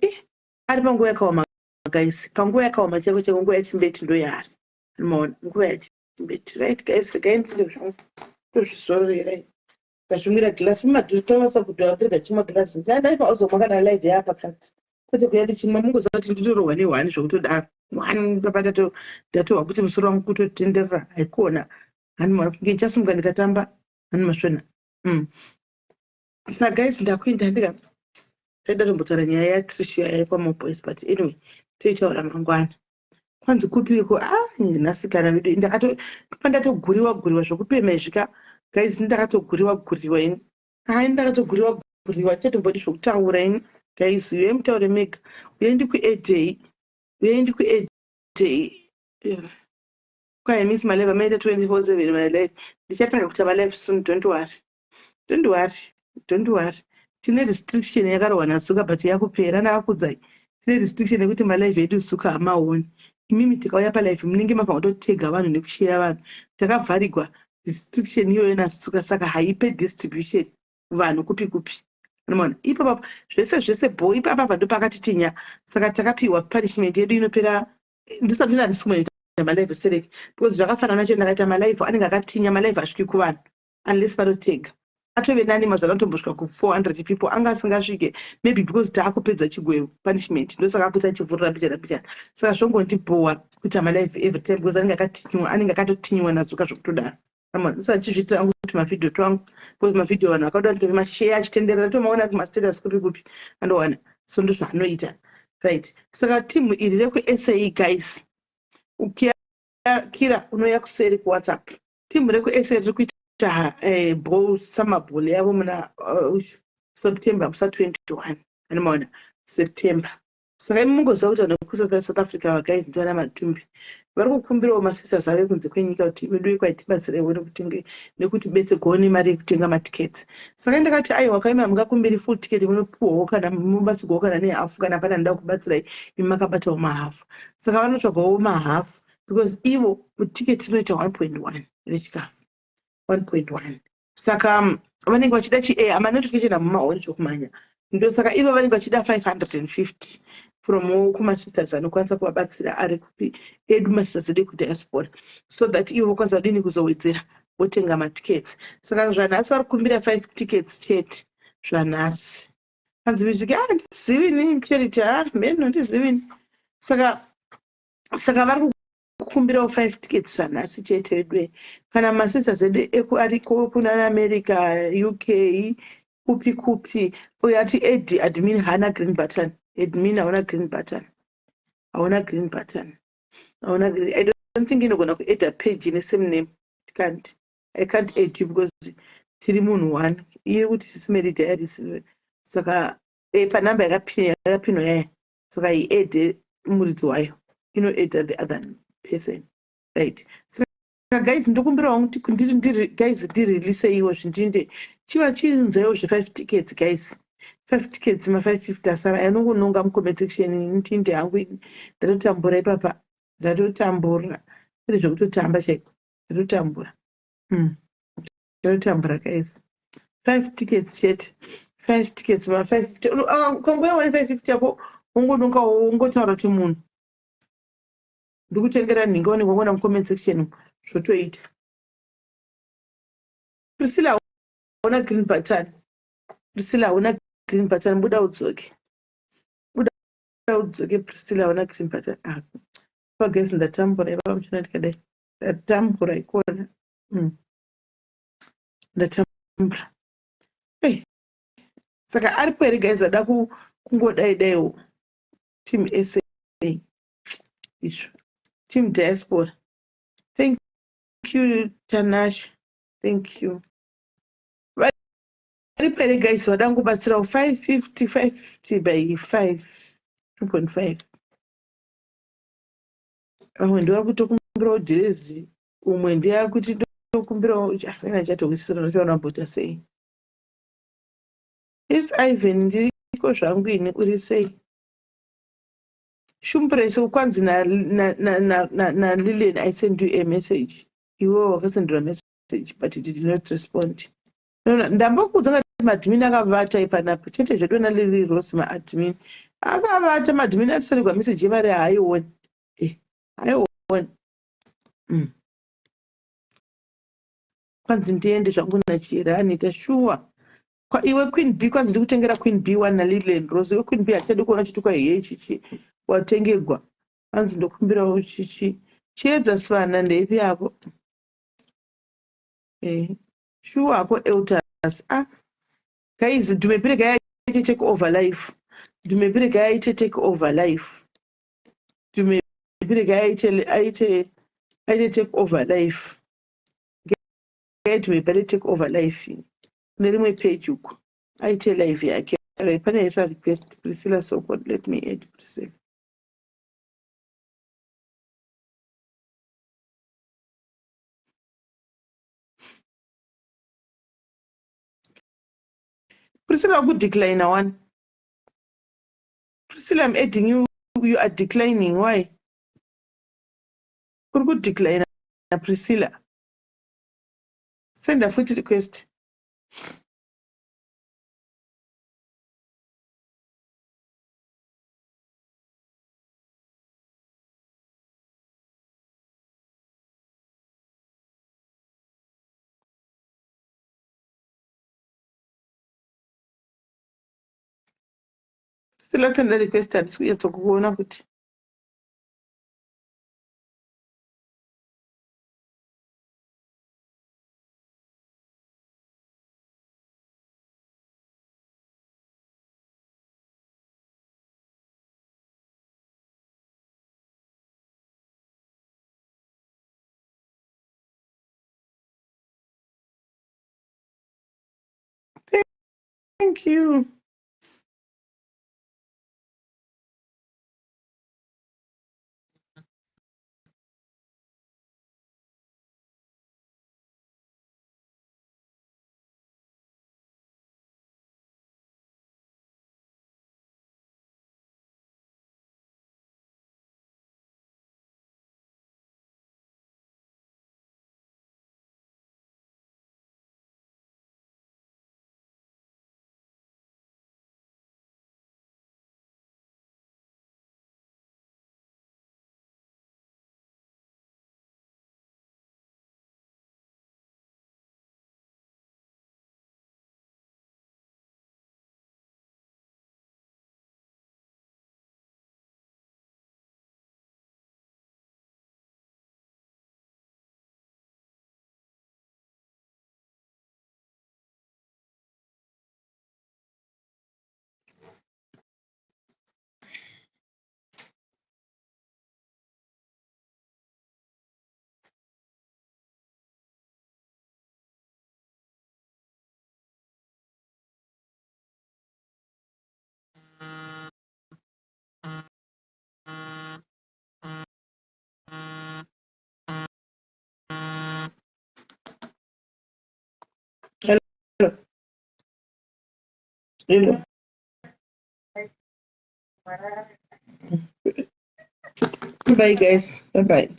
ari panguva yakaoma, guys, panguva yakaoma chaiko chaiko. Nguva yachimbeti ndo yaari, maona, nguva yachimbeti. Right, guys, regai ndinde zvangu, tozvizororerai. Ndazvimwira gilasi mumadhuzi, tavasa kuti ndirega chimwa gilasi. Ndaifa uzomwa kana live yaapakati, kwete kuya ndichimwa. Mungoziva kuti nditorohwa nehwani zvekutodaro. Hwani papa ndatohwa kuti musoro wangu kutotenderera. Haikona, hani maona, kunge ndichasimuka ndikatamba, hani masvona. Saka guys, ndakuenda. Ndika taida tombotaura nyaya yaTrish yekwaMoboys, but anyway, toitaura mangwana. Kwanzi kupiko? Ah, nhasikana vedu, pandatoguriwa guriwa zvokupema izvi ka, guys, ndakatoguriwa guriwa ini. Hai, ndakatoguriwa guriwa, chatombodi zvokutaura ini. Guys, uyai mutaure mega. Uyai ndikuedhei, uyai ndikuedhei. Kwai miss malive amaita 24/7 my live. Ndichatanga kuita malive soon, don't worry, don't worry, don't worry. Tine restriction yakarohwa naZuka, but yakupera. Ndakakudzai, tine restriction yekuti malive edu Zuka hamaoni. Imimi tikauya palive, munenge mabva kutotega vanhu nekusheya vanhu. Takavharigwa restriction iyoyo naZuka, saka haipe distribution vanhu kupi kupi. Unoona ipapa zvese zvese bo ipapa ndo pakatitinya. Saka takapiwa punishment yedu inopera. Ndisati ndandisi kumaita malive sereki, because zvakafanana nacho. Ndakaita malive, anenge akatinya. Malive asviki kuvanhu unless vanotega. Atove nani mazuva anotombosvika ku400 people, anga asingasvike, maybe because taakupedza chigwevo punishment, ndosaka akuti achivhurira mbichana mbichana. Saka zvongondibhowa kuita malive every time, because anenge akatinyiwa, anenge akatotinyiwa naZuka zvokutodaro. Saka chizviitira hangu kuti mavhidhiyo twangu, because mavhidhiyo vanhu vakauda kuti masheya achitenderera, tomaona kumastatus kupi kupi, andowana. So ndozvaanoita, right? Saka timu iri rekuSA, guys, kira unoya kuseri kuWhatsApp. Timu rekuSA riri kuita ball, summer ball yavo muna September, musa 21, anomaona September. Saka imi mungoziva kuti vanhu vekuSouth Africa, guys, ndivana matumbi vari kukumbirawo masisters ave kunze kwenyika kuti vedu kwaitibatsirewo nekuti betserwawo nemari yekutenga matickets. Saka ndakati, aiwa, kaima mungakumbiri full ticket, munopiwawo kana mubatsirwawo kana nehafu, kana pane anoda kubatsirai, imi makabatawo mahafu. Saka vanotsvagawo mahafu, because ivo ticket inoita 1.1 rechikafu, 1.1. Saka vanenge vachida chi amanotification hamumaoni zvokumhanya. Ndosaka ivo vanenge vachida 550 from kumasisters anokwanisa kuvabatsira ari kupi edu, masisters edu ekudiaspora, so that ivo vokwanisa kudini kuzowedzera votenga matickets. Saka zvanhasi vari kukumbira 5 tickets chete zvanhasi. Hanzi mizvike, ah, ndizivini Charity, ah, meno ndizivini. Saka vari kukumbirawo 5 tickets zvanhasi chete vedu. Kana masisters edu ariko kuna America, UK, kupi kupi. Uyo ati ed admin haana green button. Admin hauna green button, hauna green button, hauna green. I don't think inogona kuedha page ine same name. It can't, I can't add you because tiri munhu one. Iye kuti Simeri Diaries, saka panhamba yakapinwa yaya, saka iedhe muridzi wayo, inoedha the other person, right? Saka guys, ndokumbirawo kuti guys, ndireleaseiwo zvindinde chiva chinzaiwo zve5 tickets, guys. 5 tickets, ma550 asara anongononga mucomment section. Ndinde hangu, ndatotambura ipapa, ndatotambura kuri zvekutotamba chaiko. Ndatotambura, Ndatotambura, guys. 5 tickets chete, 5 tickets, ma550. Kanguya wane 550 yako, wongononga wongotaura kuti munhu ndikutengera nhinga, unenge wangoona mucomment section, zvotoita. Priscilla, hauna green button. Priscilla, hauna green button. Buda udzoke, buda udzoke. Priscilla, hauna green button. Ah, guys, ndatambura ipapa muchina, ndikadai ndatambura ikona. Ndatambura. Hey. Saka aripo here, guys, ada kungodai daiwo team SA izvo, team diaspora? Thank you, Tanasha, thank you. Varipo here, guys, vada kungobatsirawo 550, 550 by 5, 2.5? Vamwe ndivari kutokumbirawo dhirezi, umwe ndiye kuti ndokumbirawo, asina chatowisira, ndochaona mbota sei. Yes, Ivan, ndiriko zvangu ini. Uri sei? Shumpress, kwanzi naLilian, I send you a message. Iwewe wakasendera message, but you did not respond. Ndambokuudza ngati maadmin akavata ipanapo chete zvedu naLili Rose. Maadmin akavata, maadmin atisenderwa message yemari haaioni, haaioni. Kwanzi ndiende zvangu nachira anoita shuwa. Iwe Queen B, kwanzi ndikutengera Queen B one naLilian Rose. Iwe Queen B, hatichadi kuona chitukwa hiye chichi watengegwa. Hanzi ndokumbirawo chichi chiedza sivana ndeipi yako. Shuwa hako Eltas. Ah guys, dhumepirega yaite take over life, dhumepirega yaite take over life, dhumepirega aite aite take over life. Dhumepire take over life kune rimwe page uku, aite live yake. Alright, pane isa request Priscilla Soko. Let me add Priscilla. Priscilla could decline one. Priscilla, I'm adding you. You are declining. Why? Kuri kudecline Priscilla. Send a foot request. Priscilla, send a request handisi kunyatsokuona kuti. Thank you. Hello. Hello. Bye, guys. Bye bye.